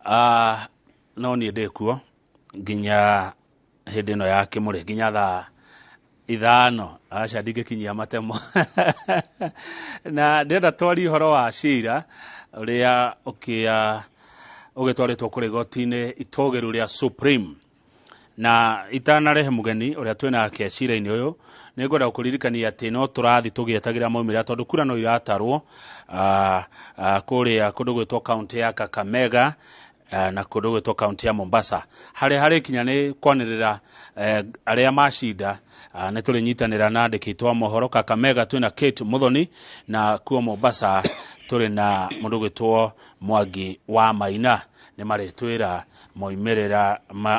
No niĩ ndĩ kuo nginya hĩndĩ ĩno ya kĩmũrĩ, nginya thaa 5. Aca, ndingĩkinyia matemo. Na ndĩrenda twarie ũhoro wa cira ũrĩa ũkĩa ũgĩtwarĩtwo kũrĩ igoti-inĩ itũgĩru rĩa Supreme. Na itanarehe mũgeni ũrĩa twĩnake cira-inĩ ũyũ, nĩ ngwenda gũkũririkania atĩ no tũrathiĩ tũgĩetagĩra maumĩrĩra, tondũ kura no iratarwo kũrĩa kũndũ gwĩtwo kaunti ya Kakamega na kũndũ gwĩtwo kaunti ya Mombasa. Harĩa harĩkinya nĩ kwanĩrĩra arĩa macinda, nĩ tũrĩnyitanĩra na andĩki aitũ a mohoro. Kakamega twĩna Kate Muthoni, na kuo Mombasa tũrĩ na mũndũ gwĩtwo Mwangi wa Maina. Nĩ marĩtwĩra moimĩrĩra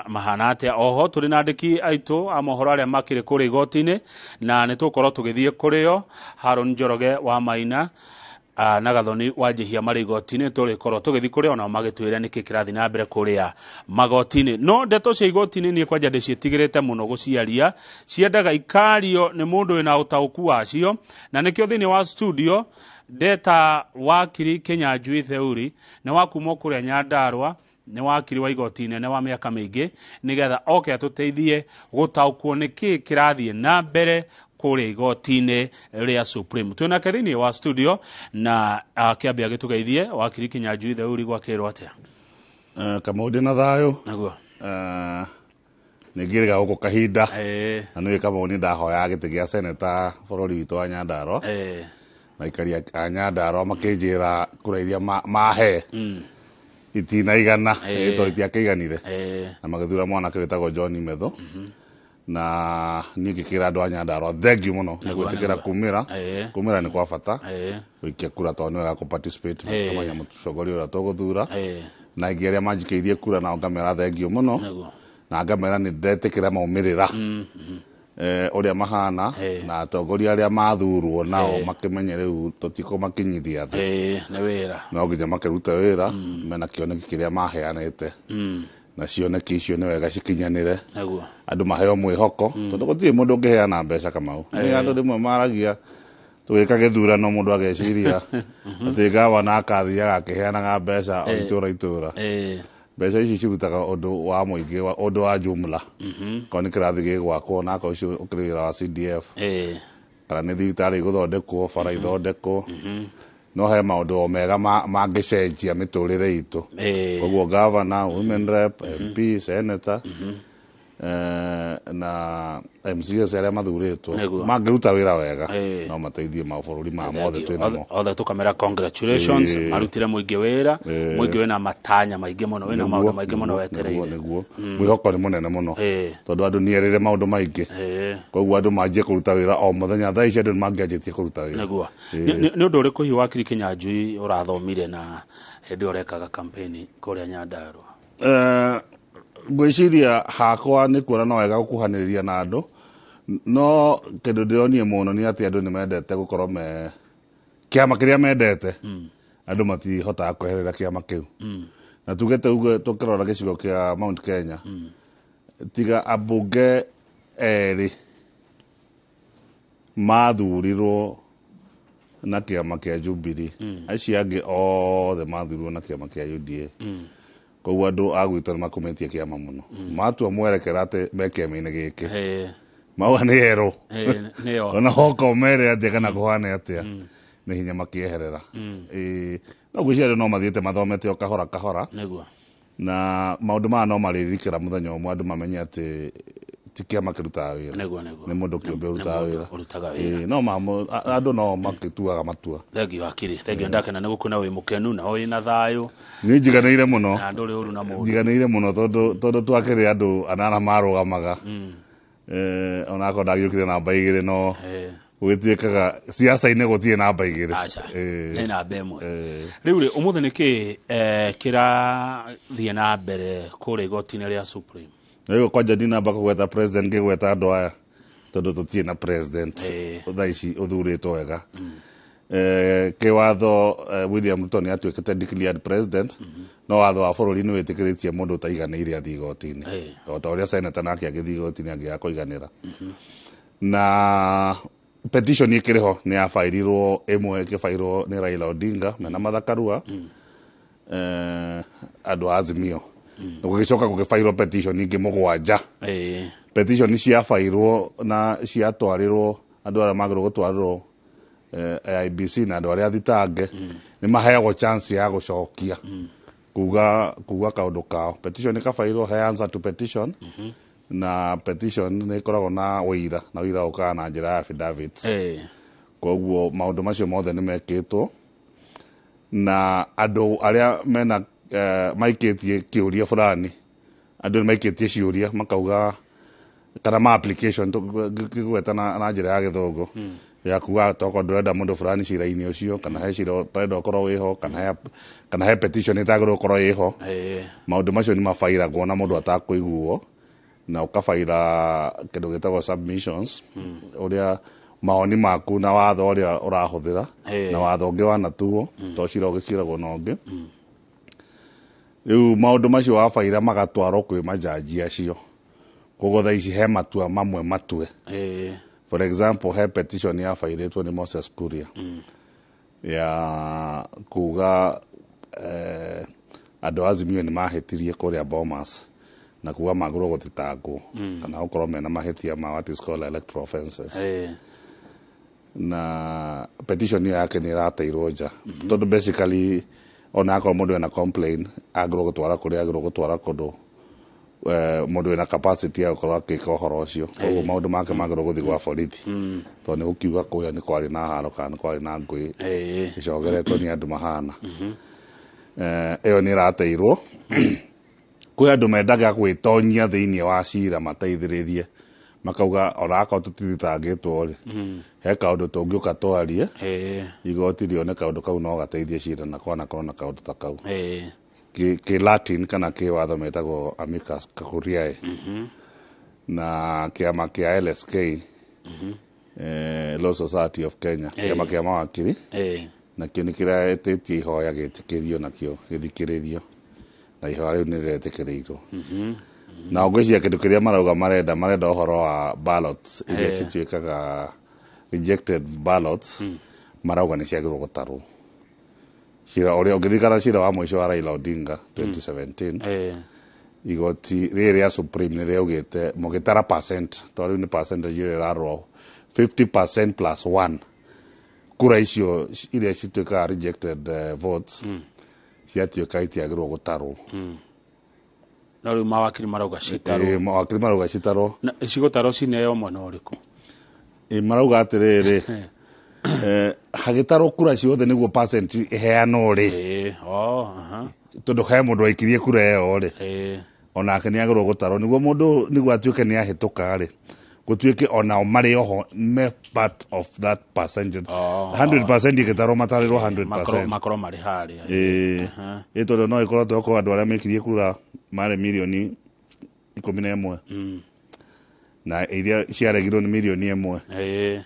mahana atĩa. Oho tũrĩ na andĩki aitũ a mohoro arĩa makĩrĩ kũrĩa igoti-inĩ, na nĩ tũgũkorwo tũgĩthiĩ kũrĩo. Haron Njoroge wa Maina na Gathoni wa Njihia marĩ igoti-inĩ, tũrĩkorwo tũgĩthiĩ kũrĩa onao magĩtwĩre nĩkĩ kĩrathiĩ na mbere kũrĩa magoti-inĩ. No ndeto cia igoti-inĩ niĩ kwanja ndĩciĩtigĩrĩte mũno gũciaria, ciendaga ikario nĩ mũndũ wĩna ũtaũku wacio, na nĩkĩo thĩinĩ wa studio ndeta wakiri Kĩnyanjui Theuri, nĩ wa kuma kũrĩa Nyandarua, nĩ wakiri wa igoti inene wa mĩaka mĩingĩ, nĩgetha oke atũteithie gũtaũkwo nĩ kĩĩ kĩrathiĩ na mbere kũrĩa igoti-inĩ rĩa Supreme. Twĩnake thĩinĩ wa studio na akĩambia agĩtũgeithie. Wakiri Kĩnyanjui Theuri, gwakĩrwo atĩa? Kamau, ndĩ na thayũ. Naguo. Nĩ ngĩrĩga gũkũ kahinda. Na nĩ Kamau, nĩ ndahoyaga gĩtĩ gĩa seneta bũrũri witũ wa Nyandarua, na aikari a Nyandarua makĩnjĩra kura iria mahe itinaigana, tondũ itiakĩiganire, na magĩthura mwanake wĩtagwo John Metho. Na niĩ ngĩkĩra andũ a Nyandarua thengiũ mũno nĩ gwĩtĩkĩra kumĩra. Kumĩra nĩ kwa bata gũikia kura, tondũ nĩ wega kũ participate na tũkamenya mũtongoria ũrĩa tũgũthura. Na aingĩ arĩa manjikĩirie kura nao ngamera thengiũ mũno, na ngamera nĩ ndetĩkĩra maumĩrĩra ũrĩa mahana, na atongoria arĩa mathurwo nao makĩmenye rĩu tũtikũmakinyithia thĩ. Nĩ wĩra. No nginya makĩrute wĩra mena kĩoneki kĩrĩa maheanĩte, na cioneki icio nĩ wega cikinyanĩre, andũ maheo mwĩhoko, tondũ gũtirĩ mũndũ ũngĩheana mbeca. Kamau, nĩ andũ rĩmwe maragia tũgĩka gĩthurano, mũndũ ageciria atĩ gavana akathiaga akĩheanaga mbeca o itũra itũra. Mbeca ici cirutaga ũndũ wa mũingĩ, ũndũ wa jumla, korwo nĩ kĩrathi gĩgwakwo, na akorwo ũcio ũkĩrĩ wĩra wa CDF, kana nĩ thibitarĩ igũthondekwo, bara ithondekwo, no he maũndũ o mega mangĩcenjia mĩtũrĩre itũ. Koguo governor, women rep, MP, senator na MCAs arĩa mathurĩtwo mangĩruta wĩra wega, no mateithie mabũrũri maya mothe twĩ namo. Othe tũkamera congratulations. Marutire mũingĩ wĩra. Mũingĩ wĩna matanya maingĩ mũno, wĩna maũndũ maingĩ mũno wetereire. Nĩguo, mwĩhoko nĩ mũnene mũno, tondũ andũ nĩerĩre maũndũ maingĩ. Koguo andũ manjie kũruta wĩra o mũthenya. Thaa ici andũ nĩ mangĩanjĩtie kũruta wĩra. Nĩguo. Nĩ ũndũ ũrĩkũ hihi, wakiri Kĩnyanjui, ũrathomire na hĩndĩ ĩyo ũrekaga campaign kũrĩa Nyandarua? Ngwĩciria hakwa nĩ kuona no wega gũkuhanĩrĩria na andũ, no kĩndũ ndĩronire mũno nĩ atĩ andũ nĩ mendete gũkorwo me kĩama kĩrĩa mendete. Andũ matihotaga kweherera kĩama kĩu. Na tuge ũguo, tũkĩrora gĩcigo kĩa Mount Kenya, tiga ambunge erĩ mathurirwo na kĩama kĩa Jubilee, acio angĩ othe mathurirwo na kĩama kĩa UDA. Koguo andũ a gwitũ nĩ makumĩtie kĩama mũno, matua mwerekera atĩ me kĩama-inĩ gĩkĩ, mauga nĩ erũ. Nĩyo. Ona hoka ũmere atĩa kana kũhane atĩa, nĩ hinya makĩeherera. No ngwĩciria andũ no mathiĩte mathomete o kahora kahora, na maũndũ maya no marĩrikĩra mũthenya ũmwe andũ mamenye atĩ ti kĩama kĩrutaga wĩra, Nĩguo. nĩ mũndũ kĩũmbe ũrutaga Nĩ mũndũ wĩra. ũrutaga wĩra. No andũ no makĩtuaga matua. Thengiũ, wakiri, thengiũ. Ndakena nĩ gũkuona wĩ mũkenu na wĩ na thayũ. Nĩ njiganĩire mũno. Na ndũrĩ ũru na mũndũ. Njiganĩire mũno, tondũ twakĩrĩ andũ anana marũgamaga, onakorwo ndagĩũkire namba 2, no gũgĩtuĩkaga siasa-inĩ gũtirĩ namba 2. Aca, nĩ namba 1. Rĩu rĩ, ũmũthĩ nĩ kĩ kĩrathiĩ na mbere kũrĩa igoti-inĩ rĩa Supreme? Rĩu kwanja ndinamba kũgweta president, ngĩgweta andũ aya, tondũ tũtirĩ na president thaa ici ũthurĩtwo wega. Kĩwatho William Ruto nĩ atuĩkĩte declared president, no watho wa bũrũri nĩ wĩtĩkĩrĩtie mũndũ ũtaiganĩire athiĩ igoti-inĩ, o ta ũrĩa senator nake angĩthiĩ igoti-inĩ angĩaga kũiganĩra. Na petition ĩkĩrĩ ho, nĩ yabairirwo, ĩmwe ĩkĩbairwo nĩ Raila Odinga mena Martha Karua. Andũ a Azimio na gũgĩcoka gũgĩbairwo petition ingĩ 7. Petition ciabairwo na ciatwarirwo andũ arĩa magĩrĩirwo gũtwarĩrwo, IEBC na andũ arĩa athitange nĩ maheagwo chance ya gũcokia kuga kaũndũ kao. Petition ĩkabairwo, he answer to petition, na petition nĩ ĩkoragwo na ũira, na ũira ũkaga na njĩra ya affidavits. Koguo maũndũ macio mothe nĩ mekĩtwo na andũ arĩa mena maikĩtie kĩũria fulani, andũ nĩ maikĩtie ciũria makauga kana ma application ngĩgweta na njĩra ya Gĩthũngũ ya kuga tokorwo ndũrenda mũndũ fulani cira-inĩ ũcio, kana he cira ũtarenda ũkorwo wĩho, kana he petition ĩtagĩrĩirwo gũkorwo ĩho. Maũndũ macio nĩ mabairagwo na mũndũ atakũiguo, na ũkabaira kĩndũ gĩtagwo submissions, ũrĩa mawoni maku na watho ũrĩa ũrahũthĩra na watho ũngĩ wanatuo to cira ũgĩciragwo na ũngĩ. Rĩu maũndũ macio wabaira magatwarwo kwĩ majaji acio. Koguo thaa ici he matua mamwe matue. For example, he petition yabairĩtwo nĩ Moses Kuria ya kuga andũ a Azimio nĩ mahĩtirie kũrĩa Bomas na kuga magĩrĩirwo gũthitangwo kana gũkorwo mena mahĩtia ma what is called electoral offences. Na petition ĩyo yake nĩ ĩrateirwo nja tondũ basically ona akorwo mũndũ ena complain agĩrĩirwo gũtwara kũrĩa agĩrĩirwo gũtwara, kũndũ mũndũ wĩna capacity ya gũkorwo akĩka ũhoro ũcio. Koguo maũndũ make magĩrĩirwo gũthiĩ gwa borithi tondũ nĩ gũkiuga kũrĩa nĩ kwarĩ na haro kana nĩ kwarĩ na ngũĩ ĩcogeretwo nĩ andũ mahana. Ĩyo nĩ ĩrateirwo. Kwĩ andũ mendaga gwĩtonyia thĩinĩ wa cira mateithĩrĩrie, makauga onakorwo tũtithitangĩtwo rĩ, he kaũndũ tũngĩũka twarie, igoti rĩone kaũndũ kau no gateithie cira, na kwanakorwo na kaũndũ ta kau. Kĩ Latin kana kĩ watho metagwo amicus curiae. Na kĩama kĩa LSK, Law Society of Kenya, kĩama kĩa mawakiri, nakĩo nĩ kĩretĩtie ihoya gĩtĩkĩrio nakĩo gĩthikĩrĩrio, na ihoya rĩu nĩ rĩretĩkĩrĩirwo. Na ngwĩciria kĩndũ kĩrĩa marauga marenda ũhoro wa ballots iria cituĩkaga rejected ballots, marauga nĩ ciagĩrĩirwo gũtarwo. Cira ũrĩa ũngĩririkana, cira wa mũico wa Raila Odinga 2017, igoti rĩrĩ rĩa Supreme nĩ rĩaugĩte mũgĩtara percent, tondũ rĩu nĩ percentage ĩrĩa ĩrarorwo, 50% plus 1, kura icio iria cituĩkaga rejected votes ciatuĩka itiagĩrĩirwo gũtarwo. No rĩu mawakiri marauga citarwo. Mawakiri marauga citarwo. Na cigũtarwo cineo mwena ũrĩkũ? Marauga atĩrĩrĩ, hagĩtarwo kura ciothe nĩguo percent ĩheanwo rĩ, Oh, aha. Tondũ he mũndũ waikirie kura ĩyo rĩ, onake nĩ agĩrĩirwo gũtarwo nĩguo mũndũ nĩguo atuĩke nĩ ahĩtũka rĩ, gũtuĩke onao marĩ oho me part of that percentage. 100% ĩgĩtarwo matarĩrwo 100%. Makorwo marĩ harĩa. Ĩ tondũ no ĩkorwo tokorwo andũ arĩa mekirie kura marĩ mirioni 11 na iria ciaregirwo nĩ mirioni 1,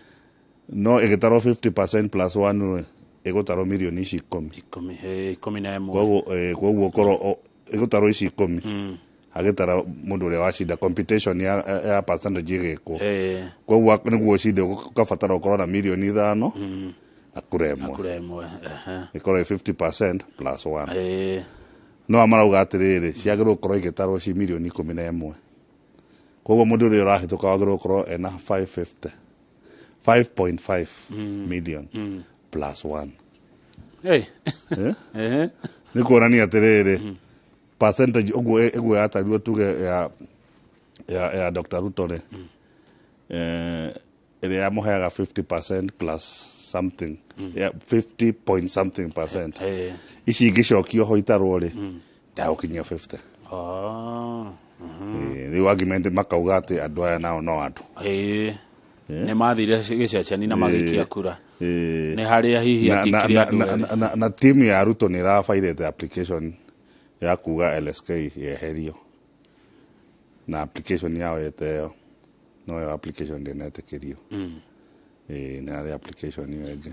no ĩgĩtarwo 50% plus 1 rĩ, ĩgũtarwo mirioni ici 10. 10, 11. Koguo korwo ĩgũtarwo ici 10 hagĩtara mũndũ ũrĩa wacinda, computation ya percentage ĩgĩkwo. Koguo nĩguo ũcinde ũkabatara ũkorwo na mirioni 5 na kura 1. Kura 1. Ĩkorwo ĩ 50% plus 1. No marauga atĩrĩrĩ, ciagĩrĩirwo gũkorwo igĩtarwo ci mirioni 11. Koguo mũndũ ũrĩa ũrahĩtũka wagĩrĩirwo gũkorwo ena 550 5.5 million plus 1. Eh? Nĩ kuonania atĩrĩrĩ, percentage ũguo yatarirwo tuge ya Dr. Ruto rĩ, ĩrĩa yamũheaga 50% plus something, ya 50 point something percent, ici ingĩcokio ho itarwo rĩ, ndagũkinyia 50. Rĩu argument makauga atĩ andũ aya nao no andũ. Nĩ mathire gĩceceni na magĩikia kura. Nĩ harĩa hihi atikire andũ erĩ. Na timu ya Ruto nĩ ĩrabairĩte application ya kuga LSK yeherio, na application yao ĩte ĩyo, no ĩyo application ndĩnetĩkĩrio. Nĩ harĩ application ĩyo ĩngĩ.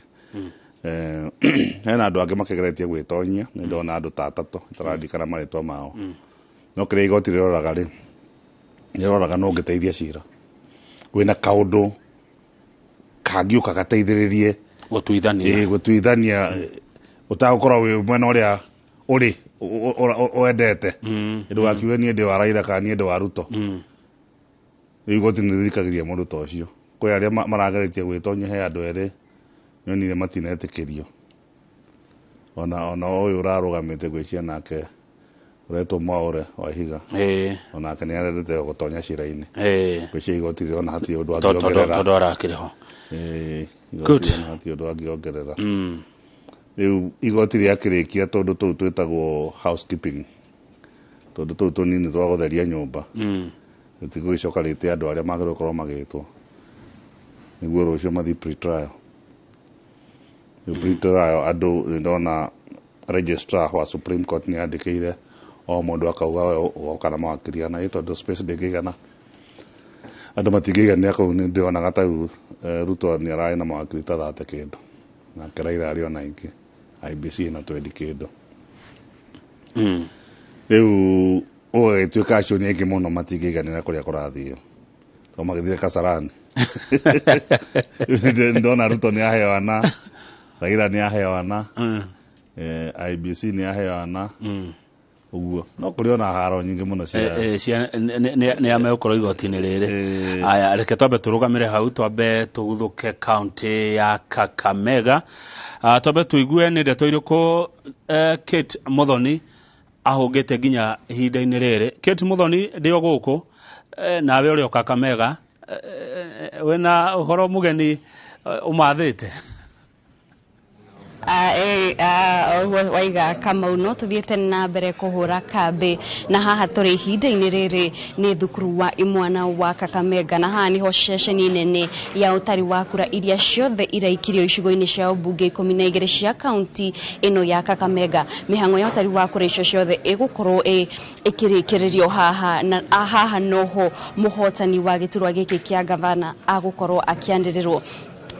Hena andũ angĩ makĩgeretie gwĩtonyia, nĩ ndona andũ ta atatũ itararirikana marĩtwa mao, no kĩrĩa igoti rĩroraga rĩ, rĩroraga no ũngĩteithia cira wĩna kaũndũ kangĩũka gateithĩrĩrie gũtuithania. Gũtuithania, ũtagũkorwo wĩ mwena ũrĩa ũrĩ Wendete ndũgakiuge niĩ ndĩ wa Raila kana niĩ ndĩ wa Ruto. Rĩu igoti nĩ rĩthikagĩrĩria mũndũ ta ũcio. Kwĩ arĩa marageretie gwĩtonya, he andũ erĩ nyonire matinetĩkĩrio, ona ũyũ ũrarũgamĩte gwĩcia nake ũretwo Mwaũre wa Ihiga, onake nĩ arendete gũtonya cira-inĩ. Gwĩcia igoti rĩrona hatirĩ ũndũ angĩongerera. Tondũ arakĩrĩ ho. Igoti rĩrona hatirĩ ũndũ angĩongerera. Rĩu igoti rĩakĩrĩkia tũndũ tũu twĩtagwo housekeeping, tũndũ tũu tũnini twa gũtheria nyũmba, rĩtigũgĩcoka rĩte andũ arĩa magĩrĩirwo gũkorwo magĩtwo nĩguo rũciũ mathiĩ pre-trial. Rĩu pre-trial andũ nĩ ndona registrar wa Supreme Court nĩ andĩkĩire o mũndũ akauga we ũgoka na mawakiri ana, ĩ tondũ space ndĩngĩigana, andũ matingĩiganĩra kũu. Nĩ ndĩronaga ta rĩu Ruto nĩ ararĩ na mawakiri ta 30 kĩndũ, nake Raila arĩ ona aingĩ, IEBC ĩna 20 kĩndũ. Rĩu ũgagĩtuĩka acio nĩ aingĩ mũno, matingĩiganĩra kũrĩa kũrathio tondũ magĩthire Kasarani. Ndona Ruto nĩ aheo ana, Raila nĩ aheo ana, IEBC nĩ aheo ana, ũguo no kũrĩ ona haro nyingĩ mũno cia Nĩ amegũkorwo igoti-inĩ rĩrĩ. Aya, reke twambe tũrũgamĩre hau, twambe tũguthũke kaunti ya Kakamega. Twambe tũigue nĩ ndeto irĩkũ Kate Muthoni ahũngĩte nginya ihinda-inĩ rĩrĩ. Kate Muthoni, ndĩ o gũkũ, nawe ũrĩ o Kakamega, wĩna ũhoro mũgeni ũmathĩte? Ũguo waiga Kamau, no tũthiĩte na mbere kũhũra kambĩ na haha tũrĩ ihinda-inĩ rĩrĩ nĩ thukuru wa imwana wa Kakamega, na haha nĩho ceceni nene ya ũtari wa kura iria ciothe iraikirio icigo-inĩ cia ũmbunge 12 cia kaunti ĩno ya Kakamega. Mĩhang'o ya ũtari wa kura icio ciothe ĩgũkorwo ĩkĩrĩkĩrĩrio haha, na haha noho mũhotani wa gĩturwa gĩkĩ kĩa gavana agũkorwo akĩanĩrĩrwo.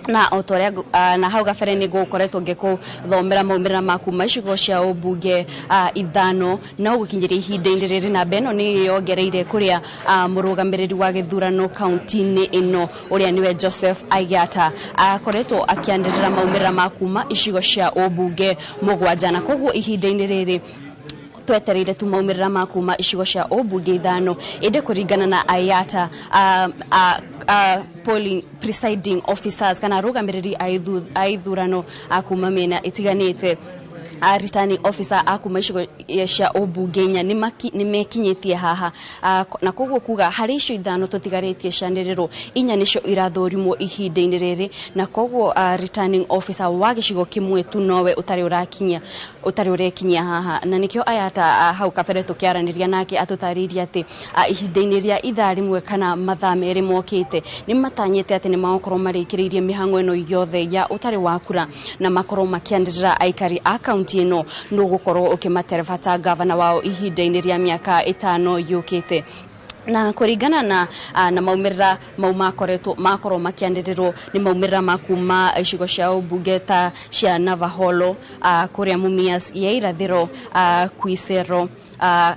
Na o ta ũrĩa na hau gabere nĩ ngũkoretwo ngĩkũthomera maumĩrĩra ma kuma icigo cia ũmbunge ithano, no gũkinyĩria ihinda-inĩ rĩrĩ namba ĩno nĩ yongereire kũrĩa mũrũgamĩrĩri wa gĩthurano kaunti-inĩ ĩno ũrĩa nĩwe Joseph Aigata akoretwo akĩanĩrĩra maumĩrĩra ma kuma icigo cia ũmbunge mũgwanja, na koguo ihinda-inĩ rĩrĩ twetereire tu maumĩrĩra ma kuma icigo cia ũmbunge ithano. Ĩndĩ kũringana na Ayata, polling presiding officers kana arũgamĩrĩri a ithurano a kuma mĩena ĩtiganĩte, returning officer a kuma icigo cia ũmbunge inya nĩ mekinyĩtie haha, na koguo kuga harĩ icio ithano tũtigarĩtie cianĩrĩrwo, inya nĩcio irathũrimwo ihinda-inĩ rĩrĩ, na koguo returning officer wa gĩcigo kĩmwe tu nowe ũtarĩ ũrakinyia, ũtarĩ ũrekinyia haha. Na nĩkĩo Ayata, hau kabere tũkĩaranĩria nake, atũtarĩirie atĩ ihinda-inĩ rĩa ithaa rĩmwe kana mathaa 2 mokĩte nĩ matanyĩte atĩ nĩ magũkorwo marĩkĩrĩirie mĩhang'o ĩno yothe ya ũtarĩ wa kura na makorwo makĩanĩrĩra aikari a kaunti ĩno nũ gũkorwo ũkĩmatereba ta gavana wao ihinda-inĩ rĩa mĩaka 5 yũkĩte. Na kũringana na maumĩrĩra mau makoretwo makorwo makĩanĩrĩrwo nĩ maumĩrĩra ma kuma icigo cia ũmbunge ta cia Navaholo, kũrĩa Mumias ya Irathĩro, Kuisero,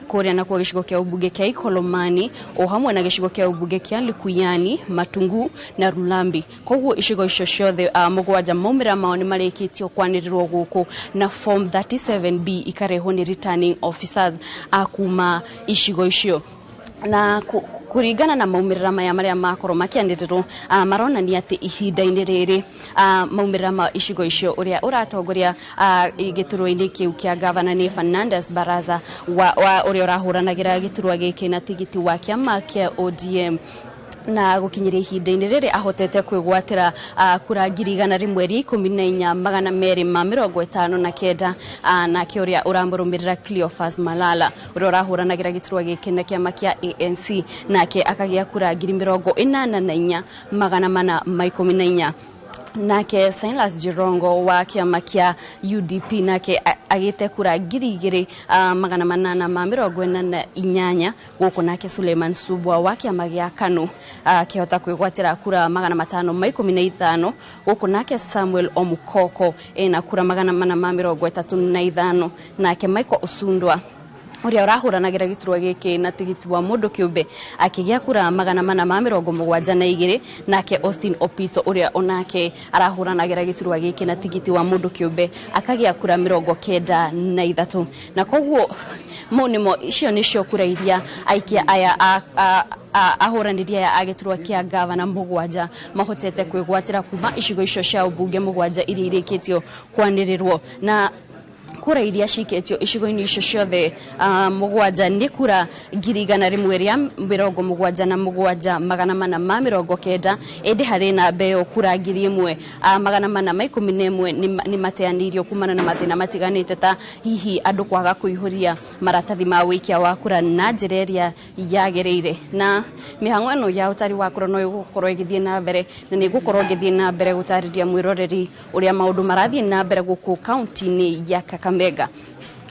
kũrĩa nakuo gĩcigo kĩa ũmbunge kĩa Ikolomani, o hamwe na gĩcigo kĩa ũmbunge kĩa Likuyani, Matungu na Rulambi. Koguo icigo icio ciothe mũgwanja maumĩrĩra mao nĩ marĩkĩtio kwanĩrĩrwo gũkũ, na form 37B ikarehwo nĩ returning officers a kuma icigo icio. Na kũringana na maumĩrĩra maya marĩa makorwo makĩanĩrĩrwo, maronania atĩ ihinda-inĩ rĩrĩ, maumĩrĩra ma icigo icio, ũrĩa ũratongoria gĩturwa-inĩ kĩu kĩa gavana nĩ Fernandes Baraza wa ũrĩa ũrahũranagĩra gĩturwa gĩkĩ na tigiti wa kĩama kĩa ODM, na gũkinyĩria ihinda-inĩ rĩrĩ ahotete kwĩgwatĩra kura 114,259. Nake ũrĩa ũramũrũmĩrĩra Cleophas Malala, ũrĩa ũrahũranagĩra gĩturwa gĩkĩ na kĩama kĩa ANC, nake akagĩa kura 84,414. Nake Silas Jirongo wa kĩama kĩa UDP nake agĩte kura 2,848 gũkũ, nake Suleiman Subwa wa kĩama gĩa KANU akĩhota kwĩgwatĩra kura 515 gũkũ, nake Samuel Omukoko ena kura 435, nake Michael Osundwa Ũrĩa ũrahũranagĩra gĩturwa gĩkĩ na tigiti wa mũndũ kĩũmbe akĩgĩa kura 472, nake Austin Opito ũrĩa onake arahũranagĩra gĩturwa gĩkĩ na tigiti wa mũndũ kĩũmbe akagĩa kura 93. Na koguo mau nĩmo, icio nĩcio kura iria aikia aya ahũranĩri aya a gĩturwa kĩa gavana 7 mahotete kwĩgwatĩra kuma icigo icio cia ũmbunge 7 iria irĩkĩtio kwanĩrĩrwo. Na kura iria cikĩtio icigo-inĩ icio ciothe 7 nĩ kura 177,490, ĩndĩ harĩ namba ĩyo kura 1,411 nĩ mateanĩirio kumana na mathĩna matiganĩte ta hihi andũ kwaga kũihũria maratathi ma wĩikia wa kura na njĩra ĩrĩa yagĩrĩire. Na mĩhang'o ĩno ya ũtari wa kura no ĩgũkorwo ĩgĩthiĩ na mbere, na nĩ ĩgũkorwo ĩgĩthiĩ na mbere gũtarĩria mwĩroreri ũrĩa maũndũ marathiĩ na mbere gũkũ kaunti-inĩ ya Kakamega.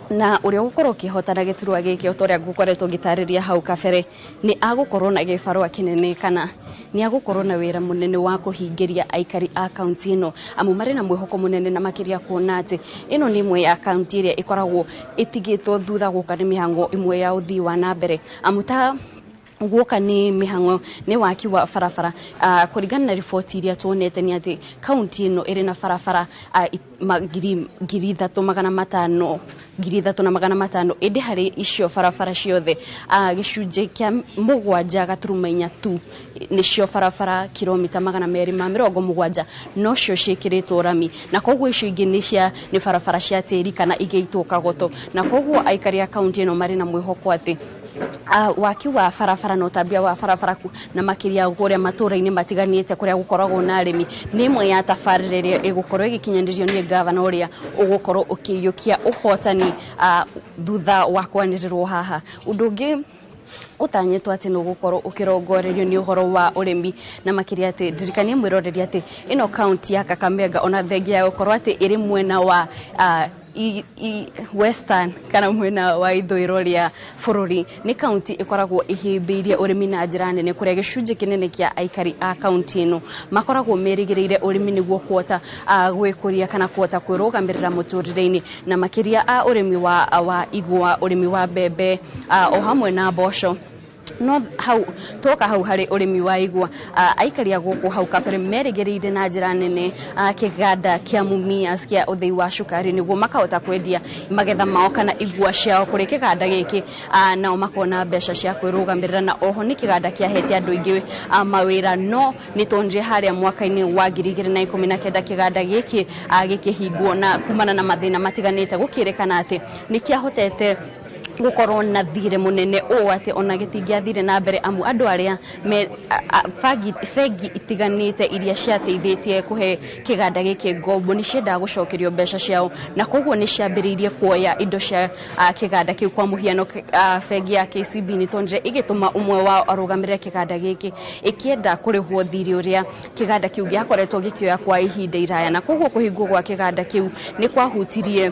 Na ũrĩa ũgũkorwo ũkĩhotana gĩturwa gĩkĩ o ta ũrĩa ngũkoretwo ngĩtarĩria hau kabere nĩ agũkorwo na gĩbarũa kĩnene kana nĩ agũkorwo na wĩra mũnene wa kũhingĩria aikari a kaunti ĩno, amu marĩ na mwĩhoko mũnene na makĩria kuona atĩ ĩno nĩ ĩmwe ya kaunti ĩrĩa ĩkoragwo ĩtigĩtwo thutha gũka nĩ mĩhang'o ĩmwe ya ũthii wa na mbere, amu ta guoka nĩ mĩhang'o nĩ waki wa barabara. Kũringana na riboti iria tuonete nĩ atĩ kaunti ĩno ĩrĩ na barabara 3,500, 3,500, ĩndĩ harĩ icio barabara ciothe gĩcunjĩ kĩa 7.4 tu nĩcio barabara kilomita 270 nocio ciĩkĩrĩtwo rami, na koguo icio ingĩ nĩ barabara cia tĩri kana igĩitwo kagoto. Na koguo aikari a kaunti ĩno marĩ na mwĩhoko atĩ waki wa barabara na ũtambia wa barabara na makĩria kũrĩa matũũra-inĩ matiganĩte kũrĩa gũkoragwo na arĩmi nĩ ĩmwe ya tabarĩra ĩrĩa ĩgũkorwo ĩgĩkinyanĩrio nĩ gavana ũrĩa ũgũkorwo ũkĩiyũkia ũhotani thutha wa kwanĩrĩrwo haha. Ũndũ ũngĩ ũtanyĩtwo atĩ nĩ ũgũkorwo ũkĩrongorerio nĩ ũhoro wa ũrĩmi, na makĩria atĩ ndirikanie mwĩroreri atĩ ĩno kaunti ya Kakamega ona thengia ya gũkorwo atĩ ĩrĩ mwena wa western kana mwena wa ithũĩro rĩa bũrũri, nĩ kaunti ĩkoragwo ĩhĩmbĩirie ũrĩmi na njĩra nene, kũrĩa gĩcunjĩ kĩnene kĩa aikari a kaunti ĩno makoragwo merĩgĩrĩire ũrĩmi nĩguo kuhota gwĩkũria kana kuhota kwĩrũgamĩrĩra mũtũrĩre-inĩ, na makĩria a ũrĩmi wa igwa, ũrĩmi wa mbembe o hamwe na mboco. No hau toka hau harĩ ũrĩmi wa igwa, aikari a gũkũ hau kabere merĩgĩrĩire na njĩra nene kĩganda kĩa Mumias kĩa ũthĩi wa cukari nĩguo makahota kwendia magetha mao kana igwa ciao kũrĩ kĩganda gĩkĩ, nao makona mbeca cia kwĩrũgamĩrĩra. Na oho nĩ kĩganda kĩahete andũ aingĩ mawĩra, no nĩ tuonire harĩa mwaka-inĩ wa 2019 kĩganda gĩkĩ gĩkĩhingwo na kumana na mathĩna matiganĩte, gũkĩrĩkana atĩ nĩ kĩahotete gũkorwo na thirĩ mũnene ũũ atĩ ona gĩtingĩathire na mbere, amu andũ arĩa bengi itiganĩte iria ciateithĩtie kũhe kĩganda gĩkĩ ngombo nĩ ciendaga gũcokerio mbeca ciao, na koguo nĩ ciambĩrĩirie kuoya indo cia kĩganda kĩu. Kwa mũhiano bengi ya KCB nĩ tuonire ĩgĩtũma ũmwe wao arũgamĩrĩre kĩganda gĩkĩ ĩkĩenda kũrĩhwo thirĩ ũrĩa kĩganda kĩu gĩakoretwo gĩkĩoya kwa ihinda iraya, na koguo kũhingwo gwa kĩganda kĩu nĩ kwahutirie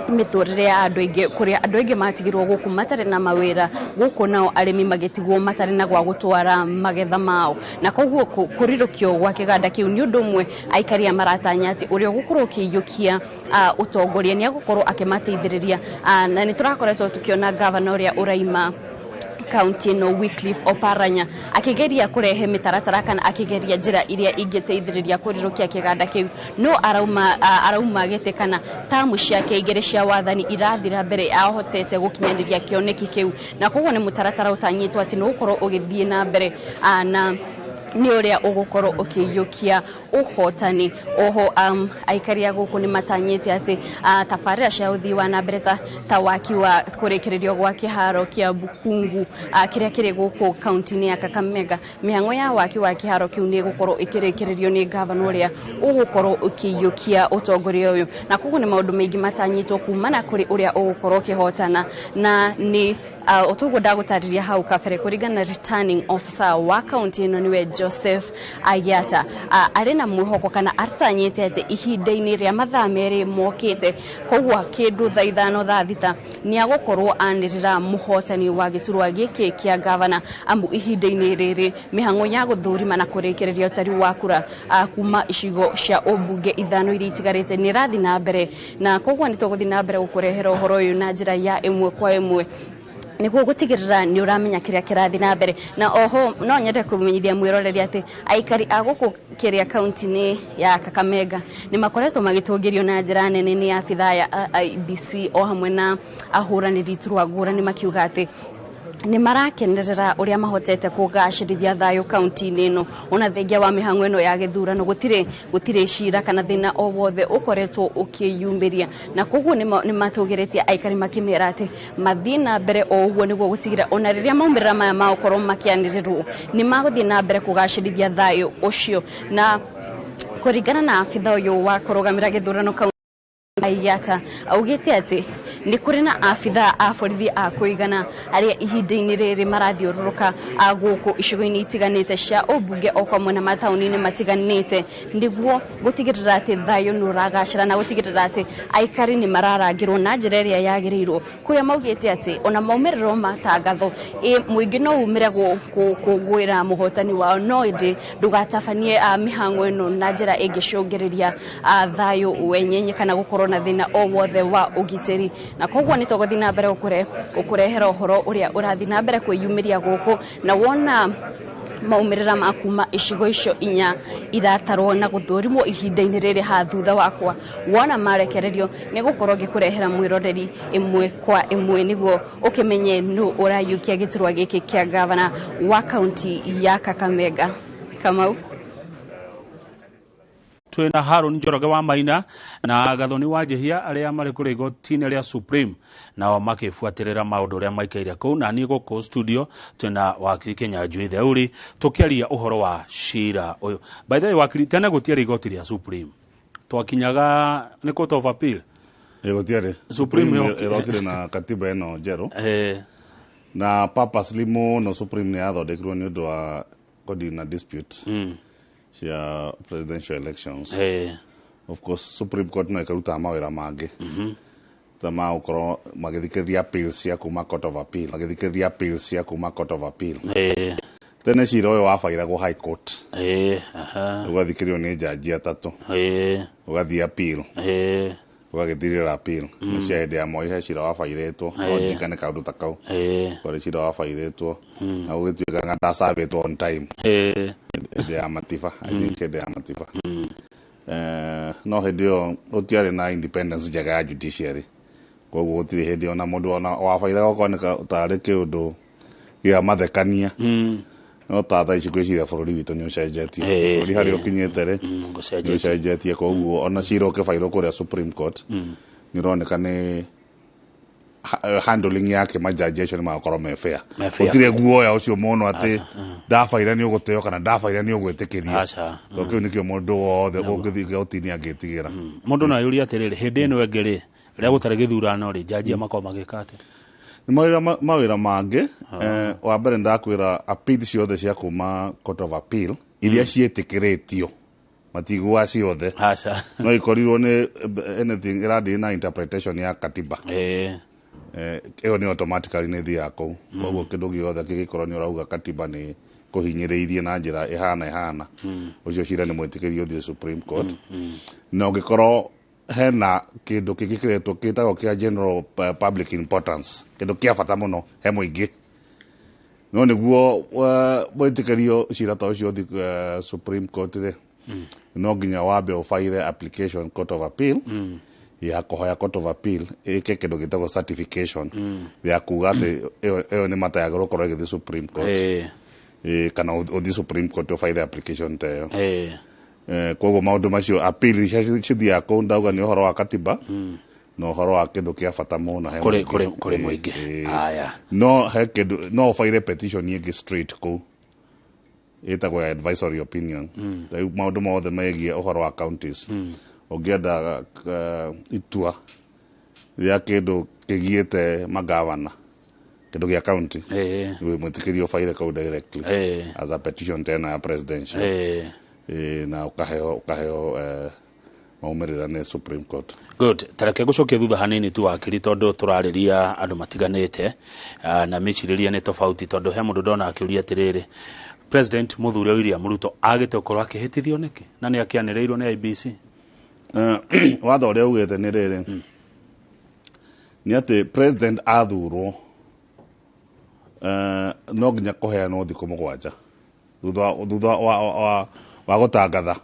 mĩtũrĩre ya andũ aingĩ, kũrĩa andũ aingĩ matigirwo gũkũ matarĩ na mawĩra, gũkũ nao arĩmi magĩtigwo matarĩ na gwa gũtwara magetha mao. Na koguo kũrirũkio gwa kĩganda kĩu nĩ ũndũ ũmwe aikari aya maratanya atĩ ũrĩa ũgũkorwo ũkĩiyũkia ũtongoria nĩ agũkorwo akĩmateithĩrĩria. Na nĩ tũrakoretwo tũkĩona gavana ũrĩa ũraima kaunti ĩno Wycliffe Oparanya akĩgeria kũrehe mĩtaratara kana akĩgeria njĩra iria ingĩteithĩrĩria kũrirũkia kĩganda kĩu, no arauma gĩtĩ kana tamu ciake igĩrĩ cia wathani irathira mbere ahotete gũkinyanĩria kĩoneki kĩu, na koguo nĩ mũtaratara ũtanyĩtwo atĩ nĩ ũgũkorwo ũgĩthiĩ na mbere na nĩ ũrĩa ũgũkorwo ũkĩiyũkia ũhotani. Oho aikari a gũkũ nĩ matanyĩte atĩ tabarĩra cia ũthii wa na mbere ta waki wa kũrĩkĩrĩrio gwa kĩharo kĩa Bukungu kĩrĩa kĩrĩ gũkũ kaunti-inĩ ya Kakamega, mĩhang'o ya waki wa kĩharo kĩu nĩ ĩgũkorwo ĩkĩrĩkĩrĩrio nĩ gavana ũrĩa ũgũkorwo ũkĩiyũkia ũtongoria ũyũ, na koguo nĩ maũndũ maingĩ matanyĩtwo kumana kũrĩ ũrĩa ũgũkorwo ũkĩhotana. Na nĩ otoguo ndagũtarĩria hau kabere, kũringana na returning officer wa kaunti ĩno nĩwe Joseph Ayata, arĩ na mwĩhoko kana atanyĩte atĩ ihinda-inĩ rĩa mathaa 2 mokĩte, koguo kĩndũ thaa 5 thaa 6 nĩ agũkorwo anĩrĩra mũhotani wa gĩturwa gĩkĩ kĩa gavana, amu ihinda-inĩ rĩrĩ mĩhang'o ya gũthũrima na kũrĩkĩrĩria ũtari wa kura kuma icigo cia ũmbunge 5 iria itigarĩte nĩ ĩrathiĩ na mbere, na koguo nĩ tũgũthiĩ na mbere gũkũrehera ũhoro ũyũ na njĩra ya ĩmwe kwa ĩmwe. Nĩguo gũtigĩrĩra nĩ ũramenya kĩrĩa kĩrathiĩ na mbere. Na oho no nyende kũmenyithia mwĩroreri atĩ aikari a gũkũ kĩrĩa kaunti-inĩ ya Kakamega nĩ makoretwo magĩtũngĩrio na njĩra nene nĩ abithaa ya IEBC o hamwe na ahũranĩri iturwa ngũrani, makiuga atĩ nĩ marakenerera ũrĩa mahotete kũgacĩrithia thayũ kaunti-inĩ ĩno. Ona thengia wa mĩhang'o ĩno ya gĩthurano, gũtirĩ cira kana thĩna o wothe ũkoretwo ũkĩyumĩria, na koguo nĩ matũgĩrĩtie aikari makĩmera atĩ mathiĩ na mbere o ũguo nĩguo gũtigĩrĩra ona rĩrĩa maumĩrĩra maya magũkorwo makĩanĩrĩrwo nĩ magũthiĩ na mbere kũgacĩrithia thayũ ũcio. Na kũringana na abitha ũyũ wa kũrũgamĩra gĩthurano kaunti Aiyata, augĩte atĩ nĩ kũrĩ na abithaa a borithi a kũigana arĩa ihinda-inĩ rĩrĩ marathiũrũrũka gũkũ icigo-inĩ itiganĩte cia ũmbunge o kwamwe na mataũni-inĩ matiganĩte nĩguo gũtigĩrĩra atĩ thayũ nĩ ũragacĩra na gũtigĩrĩra atĩ aikari nĩ mararangĩrwo na njĩra ĩrĩa yagĩrĩirwo, kũrĩa maugĩte atĩ ona maumĩrĩro matangathwo ĩ mũingĩ no umĩre gũkũngũĩra mũhotani wao, no ĩndĩ ndũgatabanie mĩhang'o ĩno na njĩra ĩngĩcũngĩrĩria thayũ wenyenye kana gũkorwo na thĩna o wothe wa ũgitĩri. Na koguo nĩ tũgũthiĩ na mbere gũkũrehera ũhoro ũrĩa ũrathiĩ na mbere kwĩyumĩria gũkũ, na wona maumĩrĩra ma kuma icigo icio inya iratarwo na gũthũrimwo ihinda-inĩ rĩrĩ ha thutha wakwa, wona marekererio nĩ gũkorwo ngĩkũrehera mwĩroreri ĩmwe kwa ĩmwe nĩguo ũkĩmenye nũ ũrayukia gĩturwa gĩkĩ kĩa gavana wa kaunti ya Kakamega. Kamau. Twina Harun Njoroge wa Maina na Gathoni wa Njihia arĩa marĩ kũrĩa igoti-inĩ rĩa Supreme, nao makĩbuatĩrĩra maũndũ ũrĩa maikaire kũu. Na niĩ gũkũ studio twĩna wakiri Kĩnyanjui Theuri tũkĩaria ũhoro wa cira ũyũ. By the way, wakiri, tene gũtiarĩ igoti rĩa Supreme, twakinyaga nĩ Court of Appeal. Ĩ, gũtiarĩ. Supreme. Ĩrokire na katiba ĩno njerũ na purposely mũno. Supreme nĩ yathondekirwo nĩ ũndũ wa kũdeal na dispute cia presidential elections. Of course, Supreme Court no ĩkarutaga mawĩra mangĩ ta ma gũkorwo magĩthikĩrĩria appeals cia kuma Court of Appeal, magĩthikĩrĩria appeals cia kuma Court of Appeal. Tene cira ũyũ wabairagwo High Court, ũgathikĩrĩrio nĩ njanji atatũ, ũgathiĩ appeal, ũgagĩthirĩra appeal. Nĩ cia hĩndĩ ya Moi, he cira wabairĩtwo, no ndirikane kaũndũ ta kau. Kwarĩ cira wabairĩtwo na gũgĩtuĩka nga ndacabĩtwo on time hĩndĩ ya Matiba, I think hĩndĩ ya Matiba. No hĩndĩ ĩyo gũtiarĩ na independence njega ya judiciary, koguo gũtirĩ hĩndĩ ona mũndũ ona wabairaga ũkoneka tarĩ kĩũndũ gĩa mathekania. No ta thaa ici ngwĩciria bũrũri witũ nĩ ũcenjetie. Bũrũri harĩa ũkinyĩte rĩ, nĩ gũcenjetie. Ũcenjetie, koguo ona cira ũkĩbairwo kũrĩa Supreme Court nĩ ũroneka nĩ handling yake, majaji acio nĩ magakorwo me fair. Me fair. Gũtirĩ guoya ũcio mũno atĩ ndabaira nĩ ũgũteo kana ndabaira nĩ ũgwĩtĩkĩrio. Aca. Tondũ kĩu nĩkĩo mũndũ wothe ũngĩthiĩ igoti-inĩ angĩtigĩra. Mũndũ no ayũrie atĩrĩrĩ, hĩndĩ ĩno ĩngĩ rĩ, rĩrĩa gũtarĩ gĩthurano rĩ, njanji aya makoragwo magĩka atĩa? Nĩ mawĩra mangĩ. Wa mbere ndakwĩra appeal ciothe cia kuma Court of Appeal iria ciĩtĩkĩrĩtio, matiguaga ciothe. Aca. No ikorirwo nĩ anything ĩrathiĩ na interpretation ya katiba, ĩyo nĩ automatically nĩ thiaga kũu. Koguo kĩndũ gĩothe kĩngĩkorwo nĩ ũrauga katiba nĩ kũhinyĩrĩirie na njĩra ĩhana, ũcio cira nĩ mwĩtĩkĩrie ũthiĩ Supreme Court. Na ũngĩkorwo hena kĩndũ kĩngĩ kĩretwo kĩtagwo kĩa general public importance, kĩndũ kĩa bata mũno he mũingĩ, no nĩguo mwĩtĩkĩrio cira ta ũcio ũthiĩ Supreme Court rĩ, no nginya wambe ũbaire application Court of Appeal ya kũhoya Court of Appeal ĩke kĩndũ gĩtagwo certification ya kuga atĩ ĩyo nĩ mata yagĩrĩirwo gũkorwo ĩgĩthiĩ Supreme Court. Kana ũthiĩ Supreme Court ũbaire application ta ĩyo. Koguo maũndũ macio, appeal icio cithiaga kũu, ndauga nĩ ũhoro wa katiba na ũhoro wa kĩndũ kĩa bata mũno he kũrĩ mũingĩ. Kũrĩ mũingĩ. Aya. No he kĩndũ no ũbaire petition ĩngĩ straight kũu ĩtagwo ya advisory opinion. Rĩu maũndũ mothe megiĩ ũhoro wa counties, ũngĩenda itua rĩa kĩndũ kĩgiĩte magavana, kĩndũ gĩa county, wĩ mwĩtĩkĩrie ũbaire kau directly as a petition tena ya presidential. Na ũkaheo maumĩrĩra nĩ Supreme Court. Good. Tareke ngũcokie thutha hanini tu, wakiri, tondũ tũrarĩria andũ matiganĩte, na mĩcirĩrie nĩ tofauti, tondũ he mũndũ ndona akĩũria atĩrĩrĩ, President mũthure William Ruto agĩte gũkorwo akĩhĩtithio nĩkĩ na nĩ akĩanĩrĩirwo nĩ IEBC? Watho ũrĩa ugĩte nĩ rĩrĩ, nĩ atĩ president athurwo No nginya kũheanwo thikũ 7 thutha wa gũtangatha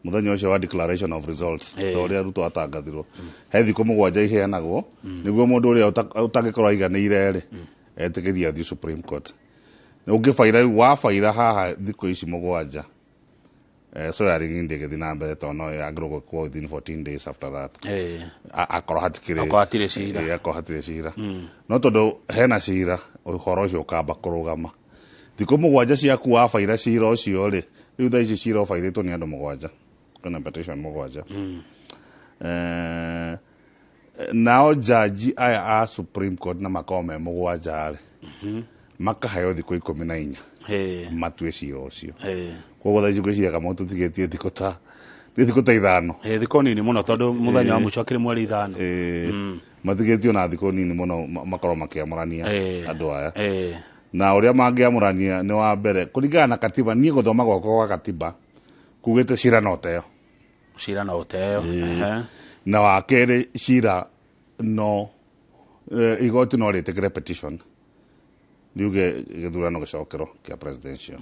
mũthenya ũcio wa declaration of results, ta ũrĩa Ruto atangathirwo, he thikũ 7 iheanagwo nĩguo mũndũ ũrĩa ũtangĩkorwo aiganĩire rĩ etĩkĩrie athiĩ Supreme Court. Ũngĩbaira rĩu wabaira haha thikũ ici 7, swearing ndĩgĩthiĩ na mbere tondũ no yagĩrĩirwo gwĩkwo within 14 days after that. Akorwo hatikĩrĩ Akorwo hatirĩ cira. Akorwo hatirĩ cira. No tondũ hena cira, ũhoro ũcio ũkamba kũrũgama thikũ 7 ciaku wabaira cira ũcio rĩ, rĩu thaa ici cira ũbairĩtwo nĩ andũ 7, kwĩna petition 7. Nao jaji aya a Supreme Court na makorwo me 7 rĩ, makaheo thikũ 14 matue cira ũcio. Koguo thaa ici ngwĩciria Kamau tũtigĩtie thikũ ta nĩ thikũ ta 5. Thikũ nini mũno tondũ mũthenya wa mũico akĩrĩ mweri 5. Matigĩtio na thikũ nini mũno makorwo makĩamũrania andũ aya. Na ũrĩa mangĩamũrania nĩ wa mbere kũringana na katiba, niĩ gũthoma gwakwa gwa katiba kugĩte cira no ũteo. Cira no ũteo. Na wa kerĩ cira no igoti no rĩtĩkĩre petition riuge gĩthurano gĩcokerwo kĩa presidential.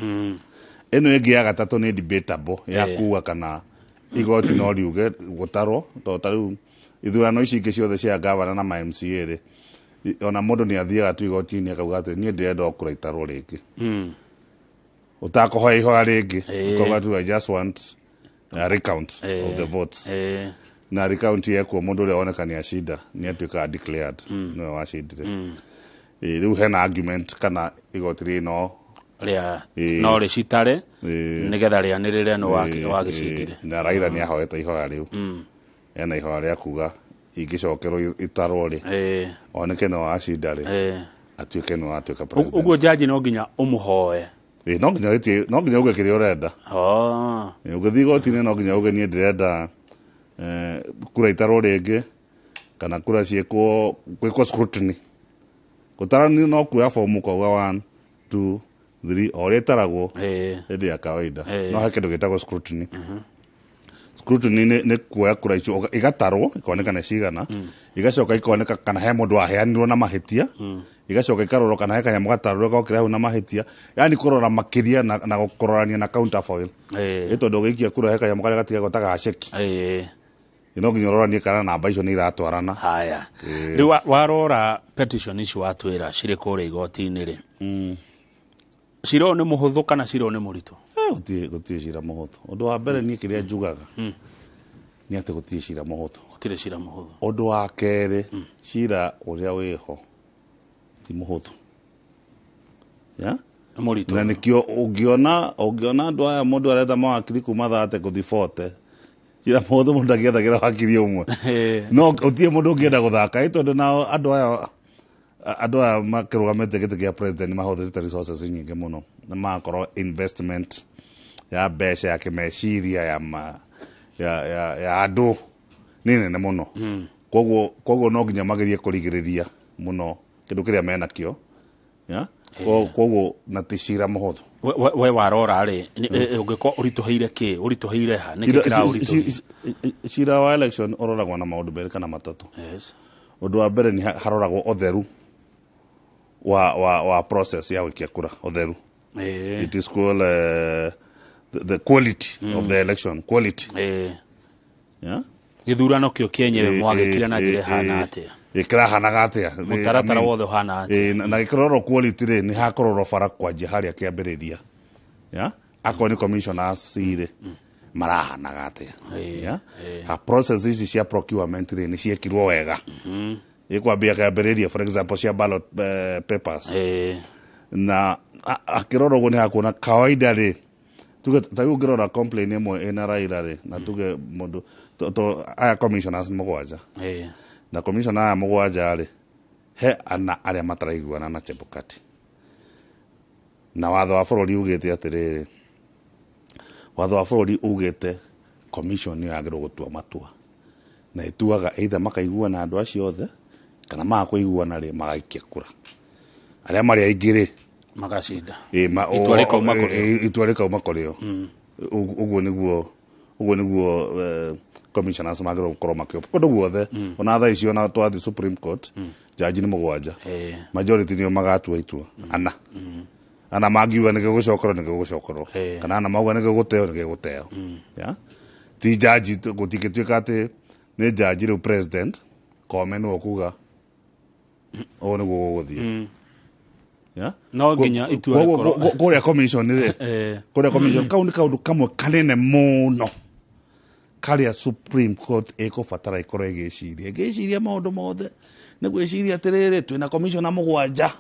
Ĩno ĩngĩ ya gatatũ nĩ debatable ya kuga kana igoti no riuge gũtarwo, tondũ ta rĩu ithurano ici ingĩ ciothe cia gavana na ma MCA rĩ, ona mũndũ nĩ athiaga tu igoti-inĩ akauga atĩ niĩ ndĩrenda o kura itarwo rĩngĩ. Ũtakũhoya ihoya rĩngĩ, ũkauga tu I just want a recount of the votes. Na recount yekwo mũndũ ũrĩa woneka nĩ acinda nĩ atuĩkaga declared nĩwe wacindire. Rĩu hena argument kana igoti rĩrĩ no rĩa no rĩcitare nĩgetha rĩanĩrĩre nĩ wagĩcindire. Na Raila nĩ ahoete ihoya rĩu. Ena ihoya rĩa kuga ingĩcokerwo itarwo rĩ, oneke nĩ wacinda rĩ, atuĩke nĩ watuĩka president. Ũguo jaji no nginya ũmũhoe. No nginya wĩtie, no nginya uge kĩrĩa ũrenda. Ũngĩthiĩ igoti-inĩ no nginya uge niĩ ndĩrenda kura itarwo rĩngĩ kana kura ciĩkwo gwĩkwo scrutiny. Gũtara no kuoya fomu ũkauga 1 2 3 o ũrĩa ĩtaragwo hĩndĩ ya kawaida. No he kĩndũ gĩtagwo scrutiny. Scrutiny nĩ kuoya kura icio igatarwo ikoneka nĩ cigana, igacoka ikoneka kana he mũndũ waheanirwo na mahĩtia, igacoka ikarorwo kana he kanyamũ gatarũre gokĩra hau na mahĩtia, yani kũrora makĩria na kũrorania na counterfoil. Ĩ tondũ ũgĩikia kura he kanyamũ karĩa gatigagwo ta ga ceki. No nginya ũroranie kana namba icio nĩ iratwarana. Haya. Rĩu warora petition ici watwĩra cirĩ kũrĩa igoti-inĩ rĩ, cira ũyũ nĩ mũhũthũ kana cira ũyũ nĩ mũritũ? Gũtirĩ cira mũhũthũ. Ũndũ wa mbere niĩ kĩrĩa njugaga nĩ atĩ gũtirĩ cira mũhũthũ. Gũtirĩ cira mũhũthũ. Ũndũ wa kerĩ, cira ũrĩa wĩho ti mũhũthũ. Ya? Nĩ mũritũ. Na nĩkĩo ũngĩona andũ aya mũndũ aretha mawakiri kuma 30 gũthiĩ 40, cira mũhũthũ mũndũ angĩethagĩra wakiri ũmwe. No gũtirĩ mũndũ ũngĩenda gũthaka, ĩ tondũ nao andũ aya makĩrũgamĩte gĩtĩ kĩa president nĩ mahũthĩrĩte resources nyingĩ mũno, na magakorwo investment ya mbeca ya kĩmeciria ya andũ nĩ nene mũno. Koguo no nginya magerie kũrigĩrĩria mũno kĩndũ kĩrĩa menakĩo. Koguo na ti cira mũhũthũ. We warora rĩ, ũngĩkorwo ũritũhĩire kĩ, ũritũhĩire ha, nĩkĩ kĩraũritũhia? Cira wa election ũroragwo na maũndũ merĩ kana matatũ. Ũndũ wa mbere nĩ haroragwo ũtheru wa process ya gũikia kura, ũtheru. It is called the quality of the election, quality. Gĩthurano kĩo kĩenyewe mwagĩkire na njĩra ĩhana atĩa? Gĩkĩrahanaga atĩa? Mũtaratara wothe ũhana atĩa? Na gĩkĩrorwo quality rĩ, nĩ hakũrorwo bara kwanjia harĩa kĩambĩrĩria. Akorwo nĩ commissioners rĩ, marahanaga atĩa? Ha process ici cia procurement rĩ, nĩ ciekirwo wega. Ĩkwambia kĩambĩrĩria, for example cia ballot papers. Na akĩrora ũguo nĩ hakuona kawaida rĩ, tuge ta rĩu ũngĩrora complaint ĩmwe ĩna Raila rĩ, na tuge mũndũ aya commissioners 7. Na commissioner aya 7 rĩ, he ana arĩa mataraiguana na Chebukati. Na watho wa bũrũri ugĩte atĩrĩrĩ, watho wa bũrũri ugĩte commission nĩyo yagĩrĩirwo gũtua matua. Na ĩtuaga either makaiguana andũ acio othe kana maga kũiguana rĩ, magaikia kura. Arĩa marĩ aingĩ rĩ, magacinda. Itua rĩkauma kũrĩ o. Itua rĩkauma kũrĩ o. Ũguo nĩguo Commissioners magĩrĩirwo gũkorwo makĩo kũndũ guothe. Ona thaa ici ona twathi Supreme Court, jaji nĩ 7. Majority nĩo magatua itua. Ana ana mangiuga nĩ gĩgũcokerwo, nĩ gĩgũcokerwo. Kana ana mauga nĩ gĩgũteo, nĩ gĩgũteo. Yeah? Ti jaji, gũtingĩtuĩka atĩ nĩ jaji rĩu president Kome nĩwe ũkuga ũũ nĩguo gũgũthiĩ. Yeah? No nginya itua Koguo rĩkorwo- kũrĩa commission rĩ, kũrĩa commission kau nĩ kaũndũ kamwe kanene mũno karĩa Supreme Court ĩkũbatara ĩkorwo ĩgĩciria maũndũ mothe, nĩ gwĩciria atĩrĩrĩ, twĩna commissioner 7,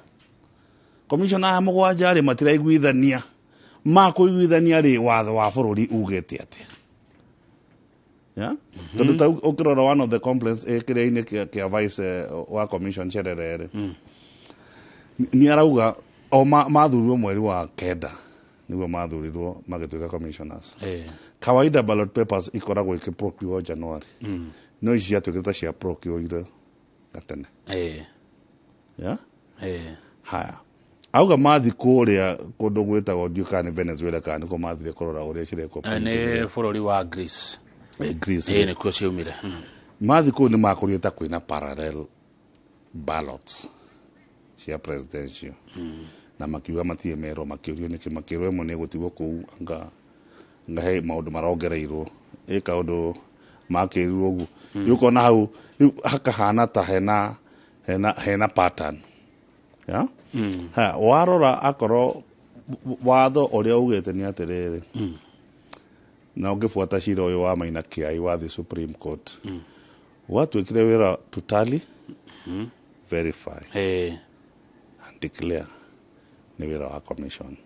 commissioner aya 7 rĩ matiraiguithania, makũiguithania rĩ, watho wa bũrũri ugĩte atĩa? Yeah? Tondũ ta ũkĩrora one of the complaints kĩrĩa-inĩ kĩa vice wa commission Cherere rĩ, nĩ arauga o mathurirwo mweri wa 9 nĩguo mathurirwo magĩtuĩka commissioners. Kawaida ballot papers ikoragwo ikĩprocure January, no ici ciatuĩkĩte ta cia procure gatene. Yeah? Haya, auga mathi kũrĩa kũndũ gwĩtagwo, ndiũ kana nĩ Venezuela kana nĩkũ, mathire kũrora ũrĩa cirekwo. Nĩ bũrũri wa Greece. Greece. Nĩkuo ciaumire. Mathi kũu nĩ makũrire ta kwĩna parallel ballots cia presidential, na makiuga matirĩ merwo, makĩũrio nĩkĩ, makĩrwo ĩmwe nĩ ĩgũtigwo kũu, anga he maũndũ marongereirwo ĩ kaũndũ makĩrirwo ũguo. Rĩu ũkona hau rĩu hakahana ta hena pattern ya ha warora, akorwo watho ũrĩa ugĩte nĩ atĩrĩrĩ, na ũngĩbuata cira ũyũ wa Maina Kiai wa the Supreme Court, gwatuĩkire wĩra to tally, verify and declare nĩ wĩra wa commission.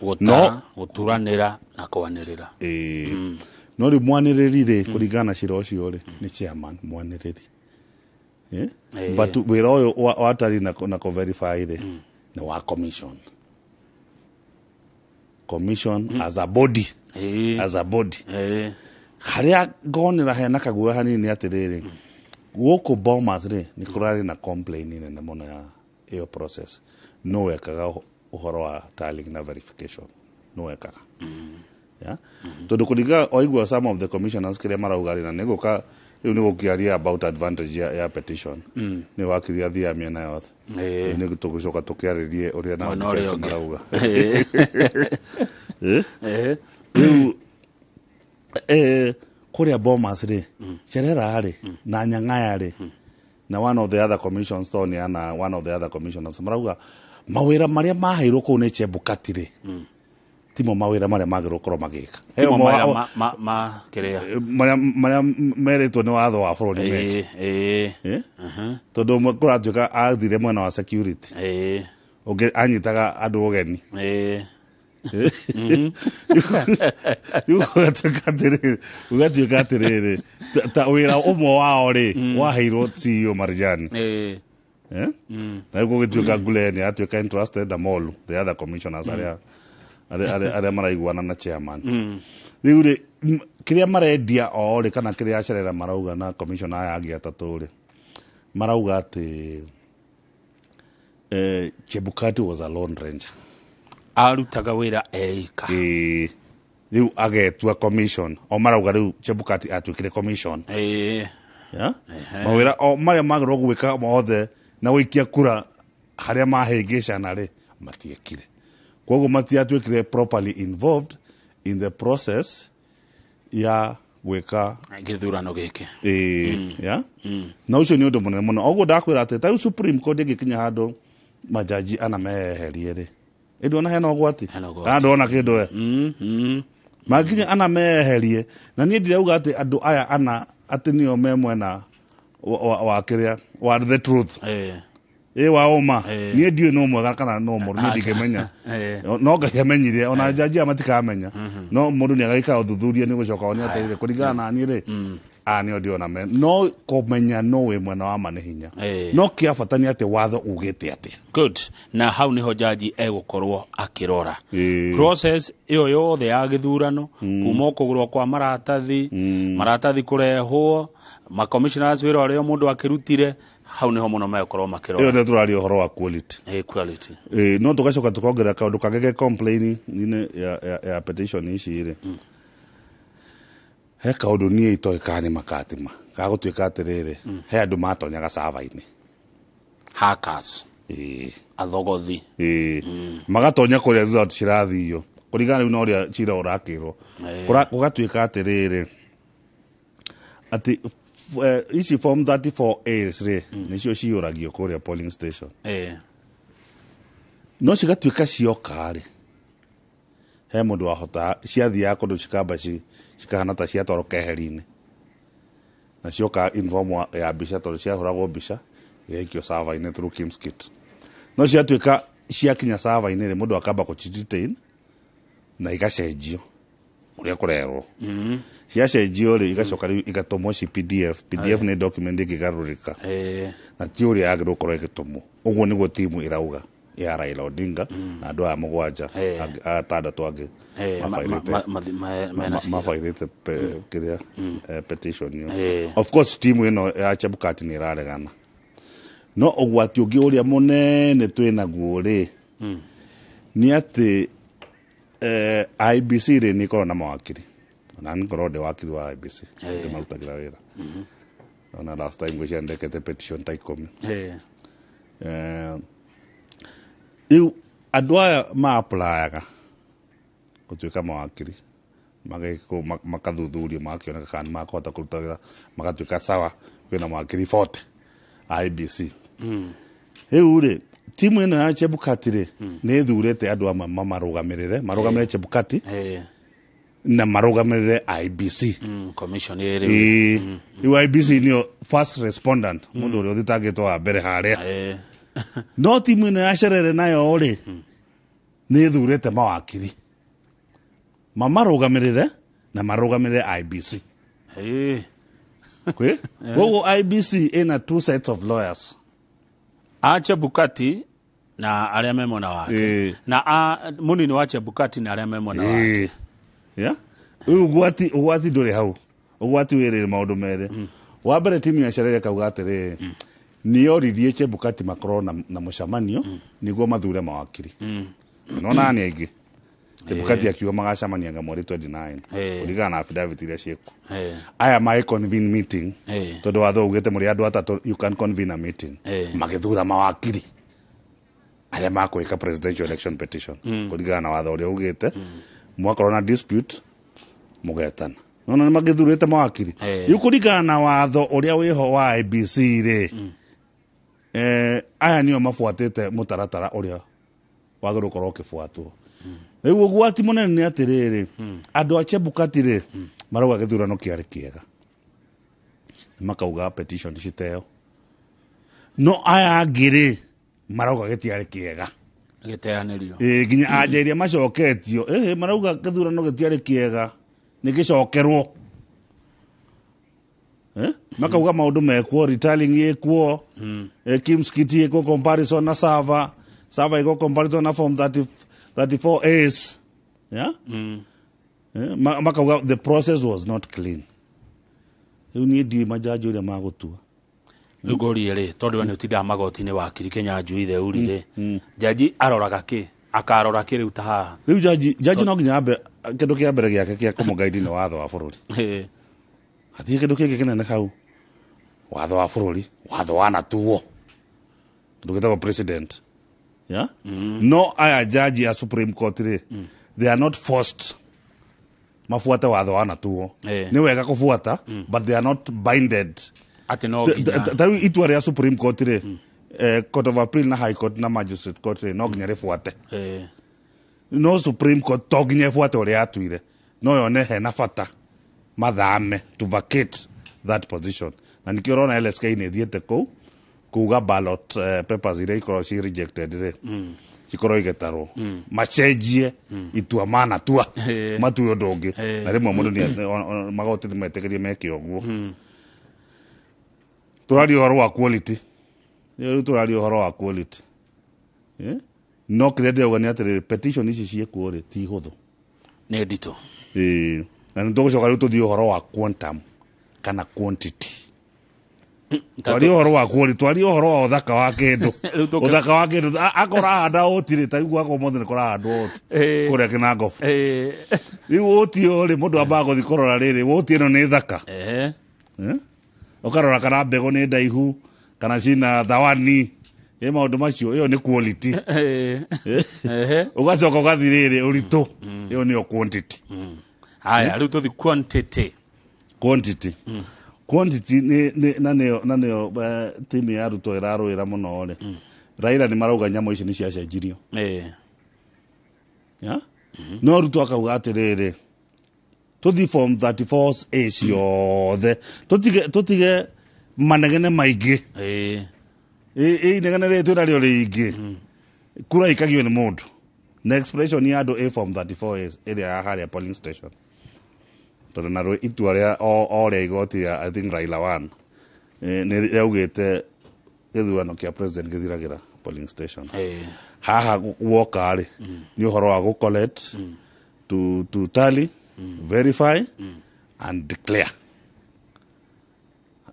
Gũtara, gũturanĩra na kwanĩrĩra. Ĩĩ, no rĩu mwanĩrĩri rĩ, kũringana na cira ũcio rĩ, nĩ chairman mwanĩrĩri. Eh? But wĩra ũyũ wa tally na kũ-verify rĩ, nĩ wa commission as a body. As a body. Harĩa ngonera hena kaguoya hanini nĩ atĩrĩrĩ, gũkũ Bomas rĩ, nĩ kũrarĩ na complaint nene mũno ya ĩyo process, no wekaga ũhoro wa tallying na verification, no wekaga. Yeah? Tondũ kũringana waigua some of the commissioners kĩrĩa marauga rĩ, na nĩ gũka rĩu nĩ gũkĩaria about advantage ya petition, nĩ wakiri athiaga mĩena yothe. Rĩu nĩ tũgũcoka tũkĩarĩrie ũrĩa nao Mwena ũrĩa defense ũngĩ. marauga. Eh? Rĩu kũrĩa Bomas rĩ, Cherera rĩ na Nyang'aya rĩ na one of the other commissions, to nĩ ana one of the other commissioners marauga mawĩra marĩa maheirwo kũu nĩ Chebukati rĩ, timo mawĩra marĩa magĩrĩirwo gũkorwo magĩka. He Timo ũmwe marĩa ma kĩrĩa marĩa merĩtwo nĩ watho wa bũrũri meke. Eh? Tondũ ũmwe kũratuĩka athire mwena wa security, ũngĩ anyitaga andũ ũgeni. Rĩu gũgatuĩka atĩrĩrĩ, ta wĩra ũmwe wao rĩ waheirwo CEO Marjani. Eh? Na rĩu gũgĩtuĩka Glenn atuĩka interested na Molu, the other commissioners arĩa maraiguana na chairman. Rĩu rĩ, kĩrĩa marendia o rĩ, kana kĩrĩa Acerera marauga na commissioner aya angĩ atatũ rĩ, marauga atĩ Chebukati was a lone ranger. Arutaga wĩra eika. Ĩĩ, rĩu agetua commission, o marauga rĩu Chebukati atuĩkire commission. Yeah? Mawĩra o marĩa magĩrĩirwo gwĩka mothe na gũikia kura harĩa mahĩngĩcana rĩ, matiekire, koguo matiatuĩkire properly involved in the process ya gwĩka gĩthurano gĩkĩ. Ĩĩ, yeah? Na ũcio nĩ ũndũ mũnene mũno. Ũguo ndakwĩra atĩ ta rĩu Supreme Court ĩngĩkinya handũ majaji ana meyeherie rĩ, ĩndĩ ona hena ũgwati. Hena ũgwati. Kana ndona kĩndũ we manginya ana meyeherie, na niĩ ndirauga atĩ andũ aya ana atĩ nĩo me mwena wa kĩrĩa wa the truth, ĩ wa ũma. Niĩ ndiũĩ no mwega kana no mũru, niĩ ndingĩmenya. No Ngai amenyire, ona jaji aya matikamenya, no mũndũ nĩ agĩka ũthuthuria, nĩ gũcoka one atĩrĩrĩ, kũringana na niĩ rĩ, aya nĩo ndĩrona me no kũmenya no wĩ mwena wa ma nĩ hinya. No kĩa bata nĩ atĩ watho ugĩte atĩa. Good, na hau niho jaji egũkorwo akĩrora process ĩyo yothe ya gĩthurano, kuma kũgũrwo kwa maratathi, maratathi kũrehwo, macommissioners wĩra ũrĩa mũndũ akĩrutire, hau niho mũno megũkorwo Ĩyo makĩrora. nĩ tũraria ũhoro wa quality. Quality. No tũgacoka tũkongerera kaũndũ kangĩ ke complain-inĩ ya petition ici rĩ. He kaũndũ niĩ itoĩ kana nĩ makatima gagũtuĩka atĩrĩrĩ, he andũ matonyaga sava-inĩ. Hackers. Ĩĩ. Athogothi. Ĩĩ, magatonya kũrĩa result cirathio kũringana rĩu na ũrĩa cira ũrakĩrwo. Gũgatuĩka atĩrĩrĩ atĩ ici form 34 As rĩ, nĩcio ciyũragio kũrĩa polling station, no cigatuĩka cioka rĩ, he mũndũ wahota ciathiaga kũndũ cikamba cikahana ta ciatwarwo keheri-inĩ, na cioka in form ya mbica, tondũ ciahũragwo mbica igaikio server-inĩ through KIEMS kit. No ciatuĩka ciakinya server-inĩ rĩ, mũndũ akamba kũci na igacenjio ũrĩa kũrerwo. Ciacenjio rĩ, igacoka rĩu igatũmwo ci PDF. PDF nĩ document ĩngĩgarũrĩka na ti ũrĩa yagĩrĩirwo gũkorwo ĩgĩtũmwo. Ũguo nĩguo timu ĩrauga ya Raila Odinga na andũ aya mũgwanja atandatũ angĩ mabairĩte mena cira. Mabairĩte kĩrĩa petition ĩyo. Of course timu ĩno ya Chebukati nĩ ĩraregana, no ũgwati ũngĩ ũrĩa mũnene twĩ naguo rĩ, nĩ atĩ IEBC rĩ, nĩ ĩkoragwo na mawakiri, na nĩ ngorwo ndĩ wakiri wa IEBC, ndĩmarutagĩra wĩra. Ona last time ngwĩciria ndekete petition ta 10. Rĩu andũ aya ma-applyaga gũtuĩka mawakiri, magekwo makathuthurio, magakĩoneka kana nĩ makũhota kũruta wĩra, magatuĩka sawa, kwĩna mawakiri 40 a IEBC. Rĩu rĩ, timu ĩno ya Chebukati rĩ, nĩ ĩthurĩte andũ amwe mamarũgamĩrĩre, marũgamĩrĩre Chebukati na marũgamĩrĩre IEBC. Commission ĩrĩ. Ĩĩ, rĩu IEBC nĩyo first respondent, mũndũ ũrĩa ũthitangĩtwo wa mbere harĩa. No timu ĩno ya Cerere nayo rĩ, nĩ ĩthurĩte mawakiri mamarũgamĩrĩre na marũgamĩrĩre IEBC. Kwĩ koguo IEBC ĩna two sets of lawyers. A Chebukati na arĩa me mwena wake, na a mũnini wa Chebukati na arĩa me mwena wake. Ĩĩ. Yeah? Rĩu ũgwati ndũrĩ hau. Ũgwati wĩrĩ maũndũ merĩ. Wa mbere, timu ya Cerere kauga atĩrĩrĩ, nĩyoririe Chebukati makorwo na mũcemanio nĩguo mathure mawakiri. Nona nĩ aingĩ. Chebukati akiuga magacemania nga mweri 29 kũringana na affidavit iria ciĩkuo. Aya magĩ convene meeting, tondũ watho ugĩte mũrĩ andũ atatũ you can convene a meeting. Magĩthura mawakiri arĩa makwĩka presidential election petition kũringana na watho ũrĩa ugĩte, mwakorwo na dispute mũgetana. Nona nĩ magĩthurĩte mawakiri. Rĩu kũringana na watho ũrĩa wĩho wa IEBC rĩ, aya nĩo mabuatĩte mũtaratara ũrĩa wagĩrĩirwo gũkorwo ũkĩbuatwo. Rĩu ũgwati mũnene nĩ atĩrĩrĩ, andũ a Chebukati rĩ, marauga gĩthurano kĩarĩ kĩega, makauga petition citeo, no aya angĩ rĩ, marauga gĩtiarĩ kĩega. Gĩteanĩrio. Ĩĩ, nginya anja iria macoketio ĩhĩ, marauga gĩthurano gĩtiarĩ kĩega, nĩ gĩcokerwo. Eh? Makauga maũndũ mekwo, retallying ĩkwo, KIEMS kit ĩkwo comparison na server, server ĩkwo comparison na form 30, 34 As, yeah? Makauga the process was not clean. Rĩu niĩ ndiũĩ majaji ũrĩa magũtua. Rĩu ngũrie rĩ, tondũ we nĩ ũtindaga magoti-inĩ, wakiri Kĩnyanjui Theuri rĩ, jaji aroraga kĩ, akarora kĩ rĩu ta haha? Rĩu jaji no nginya ambe kĩndũ kĩa mbere gĩake kĩa kũmũgaidi nĩ watho wa bũrũri. Hatirĩ kĩndũ kĩngĩ kĩnene hau. Watho wa bũrũri, watho wanatuo, kĩndũ gĩtagwo president, yeah? No aya jaji a Supreme Court rĩ, they are not forced mabuate watho wanatuo. Nĩ wega kũbuata, but they are not binded. Atĩ no nginya Ta rĩu itua rĩa Supreme Court rĩ, Court of Appeal na High Court na Magistrate Court rĩ, no nginya rĩbuate. No Supreme Court to nginya ĩbuate ũrĩa yatuire, no yone hena bata mathame to vacate that position. Na nikĩo ũrona LSK nĩ ĩthiĩte kũu kuga ballot papers iria ikorwo ci rejected rĩ, cikorwo igĩtarwo, macenjie itua manatua, matue ũndũ ũngĩ. Na rĩmwe mũndũ magoti nĩ metĩkĩrie meke ũguo. Tũraria ũhoro wa quality rĩu, tũraria ũhoro wa quality. Eh? No kĩrĩa ndĩrauga nĩ atĩrĩrĩ, petition ici ciĩkuo rĩ, ti hũthũ. Nĩ nditũ. Ĩĩ. Na nĩ tũgũcoka rĩu tũthiĩ ũhoro wa quantum kana quantity. Twarie ũhoro wa quality, twarie ũhoro wa ũthaka wa kĩndũ. Rĩu Ũthaka wa kĩndũ akorwo ahanda oti rĩ, ta rĩu gwakwa ũmũthĩ nĩ kũrahandwo oti kũrĩa Kĩnangobu. Rĩu oti ĩyo rĩ, mũndũ ambaga gũthiĩ kũrora rĩrĩ, oti ĩno nĩ thaka. Ũkarora kana mbegũ nĩ ndaihu, kana cina thawani, ĩ maũndũ macio, ĩyo nĩ quality. Ũgacoka ũgathiĩ rĩrĩ ũritũ, ĩyo nĩyo quantity. Haya, rĩu tũthi quantity. Quantity. Quantity nĩ na nĩyo timu ya Ruto ĩrarũĩra mũno rĩ. Raila nĩ marauga nyamũ ici nĩ ciacenjirio. Ya? No Ruto akauga atĩrĩrĩ, tũthi form 34 A ciothe, tũtige manegene maingĩ. Ĩ inegene rĩrĩ twĩnarĩo rĩingĩ, kura ikagio nĩ mũndũ na expression ya andũ a form 34 A ĩrĩa ya harĩa polling station, tondũ narĩo itua rĩa o rĩa igoti rĩa, I think, Raila one, nĩ rĩaugĩte gĩthurano kĩa president gĩthiragĩra polling station. Haha woka rĩ, nĩ ũhoro wa gũ collect, to tally, verify and declare.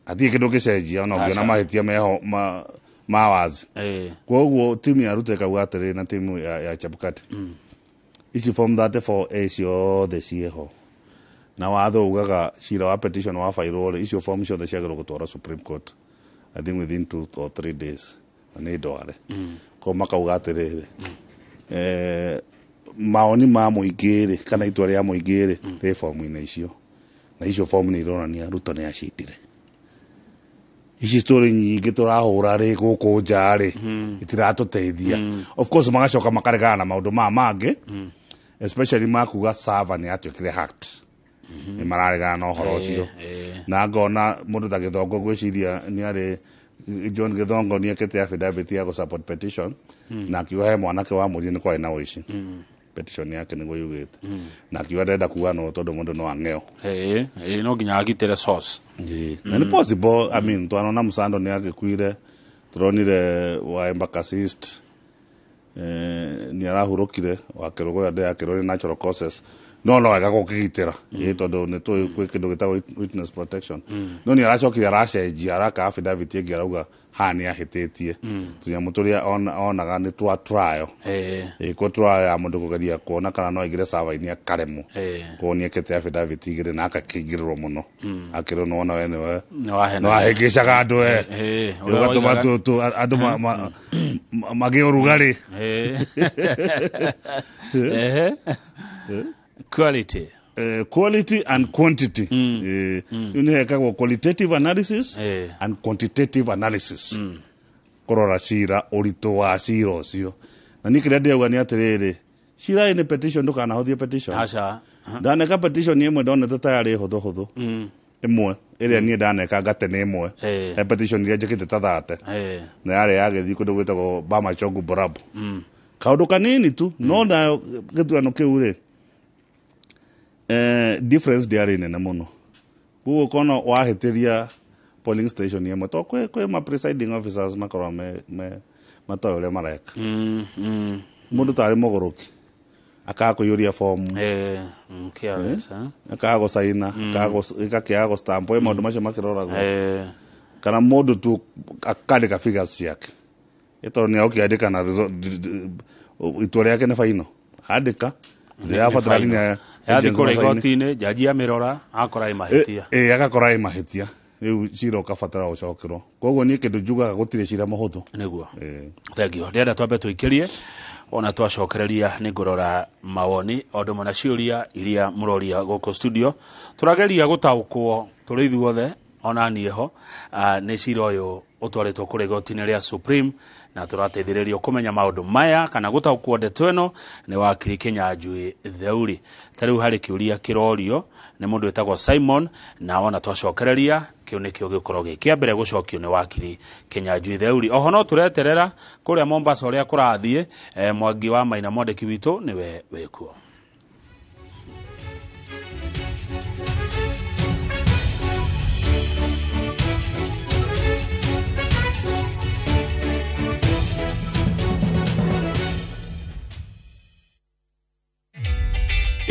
Hatirĩ kĩndũ gĩcenjia ona ũngĩona Aca. mahĩtia meho ma wazi. Koguo timu ya Ruto ĩkauga atĩrĩ na timu ya Chebukati, ici form 34 A ciothe ciĩho, na watho ugaga cira wa petition wa fairwo rĩ, icio form ciothe ciagĩrĩirwo gũtwarwo Supreme Court, I think within 2 or 3 days, na nĩ ndware. Koguo makauga atĩrĩrĩ, maoni ma mũingĩ rĩ, kana itua rĩa mũingĩ rĩ, rĩ fomu-inĩ icio, na icio fomu nĩ ironania Ruto nĩ acindire. Ici story nyingĩ tũrahũra rĩ gũkũ nja rĩ, itiratũteithia. Of course magacoka makaregana na maũndũ maya mangĩ, especially makuga server nĩ yatuĩkire hacked. Nĩ mararegana na ũhoro ũcio, na ngona mũndũ ta Gĩthongo, gwĩciria nĩ arĩ John Gĩthongo, nĩ ekĩte affidavit ya gũ support petition, na akiuga he mwanake wa mũriũ nĩ kwarĩ na ũici. Petition yake nĩguo yugĩte, na akiuga ndenda kuga no tondũ mũndũ no ang'eo. Ĩĩ, no nginya agitĩre source. Na nĩ possible. I mean, twanona Musando nĩ agĩkuire, tũronire wa Embakasi East nĩ arahurũkire, wa Kĩrũgũya ndeyakĩrwo nĩ natural causes, no wega gũkĩgitĩra, ĩ tondũ nĩ tũĩ kwĩ kĩndũ gĩtagwo witness protection. No nĩ aracokire aracenjia, araka affidavit ĩngĩ, arauga haha nĩ ahĩtĩtie tũnyamũ tũrĩa onaga nĩ twa trial. Ĩko trial ya mũndũ kũgeria kuona kana no aingĩre server-inĩ akaremwo. Koguo nĩ ekĩte affidavit igĩrĩ na akakĩingĩrĩrwo mũno, akĩrwo nĩwona we nĩwe Nĩ nĩ wahĩngĩcaga andũ we, ũrĩa ũgatũma woigaga. andũ magĩe ũrugarĩ. Ehe. Quality. Quality and quantity. Rĩu nĩ hekagwo qualitative analysis and quantitative analysis, kũrora cira, ũritũ wa cira ũcio. Na niĩ kĩrĩa ndĩrauga nĩ atĩrĩrĩ, cira ĩ nĩ petition, ndũkanahũthie petition. Aca. Ndaneka petition ĩmwe ndonete ta yarĩ hũthũ hũthũ, ĩmwe ĩrĩa niĩ ndaneka ngate nĩ ĩmwe. He petition iria njĩkĩte ta 30, na yarĩ ya gĩthiĩ kũndũ gwĩtagwo Bomachoge Borabu, kaũndũ kanini tu, no nayo gĩthurano kĩu rĩ, difference ndĩarĩ nene mũno. Koguo kona wahĩtĩria polling station ĩmwe, to kwĩ ma presiding officers makoragwo me matoĩ ũrĩa mareka. Mũndũ tarĩ mũgũrũki akaga kũiyũria fomu, Careless, eh? Akaga gũcaina, ĩgakĩaga gũstamp, ĩ maũndũ macio makĩroragwo. Kana mũndũ tu akandĩka figures ciake, ĩ tondũ nĩ agũkĩandĩka na itua rĩake nĩ final, andĩka ndĩrabatara nginya Yathiĩ agents kũrĩa macaine. igoti-inĩ, jaji amĩrora akora ĩ mahĩtia. Ĩ agakora ĩ mahĩtia, rĩu cira ũkabatara gũcokerwo. Koguo niĩ kĩndũ njugaga, gũtirĩ cira mũhũthũ. Nĩguo. Ĩ. Thengio. Ndĩrenda twambe tũikĩrie, ona twacokereria nĩ ngũrora mawoni o ũndũ ũmwe na ciũria iria mũroria gũkũ studio. Tũrageria gũtaũkwo tũrĩ ithuothe, ona niĩ ho, nĩ cira ũyũ ũtwarĩtwo kũrĩ igoti-inĩ rĩa Supreme, na tũrateithĩrĩrio kũmenya maũndũ maya kana gũtaũkwo ndeto ĩno nĩ wakiri Kĩnyanjui Theuri. Ta rĩu harĩ kĩũria kĩrorio nĩ mũndũ wĩtagwo Simon, na wona twacokereria kĩu nĩkĩo gĩkorwo gĩ kĩa mbere gũcokio nĩ wakiri Kĩnyanjui Theuri. Oho no tũreterera kũrĩa Mombasa ũrĩa kũrathiĩ, Mwangi wa Maina, mwandĩki witũ, nĩwe wĩkuo.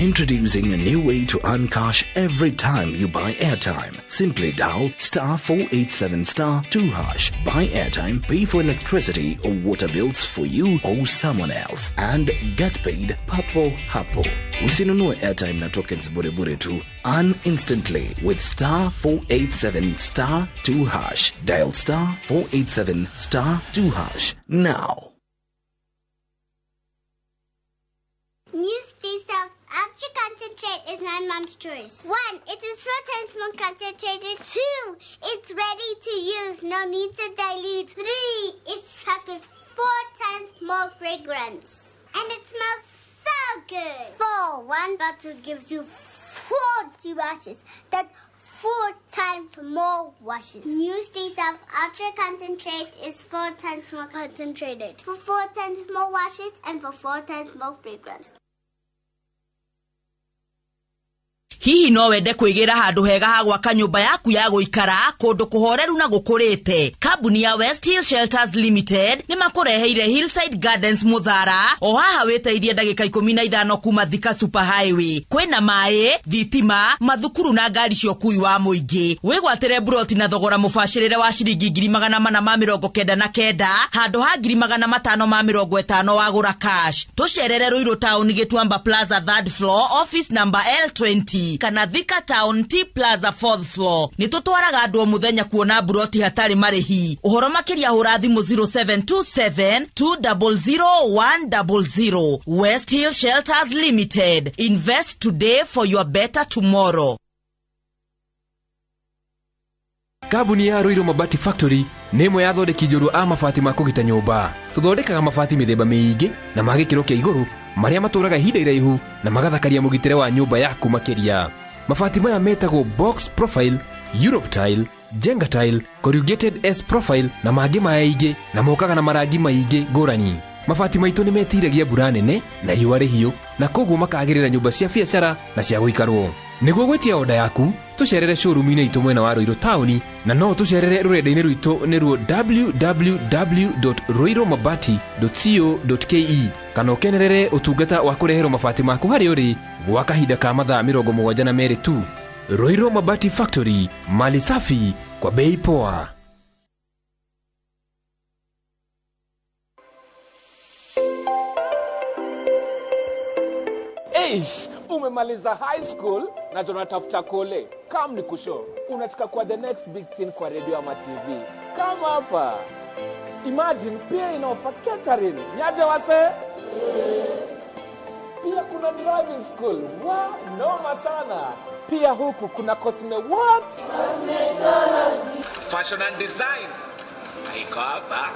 Introducing a new way to earn cash every time you buy airtime. Simply dial star 487 star 2 hash. Buy airtime, pay for electricity or water bills for you or someone else, and get paid papo hapo. Usinunue airtime na tokens bure bure tu. Earn instantly with star 487 star 2 hash. Dial star 487 star 2 hash now. New Stay Soft Ultra Concentrate is my mom's choice. 1, it is 4 times more concentrated. 2, it's ready to use. No need to dilute. 3, it's packed with 4 times more fragrance. And it smells so good. 4, 1 bottle gives you 40 washes. That's 4 times more washes. New Stay Soft Ultra Concentrate is 4 times more concentrated. For 4 times more washes and for 4 times more fragrance. Hihi no wende kwĩgĩra handũ hega ha gwaka nyũmba yaku ya gũikara kũndũ kũhoreru na gũkũrĩte. Kambuni ya West Hill Shelters Limited nĩ makũreheire Hillside Gardens Mũthara o haha wĩteithie ndagĩka 15 kuma Thika Super Highway. Kwĩna maĩ, thitima, mathukuru na ngari cia ũkui wa mũingĩ. Wĩgwatĩre mburoti na thogora mũbacĩrĩre wa ciringi 499,000 handũ ha 550,000 wagũra cash. Tũcerere Ruiru Town Gĩtuamba Plaza 3rd floor office number L20 kana Thika Town T Plaza 4th floor. Nĩ tũtwaraga andũ o mũthenya kuona mburoti hatarĩ marĩhi. Ũhoro makĩria hũra thimũ 0727 200 100. West Hill Shelters Limited. Invest today for your better tomorrow. Kambuni ya Ruiru Mabati Factory nĩ ĩmwe ya athondeki njorua a mabati ma kũgita nyũmba. Tũthondekaga mabati mĩthemba mĩingĩ na ma gĩkĩro kĩa igũrũ marĩa matũraga ihinda iraihu na magathakaria mũgitĩre wa nyũmba yaku makĩria. Mabati maya metagwo box profile, Europe tile, Jenga tile, corrugated S profile na mangĩ maingĩ na mokaga na marangi maingĩ ngũrani. Mabati maitũ nĩ metiragia mbura nene na riũa rĩhiũ na koguo makagĩrĩra nyũmba cia biacara na cia gũikarwo. Nĩguo gwĩtia oda yaku tũcerere showroom-inĩ itũ mwena wa Ruiru taũni na no tũcerere rũrenda-inĩ rwitũ nĩruo www.ruirumabati.co.ke kana ũkenerere ũtungata wa kũreherwo mabati maku harĩa ũrĩ gwa kahinda ka mathaa 72 tu. Ruiru Mabati Factory, mali safi kwa bei poa. Eish, umemaliza high school na tunatafuta kole. Kam ni kusho, unataka kwa the next big thing kwa radio ama TV. Kama hapa. Imagine pia inaofa catering. Nyaje wase? Pia kuna driving school. Wa, noma sana. Pia huku kuna cosme what? Cosmetology. Fashion and design. Haiko hapa.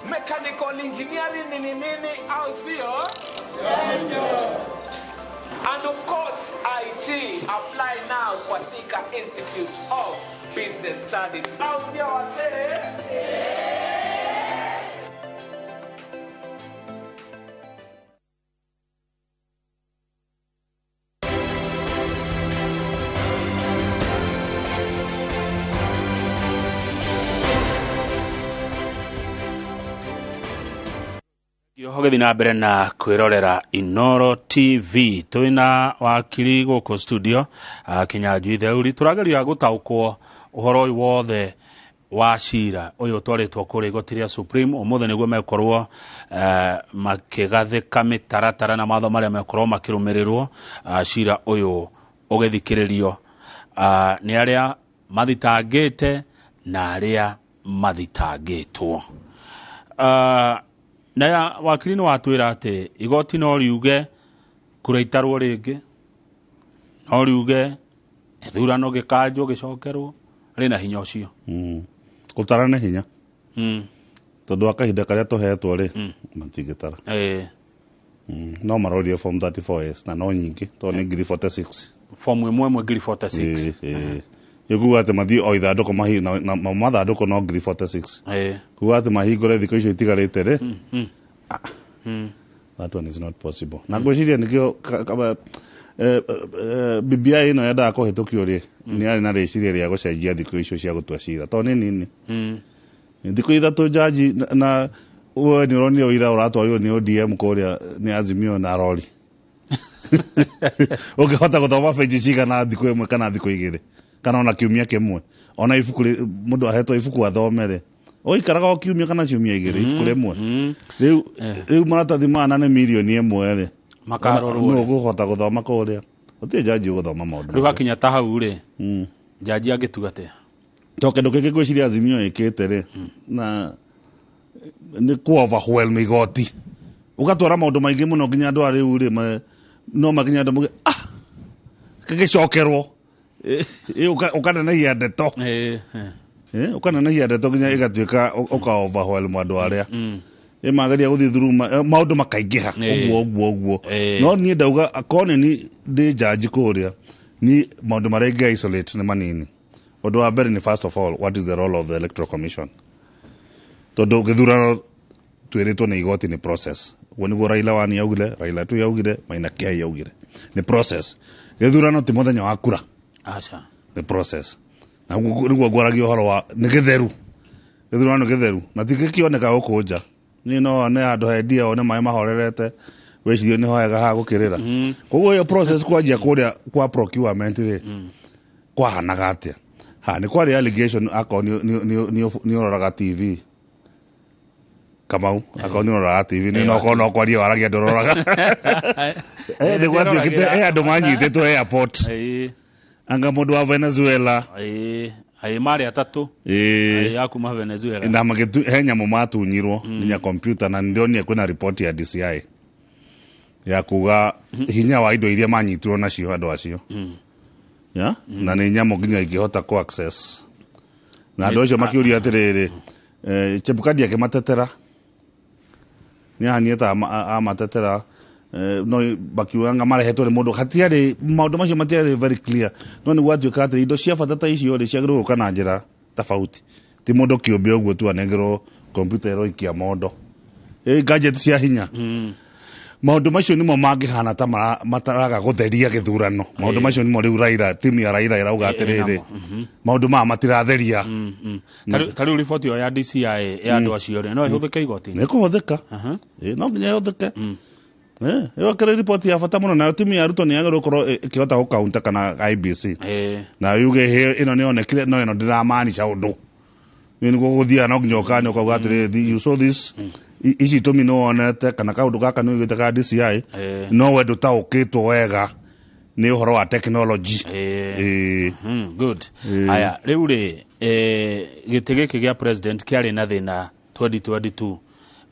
Mechanical engineering nini nini au sio? Yes. And of course, IT. Apply now kwa Thika Institute of Business Studies. Au sio wase? Yohogethi na mbere na kwirorera Inoro TV. Twina wakiri gũkũ studio Kinyanjui Theuri tũrageria gũtaũkwo ũhoro ũyũ wothe wa cira ũyũ ũtwarĩtwo kũrĩa igoti rĩa Supreme. Ũmũthĩ nĩguo mekorwo makĩgathĩka mĩtaratara na matho marĩa mekorwo makĩrũmĩrĩrwo cira ũyũ ũgĩthikĩrĩrio nĩ arĩa mathitangĩte na arĩa mathitangĩtwo. Na wakiri nĩ watwĩra atĩ igoti no riuge kura itarwo rĩngĩ, no riuge gĩthurano gĩkanjwo gĩcokerwo, rĩna hinya ũcio. Gũtara nĩ hinya. Tondũ wa kahinda karĩa tũhetwo rĩ, matingĩtara. No marorie form 34S na no nyingĩ tondũ nĩ 46. Form ĩmwe ĩmwe 46. Ĩkuga atĩ mathiĩ o ithandũkũ na mathandũkũ no 46. Kuga atĩ mahingũre thikũ icio itigarĩte rĩ, that one is not possible. Na ngwĩciria nĩkĩo BBI ĩno yendaga kũhĩtũkio rĩ, nĩ yarĩ na rĩciria rĩa gũcenjia thikũ icio cia gũtua cira tondũ nĩ nini. Thikũ ithatũ jaji na we nĩ ũronire ũira ũratwarirwo nĩ ODM kũrĩa nĩ Azimio na rori. Ũngĩhota gũthoma benji cigana thikũ ĩmwe kana thikũ igĩrĩ kana ona kiumia kĩmwe? Ona ibuku mũndũ ahetwo ibuku athome rĩ, ũikaraga o kiumia kana ciumia igĩrĩ ibuku rĩmwe. Rĩu maratathi maya na nĩ mirioni 1 rĩ, Makarorwo nũ rĩ. Ũkũhota gũthoma kũrĩa? Gũtirĩ jaji ũgũthoma maũndũ Rĩu macio. hakinya ta hau rĩ, jaji angĩtuga atĩa? To kĩndũ kĩngĩ ngwĩciria Azimio ĩkĩte rĩ, na nĩ kũ overwhelm igoti, ũgatwara maũndũ maingĩ mũno nginya andũ a rĩu rĩ no makinya andũ mauge, ah, gĩgĩcokerwo. Ũkanenehia ndeto. Ũkanenehia ndeto nginya ĩgatuĩka ũka overwhelm andũ arĩa ĩ mageria gũthiĩ through maũndũ makaingĩha. Ũguo ũguo ũguo. No niĩ ndauga akorwo nĩ ni ndĩ jaji kũrĩa, ni maũndũ marĩa ingĩ isolate nĩ manini. Ũndũ wa mbere nĩ, first of all, what is the role of the Electoral Commission? Tondũ gĩthurano twĩrĩtwo nĩ igoti nĩ process. Ũguo nĩguo Raila wani yaugire, Raila tu yaugire, Maina Kĩai yaugire, nĩ process. Gĩthurano ti mũthenya wa kura. Aca. Nĩ process, na nĩguo ngwaragia ũhoro wa nĩ gĩtheru. Gĩthurano nĩ gĩtheru na ti gĩkĩoneka gũkũ nja. Niĩ no one handũ hendia, one maĩ mahorerete, wĩcirie nĩ hoega ha gũkĩrĩra. Koguo ĩyo process kwanjia kũrĩa kwa procurement rĩ, kwahanaga atĩa? Ha nĩ kwarĩ allegation, akorwo nĩ ũroraga TV, Kamau, akorwo nĩ ũroraga TV, nĩ no korwo no kwaria waragia ndũroraga. Nĩ gwatuĩkĩte andũ manyitĩtwo airport, anga mũndũ wa Venezuela. Ĩĩ, marĩ atatũ. Ĩĩ. Ya kuma Venezuela. Na magĩtu he nyamũ matunyirwo nginya computer, na ndĩronire kwĩna report ya DCI ya kuga hinya wa indo iria manyitirwo nacio andũ acio ya na nĩ nyamũ nginya ingĩhota ku access, na andũ acio makĩũria atĩrĩrĩ, Chebukati akĩmatetera, nĩ ahanie ta amatetera, no makiuga anga marehetwo nĩ mũndũ. Hatiarĩ maũndũ macio matiarĩ very clear, no nĩ gwatuĩka atĩ indo cia bata ta icio rĩ, ciagĩrĩirwo gũka na njĩra tofauti, ti mũndũ kĩũmbe ũguo tu anengerwo kompiuta ĩroikia mondo. Gadget cia hinya, maũndũ macio nĩmo mangĩhana ta mataraga gũtheria gĩthurano. Maũndũ macio nĩmo rĩu Raila, timu ya Raila ĩrauga atĩrĩrĩ, maũndũ maya matiratheria. Ta rĩu riboti ĩyo ya DCI ya andũ acio rĩ, no ĩhũthĩke igoti-inĩ? Nĩ kũhũthĩka. Ĩ, no nginya ĩhũthĩke. Ĩyo kĩrĩ riboti ya bata mũno, nayo timu ya Ruto nĩ yagĩrĩirwo gũkorwo ĩkĩhota gũkaunta kana IBC na yuge, "Hĩ, ĩno nĩ yonekire, no ĩno ndĩramaanisha ũndũ." Nĩ nĩguo gũthiaga, no nginya ũkane ũkauga atĩrĩrĩ, you saw this, ici itũmi nĩ wonete kana kaũndũ gaka nĩ ũigĩte ka DCI, no we ndũtaũkĩtwo wega nĩ ũhoro wa technology. Ĩĩ. Good. Aya, rĩu rĩ, gĩtĩ gĩkĩ gĩa president kĩarĩ na thĩna 2022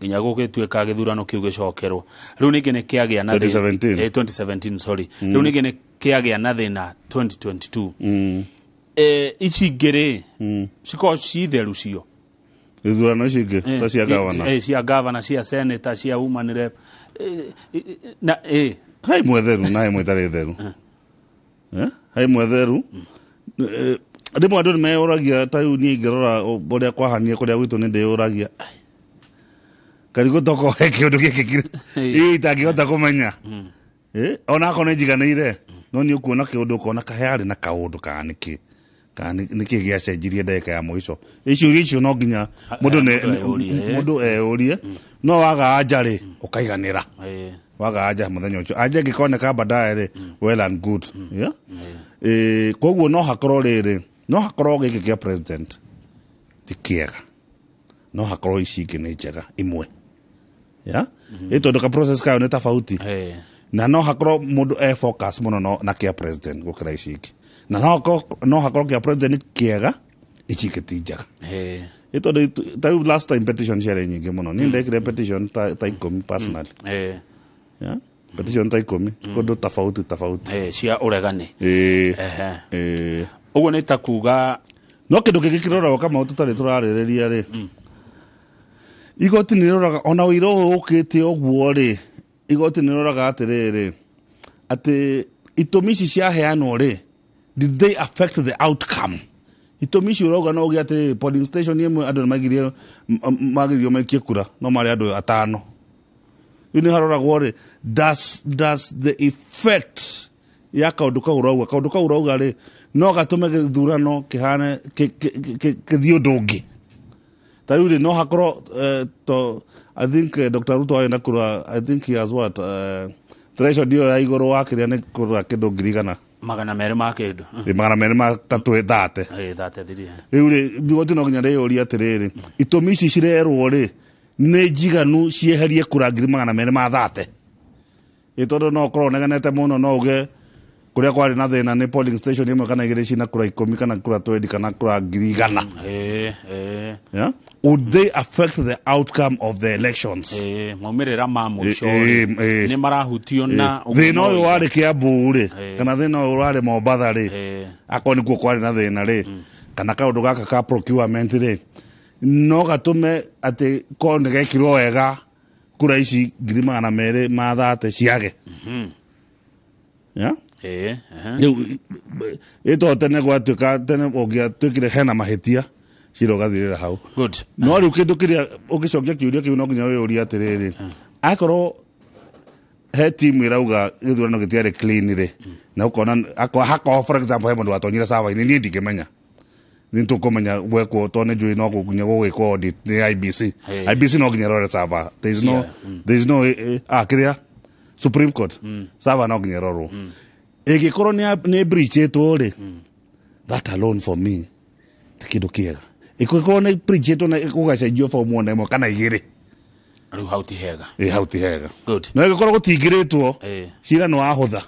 nginya gũgĩtuĩka gĩthurano kĩu gĩcokerwo. Rĩu ningĩ nĩ kĩagĩa na thĩna 2017. 2017, sorry. Rĩu ningĩ nĩ kĩagĩa na thĩna 2022. Ici ingĩ rĩ, cikoragwo ci theru cio? Ithurano ici ingĩ ta cia gavana? Cia gavana, cia senator, cia woman rep, na Hai imwe theru na imwe itarĩ theru. Hai imwe theru. Rĩmwe andũ nĩ meyũragia, ta rĩu niĩ ingĩrora ũrĩa kwahania kũrĩa gwitũ, nĩ ndĩyũragia, "Ai, karigũ toko he kĩũndũ gĩkĩkire ii itangĩhota kũmenya?" Ona akorwo nĩ njiganĩire, no nĩ ũkuona kĩũndũ ũkona kahe harĩ na kaũndũ kana nĩkĩ, kana nĩkĩ gĩacenjirie ndagĩka ya mũico. Icio icio no nginya mũndũ Mũndũ eyũrie, mũndũ eyũrie. No waga anja rĩ, ũkaiganĩra. Waga anja mũthenya ũcio, anja ĩngĩkoneka baadaye rĩ, well and good, yeah? Koguo no hakorwo rĩrĩ, no hakorwo gĩkĩ kĩa president ti kĩega, no hakorwo ici ingĩ nĩ njega imwe, yeah? Tondũ ka process kayo nĩ tofauti, na no hakorwo mũndũ e focus mũno no, na kĩa president gũkĩra ici ingĩ, na no hakorwo kĩa president nĩ kĩega, ici ingĩ ti njega. Tondũ ta rĩu last time petition ciarĩ nyingĩ mũno. Niĩ ndekire petition ta 10 personally. Yeah? Petition ta 10 kũndũ tofauti tofauti. Cia ũregani. Ĩĩ. Ehe. Ĩĩ. Ũguo nĩ ta kuga No kĩndũ kĩngĩ kĩroragwo, Kamau, tũtarĩ tũrarĩrĩria rĩ, igoti nĩ rĩroraga ona ũira ũyũ ũkĩte ũguo rĩ, igoti nĩ rĩroraga atĩrĩrĩ, atĩ itũmi ici ciaheanwo rĩ, did they affect the outcome? Itũmi ici ũrauga no ũgĩe atĩrĩrĩ, polling station ĩmwe andũ nĩ maigirie magiririo maikie kura, no marĩ andũ atano. Rĩu nĩ haroragwo rĩ, does the effect ya kaũndũ kau ũrauga, kaũndũ kau ũrauga rĩ, no gatũme gĩthurano kĩhane kĩthiĩ ũndũ ũngĩ? Ta rĩu rĩ, no hakorwo to I think Dr. Ruto arĩ na kura, I think he has what, Threshold ĩyo ya igũrũ wa kĩrĩa nĩ kũrĩa kĩndũ 100,000. 200 ma kĩndũ. 200 ma tatũ thate. Thate thirie. Rĩu rĩ, igoti no nginya rĩyũrie atĩrĩrĩ, itũmi ici cirerwo rĩ, nĩ njiganu cieherie kura 230,000 ma thate? Ĩ tondũ no ũkorwo ũnegenete mũno, no uge kũrĩa kwarĩ na thĩna nĩ polling station ĩmwe kana igĩrĩ cina kura 10 kana kura 20 kana kura 100,000. Yeah? Would they affect the outcome of the elections? Maumĩrĩra ma mũico rĩ, nĩ marahutio na Thĩna ũyũ warĩ Kiambu rĩ, kana thĩna ũyũ warĩ Mombatha rĩ, akorwo nĩkuo kwarĩ na thĩna rĩ, kana kaũndũ gaka ka procurement rĩ, no gatũme atĩ korwo nĩ gekirwo wega kura ici 200,000 ma thate ciage. Yeah? Rĩu ĩto tene gwatuĩka tene ũngĩatuĩkire hena mahĩtia cira ũgathirĩra hau. Good. No rĩu kĩndũ kĩrĩa ũngĩcokia kĩũria kĩu no nginya wĩyũrie atĩrĩrĩ, akorwo he timu ĩrauga gĩthurano gĩtiarĩ clean rĩ, na ũkona hakorwo for example he mũndũ watonyire server-inĩ, niĩ ndingĩmenya, nĩ tũkũmenya gwekwo tondũ nĩ njũĩ no nginya gũgwĩkwo audit nĩ IBC. IBC no nginya ĩrore server. There is no there is no kĩrĩa Supreme Court server no nginya ĩrorwo. Ĩngĩkorwo nĩ breachĩtwo rĩ, that alone for me ti kĩndũ kĩega. Ĩngĩkorwo nĩ breachĩtwo na gũgacenjio form ona ĩmwe kana igĩrĩ, Rĩu hau ti hega. Ĩ hau ti hega. Good. No ĩngĩkorwo gũtingĩrĩtwo, cira nĩ wahũtha.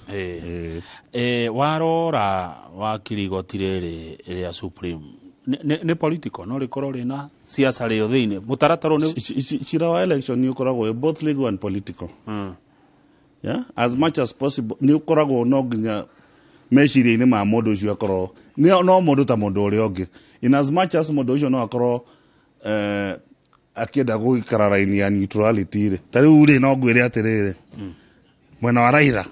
Warora wakiri, igoti rĩrĩ rĩa Supreme nĩ political, no rĩkorwo rĩna siasa rĩo thĩinĩ mũtaratara ũyũ nĩ Cira wa election nĩ ũkoragwo wĩ both legal and political. Yeah? As much as possible nĩ ũkoragwo no nginya meciria-inĩ ma mũndũ ũcio akorwo no mũndũ ta mũndũ ũrĩa ũngĩ, in as much as mũndũ ũcio no akorwo akĩenda gũikara raini ya neutrality rĩ, ta rĩu rĩ, no ngwĩre atĩrĩrĩ, mwena wa Raila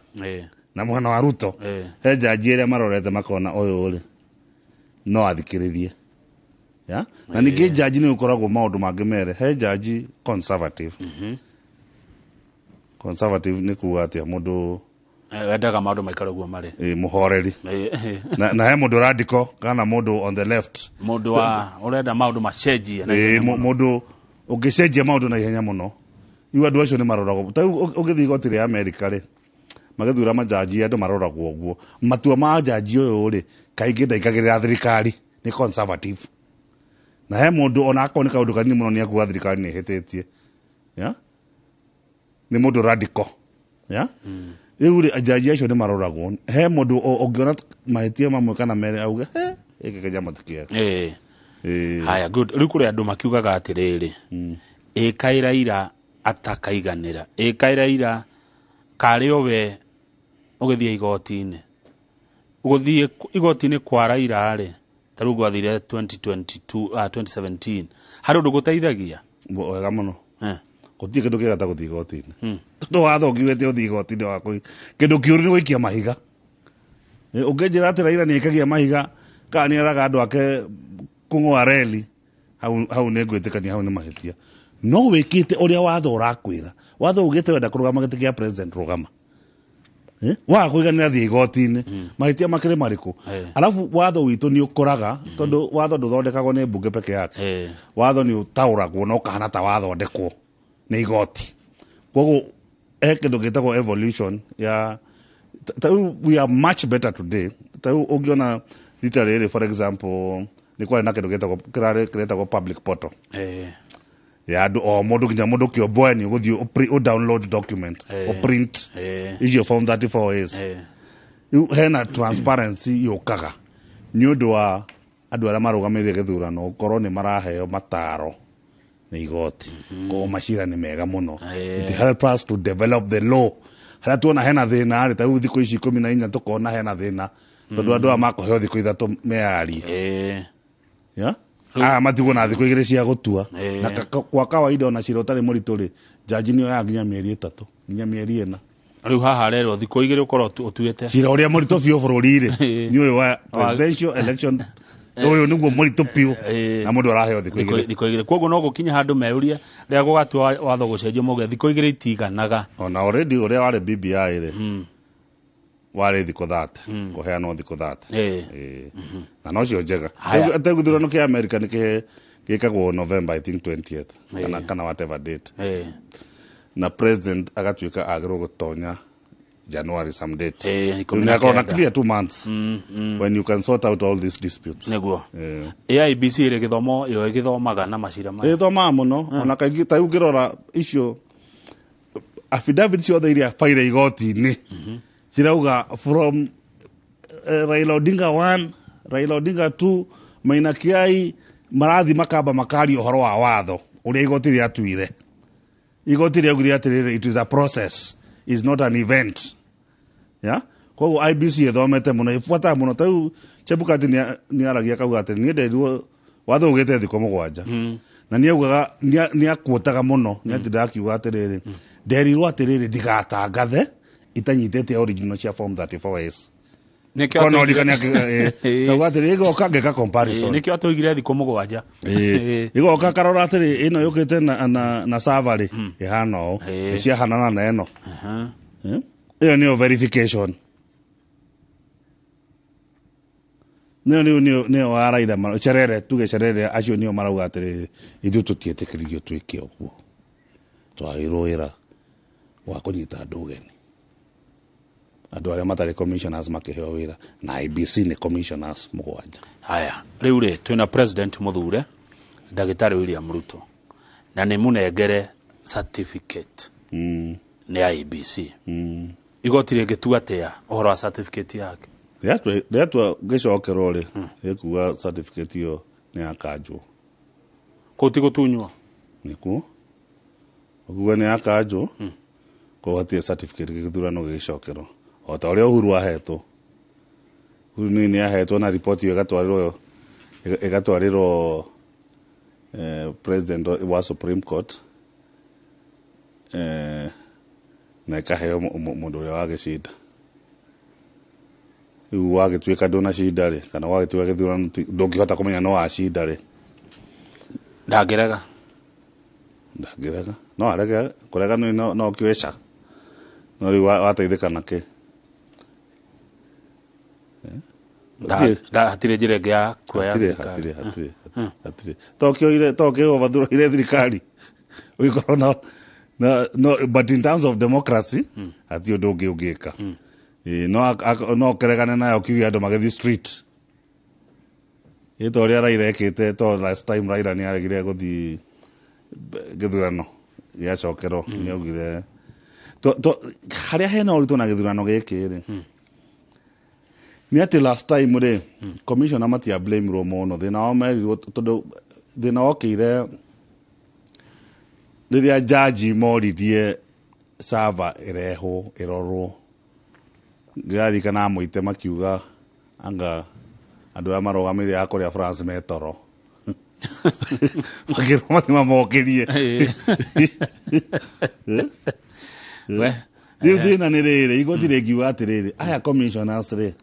na mwena wa Ruto, he jaji ĩrĩa marorete makona ũyũ rĩ no athikĩrĩrie. Yeah? Na ningĩ jaji nĩ ũkoragwo maũndũ mangĩ mere, he jaji conservative. Conservative nĩ kuga atĩa? Mũndũ Wendaga maũndũ maikare ũguo marĩ. Mũhoreri. Na he mũndũ radical kana mũndũ on the left. Mũndũ wa ũrenda maũndũ macenjie na ihenya mũno. Mũndũ ũngĩcenjia maũndũ na ihenya mũno. Rĩu andũ acio nĩ maroragwo. Ta rĩu ũngĩthiĩ igoti rĩa Amerika rĩ, magĩthura majaji, andũ maroragwo ũguo. Matua ma jaji ũyũ rĩ, kaingĩ ndaingagĩrĩra thirikari, nĩ conservative. Na he mũndũ ona akorwo nĩ kaũndũ kanini mũno nĩ akuga thirikari nĩ ĩhĩtĩtie. Yeah? Nĩ mũndũ radical. Yeah? Rĩu rĩ, jaji acio nĩ maroragwo. He mũndũ ũngĩona mahĩtia mamwe kana merĩ auge, he gĩkĩ kĩnyamũ ti kĩega. Haya, good. Rĩu kũrĩ andũ makiugaga atĩrĩrĩ, ĩ kaĩ Raila atakaiganĩra, ĩ kaĩ Raila karĩ o we ũgĩthiĩ igoti-inĩ, gũthiĩ igoti-inĩ kwa Raila rĩ, ta rĩu gwathire 2022, 2017, harĩ ũndũ gũteithagia? Wega mũno. Gũtirĩ kĩndũ kĩega ta gũthiĩ igoti-inĩ, tondũ watho ũngiugĩte ũthiĩ igoti-inĩ wa kĩndũ kĩũru nĩ gũikia mahiga. Ũngĩnjĩra atĩ Raila nĩ aikagia mahiga kana nĩ eraga andũ ake kũng'oa reli, hau hau nĩ ngwĩtĩkania, hau nĩ mahĩtia. No wĩkĩte ũrĩa watho ũrakwĩra. Watho ugĩte wenda kũrũgama gĩtĩ kĩa president, rũgama. Waga kũiganĩra, thiĩ igoti-inĩ. Mahĩtia makĩrĩ marĩkũ? Alafu watho witũ nĩ ũkũraga, tondũ watho ndũthondekagwo nĩ mbunge peke yake. Watho nĩ ũtaũragwo na ũkahana ta wathondekwo nĩ igoti. Koguo he kĩndũ gĩtagwo evolution ya ta rĩu we are much better today. Ta rĩu ũngĩona rita rĩrĩ, for example, nĩ kwarĩ na kĩndũ gĩtagwo kĩrarĩ kĩretagwo public portal ya andũ o mũndũ, nginya mũndũ kĩomboe nĩ ũgũthiĩ ũ download document, ũprint icio form 34 As. Rĩu hena transparency yũkaga nĩ ũndũ wa andũ arĩa marũgamĩrĩire gĩthurano gũkorwo nĩ maraheo mataro nĩ igoti. Koguo macira nĩ mega mũno. It help us to develop the law. Harĩa tuona hena thĩna rĩ, ta rĩu thikũ ici 14 tũkona hena thĩna, tondũ andũ aya makũheo thikũ 3 meyarie. Yeah? Aya matigwo na thikũ 2 cia gũtua. Na kwa kawaida ona cira ũtarĩ mũritũ rĩ, jaji nĩ oyaga nginya mĩeri 3, nginya mĩeri 4. Rĩu haha rerwo thikũ 2 ũkorwo ũtuĩte. Cira ũrĩa mũritũ biũ bũrũri-rĩ nĩ ũyũ wa presidential election. Ũyũ nĩguo mũritũ biũ, na mũndũ araheo thikũ 2. Thikũ 2. Koguo no gũkinya handũ meurie rĩrĩa gũgatua watho gũcenjio mauge thikũ 2 itiganaga. Ona already ũrĩa warĩ BBI rĩ, warĩ thikũ 30, kũheanwo thikũ 30. Na nocio njega. Haya. Rĩu gĩthurano kĩa America nĩ gĩkagwo November, I think 20th kana whatever date, na president agatuĩka agĩrĩirwo gũtonya January some date. Eh, 19. Nĩakorwo na clear 2 months when you can sort out all these disputes. Nĩguo. Eh. IEBC ĩrĩ gĩthomo yo ĩgĩthomaga na macira maya. Ĩthomaga mũno, ona kaingĩ ta rĩu ngĩrora icio affidavit ciothe iria baire igoti-inĩ cirauga from Raila Odinga 1, Raila Odinga 2, Maina Kiai, marathi makamba makaria ũhoro wa watho ũrĩa igoti rĩatuire. Igoti rĩaugire atĩrĩrĩ, it is a process, is not an event, yeah? Koguo IEBC ĩthomete mũno, ĩbuataga mũno. Ta rĩu Chebukati nĩ aragia akauga atĩ niĩ nderirwo watho ugĩte thikũ 7, na nĩ augaga nĩ akuotaga mũno, nĩ atindaga akiuga atĩrĩrĩ, nderirwo atĩrĩrĩ, ndigatangathe itanyitĩte original cia form 34S. Nĩkĩo Kona atũigire- kauga atĩrĩ, ĩgoka ngĩka comparison. Nĩkĩo atũigire thikũ 7. Ĩgoka karora atĩrĩ, ĩno yũkĩte na server rĩ, ĩhana ũũ, Ĩĩ. nĩ ciahanana na ĩno. Eh? Ĩyo nĩyo verification, nĩyo ya Raila Cherere, tuge Cherere, acio nĩo marauga atĩrĩrĩ, ithuĩ tũtietĩkĩririo twĩke ũguo, twagĩrwo wĩra wa kũnyita andũ ũgeni, andũ arĩa matarĩ commissioners makĩheo wĩra na IEBC nĩ commissioners 7. Haya, rĩu rĩ, twĩna president mũthure ndagĩtarĩ William Ruto, na nĩ mũnengere certificate nĩ IEBC. Igoti rĩngĩtua atĩa ũhoro wa certificate yake? Rĩatua gĩcokerwo rĩ, ĩkuga certificate ĩyo nĩ yakanjwo. Kũu ti gũtunywo? Nĩkuo ũkuga nĩ yakanjwo, koguo hatirĩ certificate gĩthurano gĩgĩcokerwo, o ta ũrĩa Uhuru ahetwo. Uhuru nĩ ahetwo na riboti ĩyo ĩgatwarĩrwo president wa Supreme Court, na ĩkaheo mũndũ ũrĩa wagĩcinda. Rĩu wagĩtuĩka ndũnacinda rĩ, kana wagĩtuĩka gĩthurano ndũngĩhota kũmenya no wacinda rĩ. Ndangĩrega? Ndangĩrega, no arege kũrega no kĩweca, no rĩu wateithĩka nakĩ? Hatirĩ njĩra ĩngĩ ya kuoya Hatirĩ. thirikari. Hatirĩ, tokĩoire tokĩ overthrow thirikari ũgĩkorwo na no, but in terms of democracy hatirĩ ũndũ ũngĩ ũngĩka. Ĩĩ, no no ũkeregane nayo kiuge andũ magĩthiĩ street, ĩ ta ũrĩa Raila ekĩte, to last time Raila nĩ aregire gũthiĩ gĩthurano gĩacokerwo, nĩ augire harĩa hena ũritũ na gĩthurano gĩkĩ rĩ, nĩ atĩ last time rĩ, commissioner matia blamirwo mũno. Thĩna wao merirwo, tondũ thĩna wokĩire rĩrĩa jaji moririe server ĩrehwo ĩrorwo. Ngĩraririkana amũite makiuga anga andũ arĩa marũgamĩrĩire a kũrĩa France metoro, makĩrwo mathi mamokĩrie. We. Rĩu thĩna nĩ rĩrĩ, igoti rĩngiuga atĩrĩrĩ, aya commissioners rĩ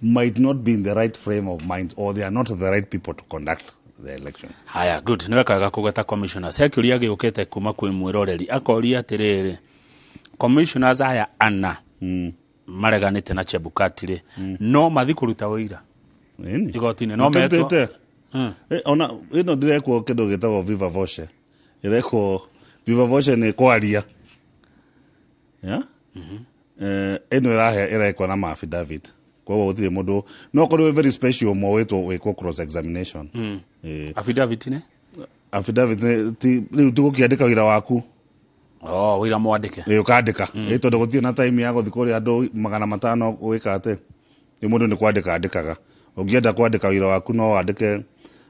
might not be in the right frame of mind or they are not the right people to conduct the election. Haya, good, nĩ wekaga kũgweta commissioners. He kĩũria gĩũkĩte kuma kwĩ mwĩroreri, akoria atĩrĩrĩ, commissioners aya ana mareganĩte na Chebukati rĩ, no mathi kũruta ũira Ĩni. igoti-inĩ? No metwo? Matutĩte. Eh, ona ĩno ndĩrekwo kĩndũ gĩtagwo viva voce, ĩrekwo viva voce nĩ kwaria, yeah? Ĩno ĩrahe ĩrekwo na ma affidavit, koguo gũtirĩ mũndũ, no korwo wĩ very special ũmwe wĩtwo wĩkwo cross examination. Affidavit nĩ? Affidavit rĩu tũgũkĩandĩka wĩra waku. Oh, wĩra mwandĩke. Ĩ, ũkandĩka. Ĩ, tondũ gũtirĩ na time ya gũthiĩ kũrĩa andũ 500 gwĩka atĩ nĩ mũndũ nĩ kwandĩka andĩkaga. Ũngĩenda kwandĩka wĩra waku no wandĩke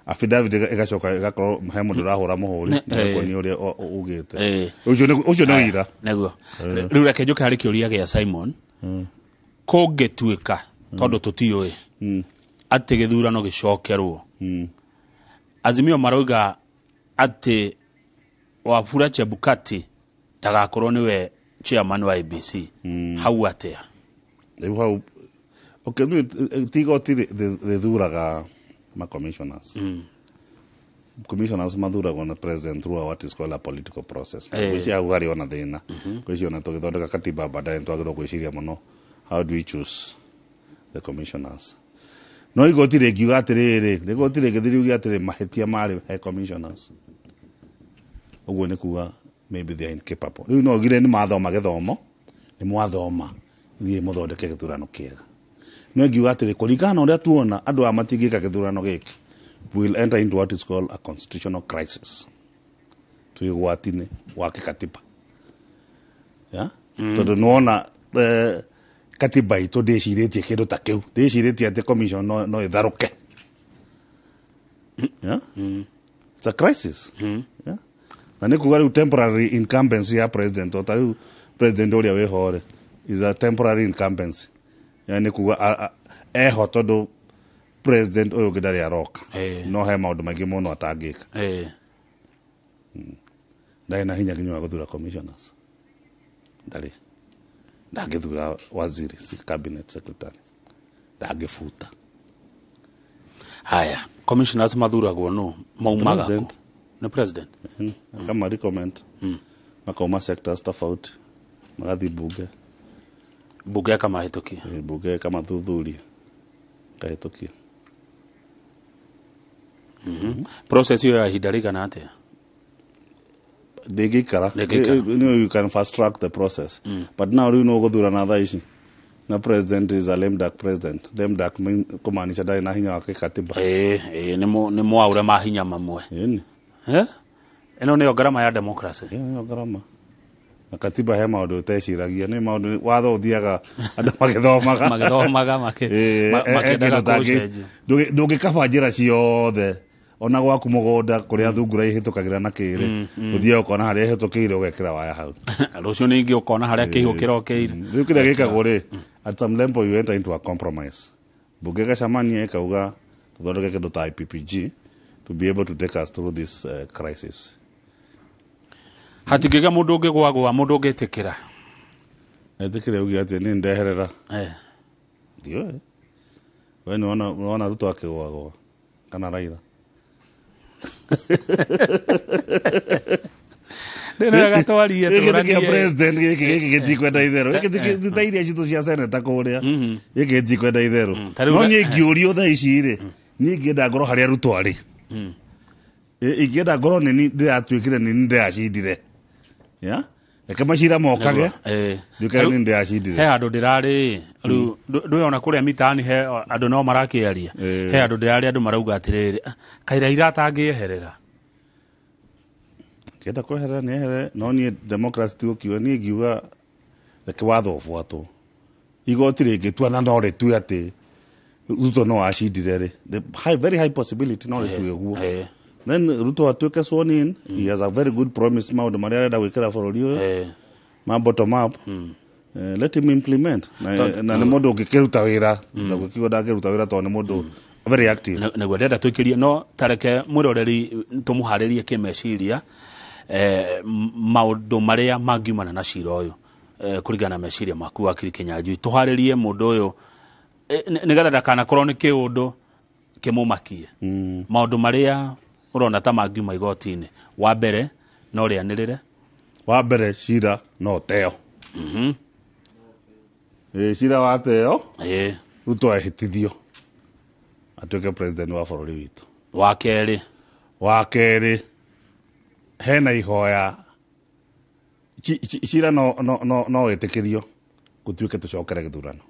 affidavit, ĩgacoka ĩgakorwo he mũndũ ũrahũra mũhũri nĩkuonia ũrĩa ugĩte. Ũcio nĩ ũira. Nĩguo. Rĩu reke njũke harĩ kĩũria gĩa Simon. Kũngĩtuĩka, tondũ tũtiũĩ, atĩ gĩthurano gĩcokerwo, Azimio marauga atĩ Wafula Chebukati ndagakorwo nĩwe chairman wa IEBC, hau atĩa? Rĩu hau, okay, rĩu ti igoti rĩthuraga ma commissioners. Commissioners mathuragwo na president through what is called a political process. Gwĩciria hau harĩ ona thĩna. Gwĩciria ona tũgĩthondeka katiba baadaye nĩtwagĩrĩirwo gwĩciria mũno how do we choose the commissioners. No igoti rĩngiuga atĩrĩrĩ, igoti rĩngĩthiĩ riuge atĩrĩ, mahĩtia marĩ he commissioners, ũguo nĩ kuga maybe they are incapable. Rĩu no ugire nĩ mathoma gĩthomo, nĩ mwathoma. Thiĩ mũthondeke gĩthurano kĩega. No ingiuga atĩrĩ, kũringana na ũrĩa tuona andũ aya matingĩka gĩthurano gĩkĩ, we will enter into what is called a constitutional crisis. Twĩ ũgwati-inĩ wa kĩkatiba. Yeah? Tondũ nĩwona katiba itũ ndĩcirĩtie kĩndũ ta kĩu, ndĩcirĩtie atĩ commission no ĩtharũke. Yeah? It's a crisis. Yeah? Na nĩ kuga rĩu temporary incumbency ya president, o ta rĩu president ũrĩa wĩho rĩ, is a temporary incumbency. Yani nĩ kuga eho tondũ president ũyũ ũngĩ ndarĩ aroka. No he maũndũ maingĩ mũno atangĩka. Ndarĩ na hinya nginya wa gũthura commissioners. Ndarĩ. Ndangĩthura waziri, si cabinet secretary. Ndangĩbuta. Haya, commissioners mathuragwo no maumaga kũ? President. Nĩ president. Kama recommend. Makauma sectors tofauti. Magathiĩ bunge. Bunge akamahĩtũkia. Bunge ĩkamathuthuria. Ĩkahĩtũkia. Process ĩyo ya ihinda rĩigana atĩa? Ndĩngĩikara. Ndĩngĩikara. You can fast track the process. But now rĩu no gũthurana thaa ici. Na president is a lame duck president. Lame duck mean kumaanisha ndarĩ na hinya wa kĩkatiba. Ĩĩ, nĩ mwaũre mahinya mamwe. Ĩni. Eh? Ĩno nĩyo ngarama ya democracy. Ĩyo nĩyo ngarama. Na katiba he maũndũ ũteciragia, nĩ maũndũ watho ũthiaga andũ magĩthomaga. Magĩthomaga, makĩendaga kĩndũ ta kũũcenjia. Ndũngĩkaba njĩra ciothe ona gwaku mũgũnda kũrĩa thungura ihĩtũkagĩra na kĩrĩ, ũthiaga ũkona harĩa ihĩtũkĩire ũgekĩra waya hau. Rũciũ ningĩ ũkona harĩa kĩihũ kĩrokeire. Rĩu kĩrĩa gĩkagwo rĩ, at some level you enter into a compromise. Bunge ĩgacemania ĩkauga tũthondeke kĩndũ ta IPPG to be able to take us through this crisis. Hatingĩgĩa mũndũ ũngĩgwagwa, mũndũ ũngĩtĩkĩra. Etĩkĩre uge atĩ nĩ ndeherera. Ndiũĩ. We nĩwona Ruto akĩgwagwa kana Raila? Nĩ wega twarie, Gĩkĩ nĩ kĩa tũranie. president gĩkĩ gĩtikwenda itherũ. Gĩkĩ ti ta iria citũ cia seneta kũrĩa. Gĩkĩ gĩtikwenda itherũ. Ta rĩu No niĩ ingĩũrio thaa ici rĩ, niĩ ingĩenda ngorwo harĩa Ruto arĩ. Ingĩenda ngorwo nĩ niĩ ndĩratuĩkire nĩ niĩ ndĩracindire. Yeah? Reke macira mokage. Nduĩke nĩ niĩ ndĩracindire. He handũ ndĩrarĩ rĩu ndũyona kũrĩa mitaani he andũ no marakĩaria. He handũ ndĩrarĩ andũ marauga atĩrĩrĩ, kaĩ Raila atangĩeherera. Kĩenda kweherera nĩ eherere, no niĩ democracy ti gũkiuga, niĩ ngiuga reke watho ũbuatwo. Igoti rĩngĩtua na no rĩtue atĩ Ruto no acindire rĩ, the high, very high possibility no rĩtue ũguo. Then Ruto atuĩke sworn in, he has a very good promise maũndũ marĩa arenda gwĩkĩra bũrũri ũyũ ma bottom up. Let him implement. Na nĩ mũndũ ũngĩkĩruta wĩra, ndagũkiuga ndangĩruta wĩra tondũ nĩ mũndũ very active. Nĩguo ndĩrenda tũikĩrie, no tareke mwĩroreri tũmũharĩrie kĩmeciria, maũndũ marĩa mangiumana na cira ũyũ, kũringana na meciria maku wakiri Kĩnyanjui. Tũharĩrie mũndũ ũyũ, nĩgetha ndakanakorwo nĩ kĩũndũ kĩmũmakie. Maũndũ marĩa ũrona ta mangiuma igoti-inĩ, wa mbere no rĩanĩrĩre. Wa mbere cira no teo. Cira wa teo, Ruto ehĩtithio atuĩke president wa bũrũri witũ. Wa kerĩ. Wa kerĩ hena ihoya cira no wĩtĩkĩrio gũtuĩke tũcokere gĩthurano.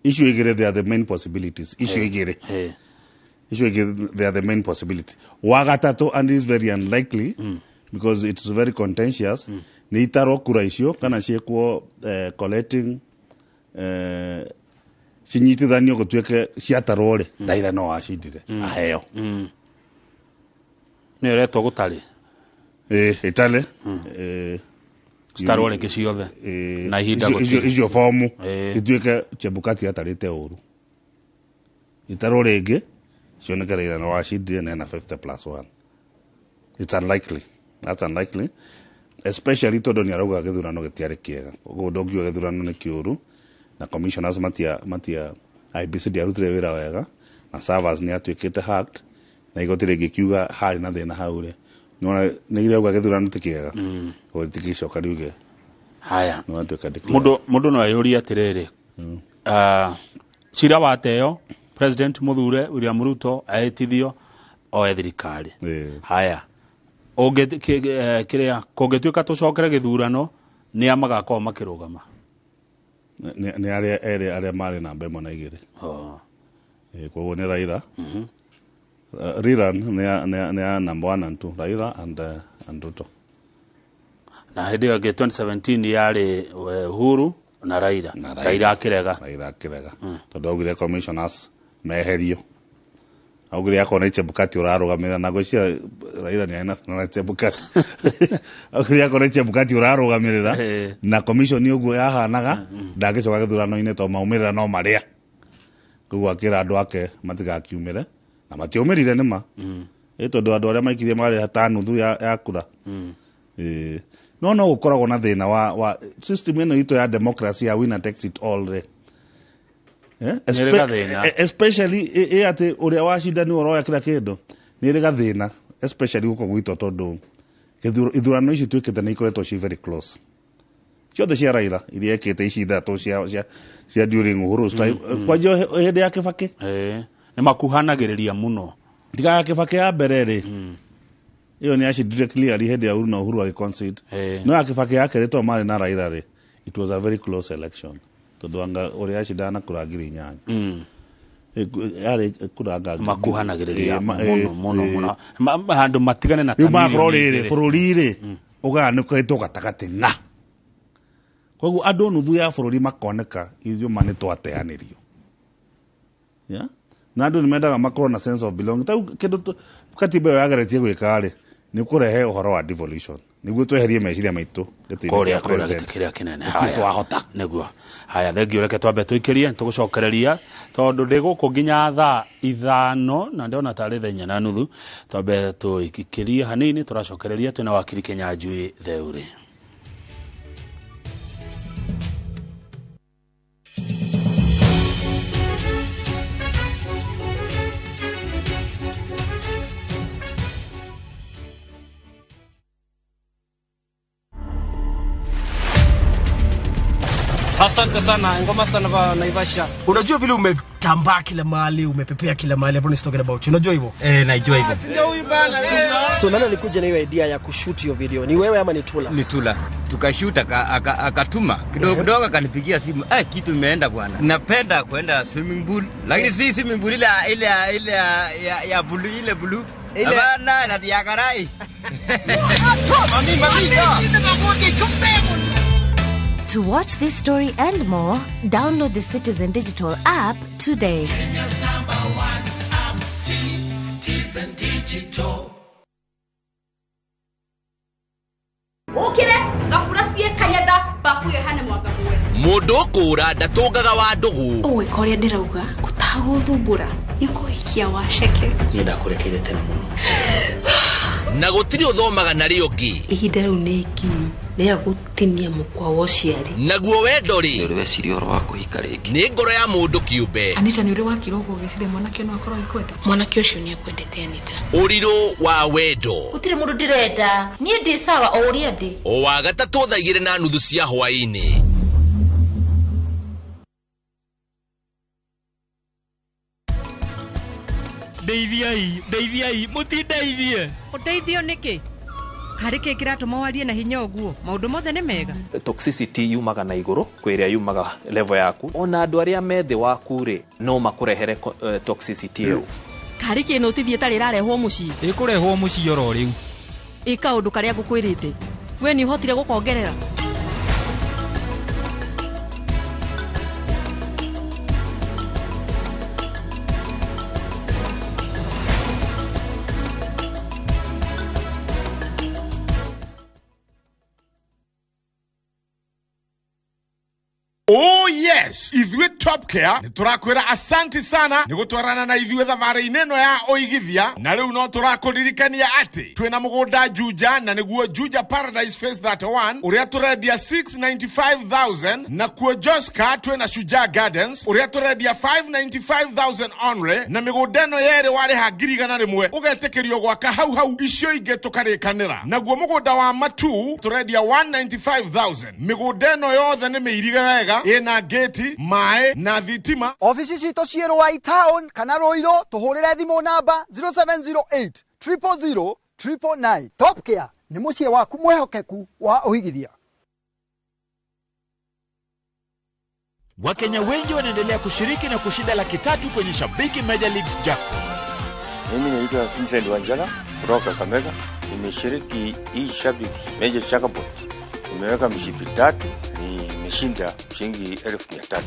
Icio igĩrĩ they are the main possibilities. Icio igĩrĩ. Icio igĩrĩ they are the main possibility. Wa gatatũ, and is very unlikely because it's very contentious, nĩ itarwo kura icio kana ciĩkwo collecting, cinyitithanio gũtuĩke ciatarwo rĩ, Raila no acindire aheo. Nĩ ĩretwo gũtarĩ. Ĩtarĩ. Citarwo rĩngĩ ciothe. Na ihinda gũtirĩ. Icio fomu ituĩke Chebukati atarĩte ũru. Itarwo rĩngĩ cioneke Raila no acindire na ena 50 plus 1. It's unlikely. That's unlikely. Especially tondũ nĩ arauga gĩthurano gĩtiarĩ kĩega. Koguo ndũngiuga gĩthurano nĩ kĩũru na commissioners matia IEBC ndĩarutire wĩra wega na servers nĩ atuĩkĩte hacked na igoti rĩngĩkiuga harĩ na thĩna hau rĩ. Nĩwona nĩ irauga gĩthurano ti kĩega. Koguo rĩtingĩcoka riuge. Haya. Nĩ watuĩka declare. Mũndũ no eyũrie atĩrĩrĩ, cira wateo President Mũthure William Ruto ehĩtithio oe thirikari. Haya. Kĩrĩa kũngĩtuĩka tũcokere gĩthurano, Nĩ a magakorwo makĩrũgama? Nĩ arĩa erĩ arĩa marĩ namba 1 na 2. Koguo nĩ Raila. Rerun nĩ ya number 1 and 2, Raila and Ruto. Na hĩndĩ ĩyo ĩngĩ 2017 yarĩ Uhuru na Raila. Raila akĩrega. Raila akĩrega. Tondũ augire commissioners meherio. Augire akorwo nĩ Chebukati ũrarũgamĩrĩra, na ngwĩciria Raila nĩ arĩ na Chebukati. Augire akorwo nĩ Chebukati ũrarũgamĩrĩra na commission ũguo yahanaga, ndangĩcoka gĩthurano-inĩ tondũ maumĩrĩra no marĩa. Koguo akĩra andũ ake matigakiumĩre, na matiaumĩrire nĩma. Tondũ andũ arĩa maikirie marĩ ta nuthu ya kura. No gũkoragwo na thĩna wa system ĩno itũ ya democracy ya winner takes it all rĩ. Especially atĩ ũrĩa wacinda nĩ ũroya kĩrĩa kĩndũ, nĩ ĩrĩ gathĩna especially gũkũ gwitũ, tondũ ithurano ici twĩkĩte nĩ ikoretwo ci very close. Ciothe cia Raila iria ekĩte ici ithatũ cia during Uhuru's time, kwanjia hĩndĩ ya Kibaki. Nĩ makuhanagĩrĩria mũno. Tiga ya Kibaki ya mbere rĩ, ĩyo nĩ yacindire clearly hĩndĩ ya Uhuru na Uhuru agĩconcede. No ya Kibaki ya kerĩ tondũ marĩ na Raila rĩ, it was a very close election. Tondũ anga ũrĩa acindana na kura 8,000. Yarĩ kura anga makuhanagĩrĩria mũno mũno mũno. Handũ matigane na rĩu makorwo rĩrĩ bũrũri rĩ ũgayanĩkĩtwo gatagatĩ ng'a. Koguo andũ nuthu ya bũrũri makoneka ithuĩ ma nĩ twateanĩrio. Na andũ nĩ mendaga makorwo na sense of belonging. Ta kĩndũ katiba ĩyo yageretie gwĩka rĩ, nĩ kũrehe ũhoro wa devolution. Nĩguo tweherie meciria maitũ gĩtĩ-inĩ kĩa president kĩrĩa kĩnene. Gũtirĩ twahota. Nĩguo. Haya, thengio, reke twambe tũikĩrie, tũgũcokereria tondũ ndĩ gũkũ nginya thaa 5 na ndĩrona tarĩ thaa 4:30. Twambe tũikĩrie hanini, tũracokereria twĩna wakiri Kĩnyanjui Theuri. Asante sana, ngoma sana ba Naivasha. Unajua vile umetambaa kila mahali, umepepea kila mahali, everyone is talking about you. Unajua hivyo? Najua hivyo. So nani alikuja na hiyo idea ya kushoot hiyo video? Ni wewe ama ni Tula? Ni Tula. Tukashoot akatuma. Kidogo kidogo akanipigia simu. Kitu imeenda bwana. Napenda kwenda swimming pool, lakini si swimming pool ile ile ya blue, ile blue. Bana na ya karai. Mami mami. To watch this story and more, download the Citizen Digital app today. Kenya's number one app, Citizen Digital. Ukire ngafurasie kanyatha bafu yohane mwangague. Mundu kura ndatungaga wa ndugu. Ũgwĩka ũrĩa ndĩrauga ũtagũthumbũra nĩ ũkũhikia waceke. Niĩ ndakũrekeire tene mũno. Na gũtirĩ ũthomaga na rĩo ũngĩ. Ihinda rĩu nĩ ikinyu rĩa gũtinia mũkwa wa ũciari. Naguo wendo rĩ, nĩ ũrĩ weciria ũhoro wa kũhika rĩngĩ? Nĩ ngoro ya mũndũ kĩũmbe. Anita, nĩ ũrĩ wakira ũguo ũgĩciria mwanake no akorwo agĩkwenda? Mwanake ũcio nĩ akwendete Anita. Ũrirũ wa wendo. Gũtirĩ mũndũ ndĩrenda, niĩ ndĩ sawa o ũrĩa ndĩ. O wa gatatũ thaa 2:30 cia hwaĩ-inĩ. Ndeithiai, ndeithiai, mũtindeithie. Ũteithio nĩkĩ? Harĩ kĩ kĩratũma warie na hinya ũguo? Maũndũ mothe nĩ mega. Toxicity yumaga na igũrũ kwĩ ĩrĩa yumaga level yaku. Ona andũ arĩa me thĩ waku rĩ, no makũrehere toxicity ĩyo. Karĩ kĩ notithie ĩtarĩ ĩrarehwo mũciĩ? Ĩkũrehwo mũciĩ oro rĩu. Ĩ kaũndũ karĩa ngũkwĩrĩte. We nĩ ũhotire gũkongerera? Oh yes, ithuĩ Top Care nĩ tũrakwĩra asanti sana nĩ gũtwarana na ithuĩ thabarĩ-inĩ ĩno ya ũigithia, na rĩu no tũrakũririkania atĩ twĩna mũgũnda Juja, na nĩguo Juja Paradise Phase 31 ũrĩa tũrendia 695,000, na kuo Joska twĩna Shujaa Gardens ũrĩa tũrendia 595,000 only, na mĩgũnda ĩno yerĩ warĩha 100,000 ũgetĩkĩrio gwaka hau hau, icio ingĩ tũkarĩkanĩra. Naguo mũgũnda wa Matu tũrendia 195,000. Mĩgũnda ĩno yothe nĩ mĩirige wega, ĩna gate, maĩ na thitima. Ofici citũ ciĩ Ruai town kana Ruiru, tũhũrĩre thimũ namba 0708 000 999. Top Care nĩ mũciĩ waku mwĩhokeku wa ũigithia. Wakenya wengi wanaendelea kushiriki na kushinda 300,000 kwenye Shabiki Major Leagues Jackpot. Mimi naitwa Vincent Wanjala kutoka Kakamega. Nimeshiriki hii Shabiki Major Jackpot. Nimeweka mishipi 3, nimeshinda shilingi 300,000.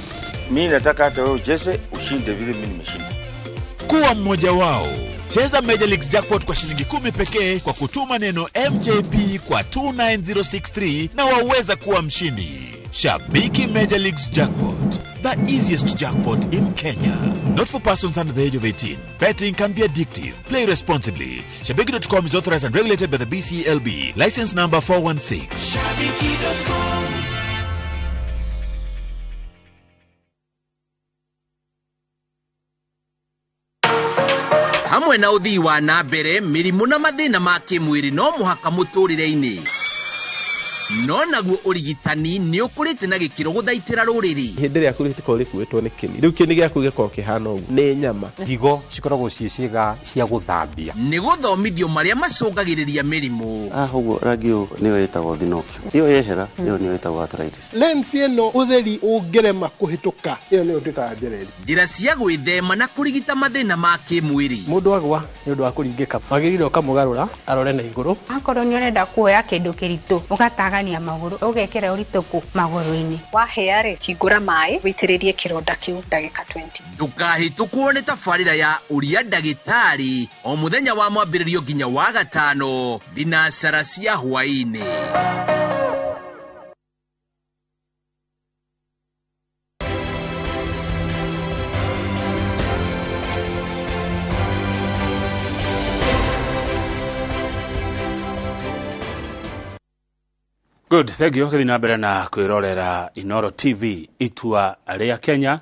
Mimi nataka hata wewe ucheze ushinde vile mimi nimeshinda. Kuwa mmoja wao. Cheza Major Leagues Jackpot kwa shilingi 10 pekee kwa kutuma neno MJP kwa 29063 na waweza kuwa mshindi. Shabiki Major Leagues Jackpot, the easiest jackpot in Kenya. Not for persons under the age of 18. Betting can be addictive. Play responsibly. Shabiki.com is authorized and regulated by the BCLB. License number 416. Shabiki.com. Hamwe na uthii wa na mbere mĩrimũ na mathĩna ma kĩmwĩrĩ no mũhaka mũtũrĩre-inĩ. No naguo ũrigitani nĩ ũkũrĩte na gĩkĩro gũthaitĩra rũrĩrĩ. Hĩndĩ ĩrĩa rĩkoragwo rĩkuĩtwo nĩ kĩni, rĩu kĩni gĩaku gĩkoragwo kĩhana ũguo nĩ nyama. Higo cikoragwo ciĩ ciĩga cia gũthambia. Nĩ gũthomithio marĩa macũngagĩrĩria mĩrimũ. Ũguo rangi ũyũ nĩyo ĩtagwo thinokio, ĩyo yehera ĩyo nĩyo ĩtagwo arthritis. Lens ĩno ũtheri ũngĩrema kũhĩtũka ĩyo nĩyo twĩtaga njereri. Njĩra cia gwĩthema na kũrigita mathĩna ma kĩmwĩrĩ. Mũndũ agwa nĩ ũndũ wa kũringĩka wagĩrĩire ũkamũgarũra arore na igũrũ. Akorwo nĩ ũrenda kuoya kĩndũ kĩritũ ũgatagania magũrũ ũgekĩra ũritũ kũ magũrũ-inĩ. Wahĩa rĩ, hingũra maĩ wĩitĩrĩrie kĩronda kĩu ndagĩka 20. Ndũkahĩtũkwo nĩ tabarĩra ya ũria ndagĩtarĩ o mũthenya wa mwambĩrĩrio nginya wa gatano thinacara cia hwaĩ-inĩ. Good, thank you. Gĩthiĩ na mbere na kwĩrorera Inoro TV itua rĩa Kenya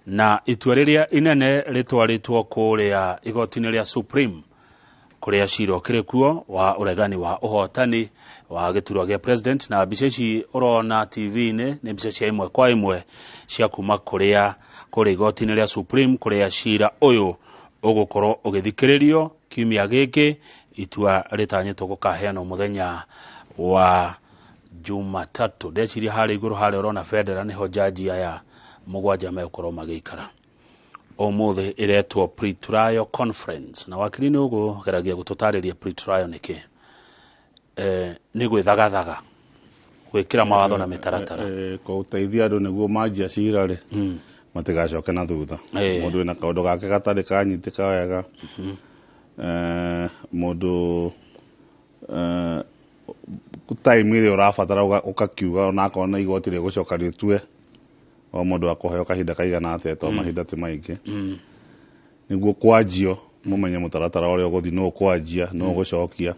na itua rĩrĩa inene rĩtwarĩtwo kũrĩa igoti-inĩ rĩa Supreme kũrĩa cira ũkĩrĩ kuo wa ũregani wa ũhotani wa gĩturwa gĩa president. Na mbica ici ũrona TV-inĩ nĩ mbica cia ĩmwe kwa ĩmwe cia kuma kũrĩa kũrĩa igoti-inĩ rĩa Supreme kũrĩa cira ũyũ ũgũkorwo ũgĩthikĩrĩrio kiumia gĩkĩ. Itua rĩtanyĩtwo gũkaheanwo mũthenya wa Jumatatu. Ndeciria harĩa igũrũ harĩa ũrona bendera nĩho jaji aya mũgwanja megũkorwo magĩikara. Ũmũthĩ ĩretwo pre-trial conference na wakiri nĩ ũgũgeragia gũtũtarĩria pre-trial nĩkĩ. Nĩ gwĩthagathaga gwĩkĩra mawatho na mĩtaratara kũteithia andũ nĩguo manjia cira rĩ matigacoke na thutha. Mũndũ wĩna kaũndũ gake gatarĩ kanyitĩka wega, mũndũ time ĩrĩa ũrabatara ũkakiuga onakorwo nĩ igoti rĩgũcoka rĩtue o mũndũ akũheo kahinda kaigana atĩa to mahinda ti maingĩ nĩguo kwanjio mũmenye mũtaratara ũrĩa ũgũthiĩ nũ ũkwanjia nũ ũgũcokia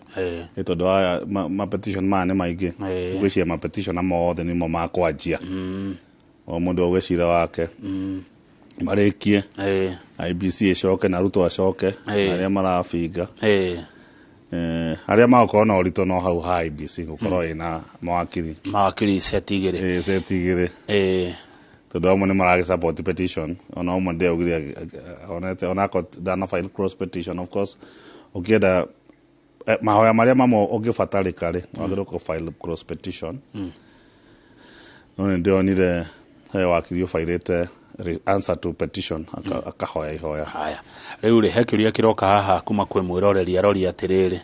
nĩ tondũ aya ma petition maya nĩ maingĩ. Ũgwĩciria ma petition mothe nĩmo makwanjia o mũndũ auge cira wake marĩkie IBC ĩcoke na Ruto acoke arĩa marabinga arĩa magũkorwo na ũritũ no hau ha IBC gũkorwo ĩna mawakiri seti igĩrĩ seti igĩrĩ tondũ amwe nĩ maragĩ support petition ona ũmwe ndĩaugire onete onako ndana file cross petition. Of course ũkĩenda mahoya marĩa mamwe ũngĩbatarĩka rĩ wagĩrĩirwo kũ file cross petition. No nĩ ndĩonire he wakiri ũbairĩte answer to petition akahoya ihoya. Haya, rĩu rĩ he kĩũria kĩroka haha kuma kwĩ mwĩroreri arori atĩrĩrĩ,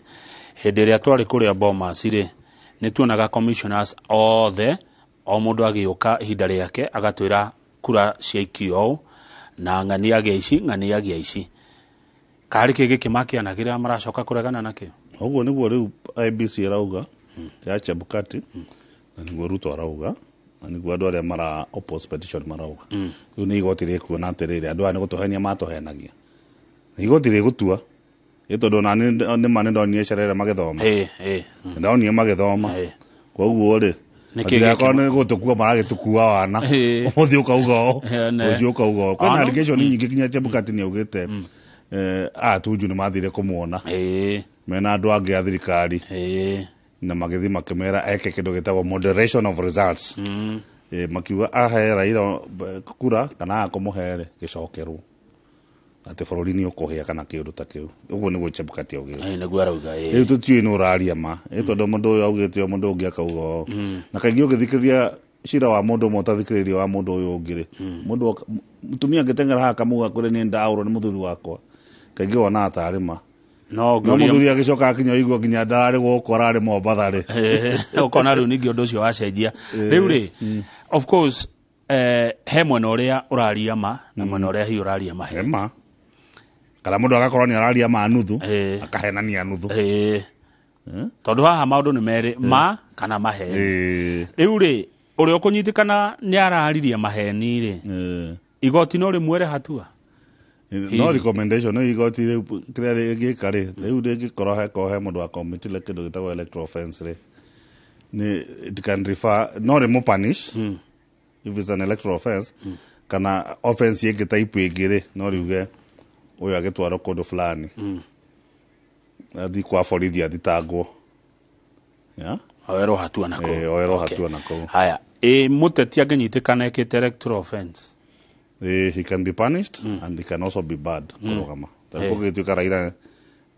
hĩndĩ ĩrĩa twarĩ kũrĩa Bomas rĩ nĩ tuonaga commissioners othe o mũndũ agĩũka ihinda rĩake agatwĩra kura ciaikio ũũ na ng'ani agĩa ici ng'ani agĩa ici. Karĩ kĩ gĩkĩ makĩanagĩrĩra maracoka kũregana nakĩo? Ũguo nĩguo rĩu IBC ĩrauga ya Chebukati na nĩguo Ruto arauga na nĩguo andũ arĩa mara oppose petition marauga. Rĩu nĩ igoti rĩkuona atĩrĩrĩ andũ aya nĩ gũtũhenia matũhenagia. Nĩ igoti rĩgũtua ĩ tondũ ona nĩ ma nĩ ndonire Chelele magĩthoma. Ndonire magĩthoma. Koguo rĩ akorwo nĩ gũtũkua maragĩtũkua wana ũmũthĩ ũkauga ũũ rũciũ ũkauga ũũ. Kwĩna allegation nyingĩ nginya Chebukati nĩ augĩte Atunju nĩ mathire kũmuona mena andũ angĩ a thirikari na magĩthiĩ makĩmera eke kĩndũ gĩtagwo moderation of results. Makiuga ahe Raila kura kana akũmũhe rĩ gĩcokerwo atĩ bũrũri nĩ ũkũhĩa kana kĩũndũ ta kĩu. Ũguo nĩguo Chebukati augĩte. Nĩguo arauga. Rĩu tũtiũĩ nũ ũraria ma ĩ tondũ mũndũ ũyũ augĩte ũũ mũndũ ũngĩ akauga ũũ. Na kaingĩ ũgĩthikĩrĩria Cira wa mũndũ ũmwe ũtathikĩrĩirie wa mũndũ ũyũ ũngĩ rĩ, mũndũ mũtumia angĩteng'era haha akamuga kũrĩ nĩ ndaũrwo nĩ mũthuri wakwa, kaingĩ wonaga tarĩ ma. No No mũthuri agĩcoka akinya ũigua nginya ndararĩ gũkũ, ararĩ Mombatha rĩ. Ũkona rĩu ningĩ ũndũ ũcio wacenjia. Rĩu rĩ, of course, he mwena ũrĩa ũraria ma na mwena ũrĩa hihi ũraria maheni. Ma kana mũndũ agakorwo nĩ araria ma nuthu, akahenania nuthu. Tondũ haha maũndũ nĩ merĩ, ma kana maheni. Rĩu rĩ, ũrĩa ũkũnyitĩkana nĩ araririe maheni rĩ, igoti no rĩmwere hatua? No recommendation, no igoti rĩu kĩrĩa rĩngĩka rĩ, rĩu rĩngĩkorwo hekorwo he mũndũ wa committed kĩndũ gĩtagwo electoral offense rĩ, nĩ it can refer, no rĩmũ punish if it's an electoral offense kana offense ĩngĩ type ĩngĩ rĩ, no riuge ũyũ agĩtwarwo kũndũ fulani, athi kwa borithi athitangwo. Yeah? Oerwo hatua na kũu. Oerwo hatua na kũu. Haya, ĩ mũteti angĩnyitĩkana ekĩte electoral offense? He can be punished and he can also be barred kũrũgama. Ta kũngĩtuĩka Raila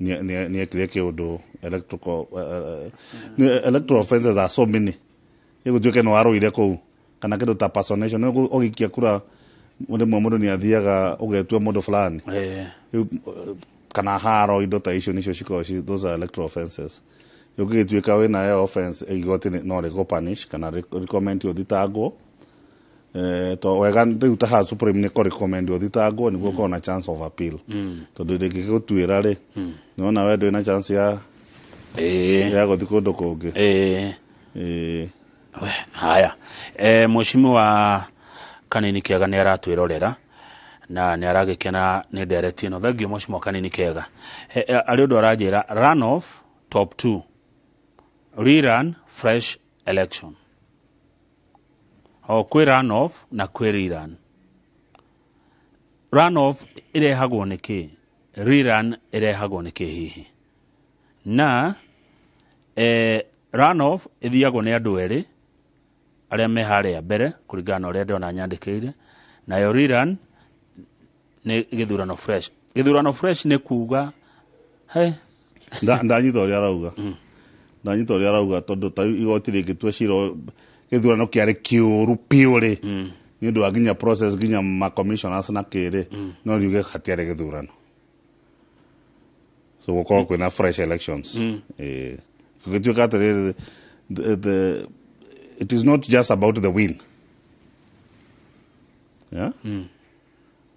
nĩ ekire kĩũndũ electoral, electoral offenses are so many, ĩgũtuĩke nĩ warũire kũu kana kĩndũ ta personation, nĩ ũgĩikia kura rĩmwe mũndũ nĩ athiaga ũgetua mũndũ fulani. Rĩu, kana haro, indo ta icio nicio cikoragwo those are electoral offenses. Rĩu ũngĩgĩtuĩka wĩna ĩyo offense, igoti no rĩgũ punish kana recommend ũthitangwo. To wega rĩu ta haha Supreme nĩ kũ recommend ũthitangwo nĩguo ũkorwo na chance of appeal, tondũ rĩngĩgũtuĩra rĩ, nĩwona we ndwĩ na chance ya gũthiĩ kũndũ kũngĩ. Haya, mheshimiwa Kanini Kega nĩ aratwĩrorera na nĩ aragĩkena nĩ ndereti ĩno. Thank you, mheshimiwa Kanini Kega. Arĩ ũndũ aranjĩra, runoff top 2, rerun fresh election. O kwĩ runoff na kwĩ rerun. Runoff ĩrehagwo nĩ kĩ? Rerun ĩrehagwo nĩ kĩ hihi? Na runoff ĩthiagwo nĩ andũ erĩ arĩa me harĩa mbere kũringana na ũrĩa ndĩrona nyandĩkĩire, nayo rerun nĩ gĩthurano fresh. Gĩthurano fresh nĩ kuga he Ndanyita ũrĩa arauga, ndanyita ũrĩa arauga, tondũ ta rĩu igoti rĩngĩtua cira gĩthurano kĩarĩ kĩũru biũ rĩ, nĩ ũndũ wa nginya process, nginya ma commissioners na kĩrĩ, no riuge hatiarĩ gĩthurano, so gũkorwo kwĩna fresh elections. Gũgĩtuĩka atĩrĩrĩ, it is not just about the win, yeah?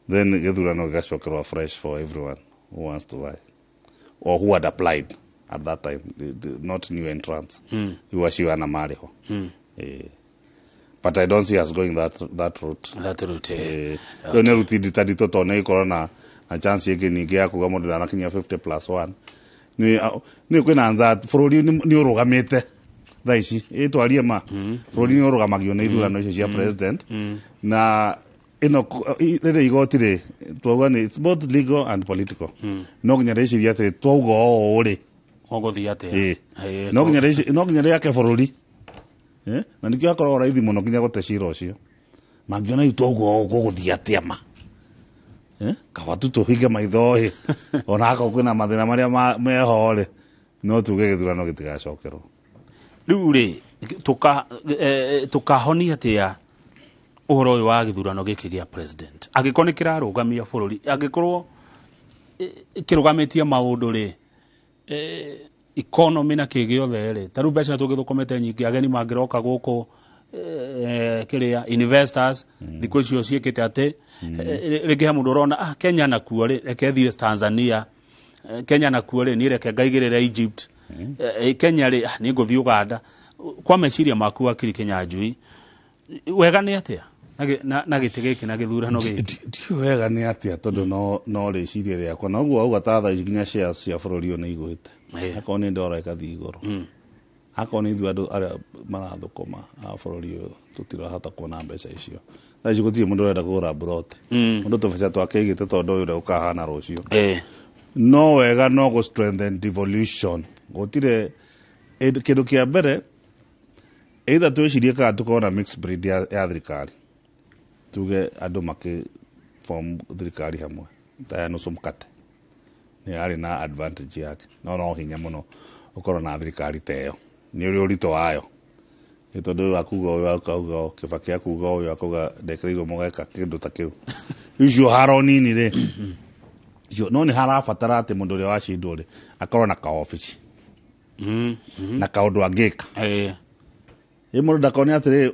Then gĩthurano gĩgacokerwo fresh for everyone who wants to vie or who had applied at that time, not new entrants. Rĩu acio ana marĩ ho. But I don't see us going that route. That route. Rĩu nĩ ruti nditanditũ tondũ nĩ ĩgĩkorwo na chance ĩngĩ ningĩ ya kuga mũndũ ndanakinyia 50 plus 1. Nĩ kwĩna nza bũrũri nĩ ũrũgamĩte thaa ici, ĩtwarie ma bũrũri nĩ ũrũgamagio nĩ ithurano icio cia president na ĩno rĩrĩ igoti rĩ twauga nĩ it's both legal and political. No nginya rĩcirie atĩ twauga ũũ rĩ, Ũgũthiĩ atĩa? No nginya rĩake bũrũri. Na nĩkĩo hakoragwo raithi mũno nginya gũte cira ũcio mangĩona rĩu twauga ũũ gũgũthiĩ atĩa ma. Kaba tu tũhinge maitho ĩ, ona akorwo kwĩna mathĩna marĩa meho rĩ, no tuge gĩthurano gĩtigacokerwo. Rĩu rĩ, tũkahonia atĩa ũhoro ũyũ wa gĩthurano gĩkĩ gĩa president angĩkorwo nĩ kĩrarũgamia bũrũri, angĩkorwo kĩrũgamĩtie maũndũ rĩ, economy na kĩ gĩothe rĩ, ta rĩu mbeca tũngĩthũkũmĩte nyingĩ, ageni mangĩroka gũkũ, kĩrĩa investors thikũ icio ciĩkĩte atĩ, rĩngĩ he mũndũ ũrona, ah, Kenya nakuo rĩ, reke thiĩ Tanzania, Kenya nakuo rĩ, niĩ reke ngaigĩrĩre Egypt, Kenya rĩ, ah, nĩ ngũthiĩ Uganda. Kwa meciria maku, wakiri Kinyanjui, wega nĩ atĩa na gĩtĩ gĩkĩ na gĩthurano gĩkĩ? Ti wega nĩ atĩa, tondũ no rĩciria rĩakwa na ũguo wauga, ta thaa ici nginya shares cia bũrũri ũyũ nĩ igũĩte, akorwo nĩ ndora ĩkathiĩ igũrũ, akorwo nĩ ithuĩ andũ arĩa marathũkũma a bũrũri ũyũ tũtirahota kuona mbeca icio. Thaa ici gũtirĩ mũndũ ũrenda kũgũra mburoti, mũndũ tũbeca twake aigĩte tondũ ũyũ ũrĩa ũkahana rũciũ. No wega no gũ strengthen devolution. Gũtirĩ kĩndũ kĩa mbere, either twĩcirie kana tũkorwo na mixed breed ya thirikari, tuge andũ makĩ form thirikari hamwe ta ya nusu mkate, nĩ yarĩ na advantage yake, no hinya mũno ũkorwo na thirikari ta ĩyo nĩ ũrĩ ũritũ wayo. Nĩ tondũ ũyũ akuga ũyũ akauga ũũ, Kĩbakĩ akuga ũyũ akauga ndekereirwo mũgeka kĩndũ ta kĩu. Icio haro nini rĩ, icio no nĩ harabatara atĩ mũndũ ũrĩa wacindwo rĩ akorwo na kaobici na kaũndũ angĩka. Ĩ mũndũ ndakone atĩrĩ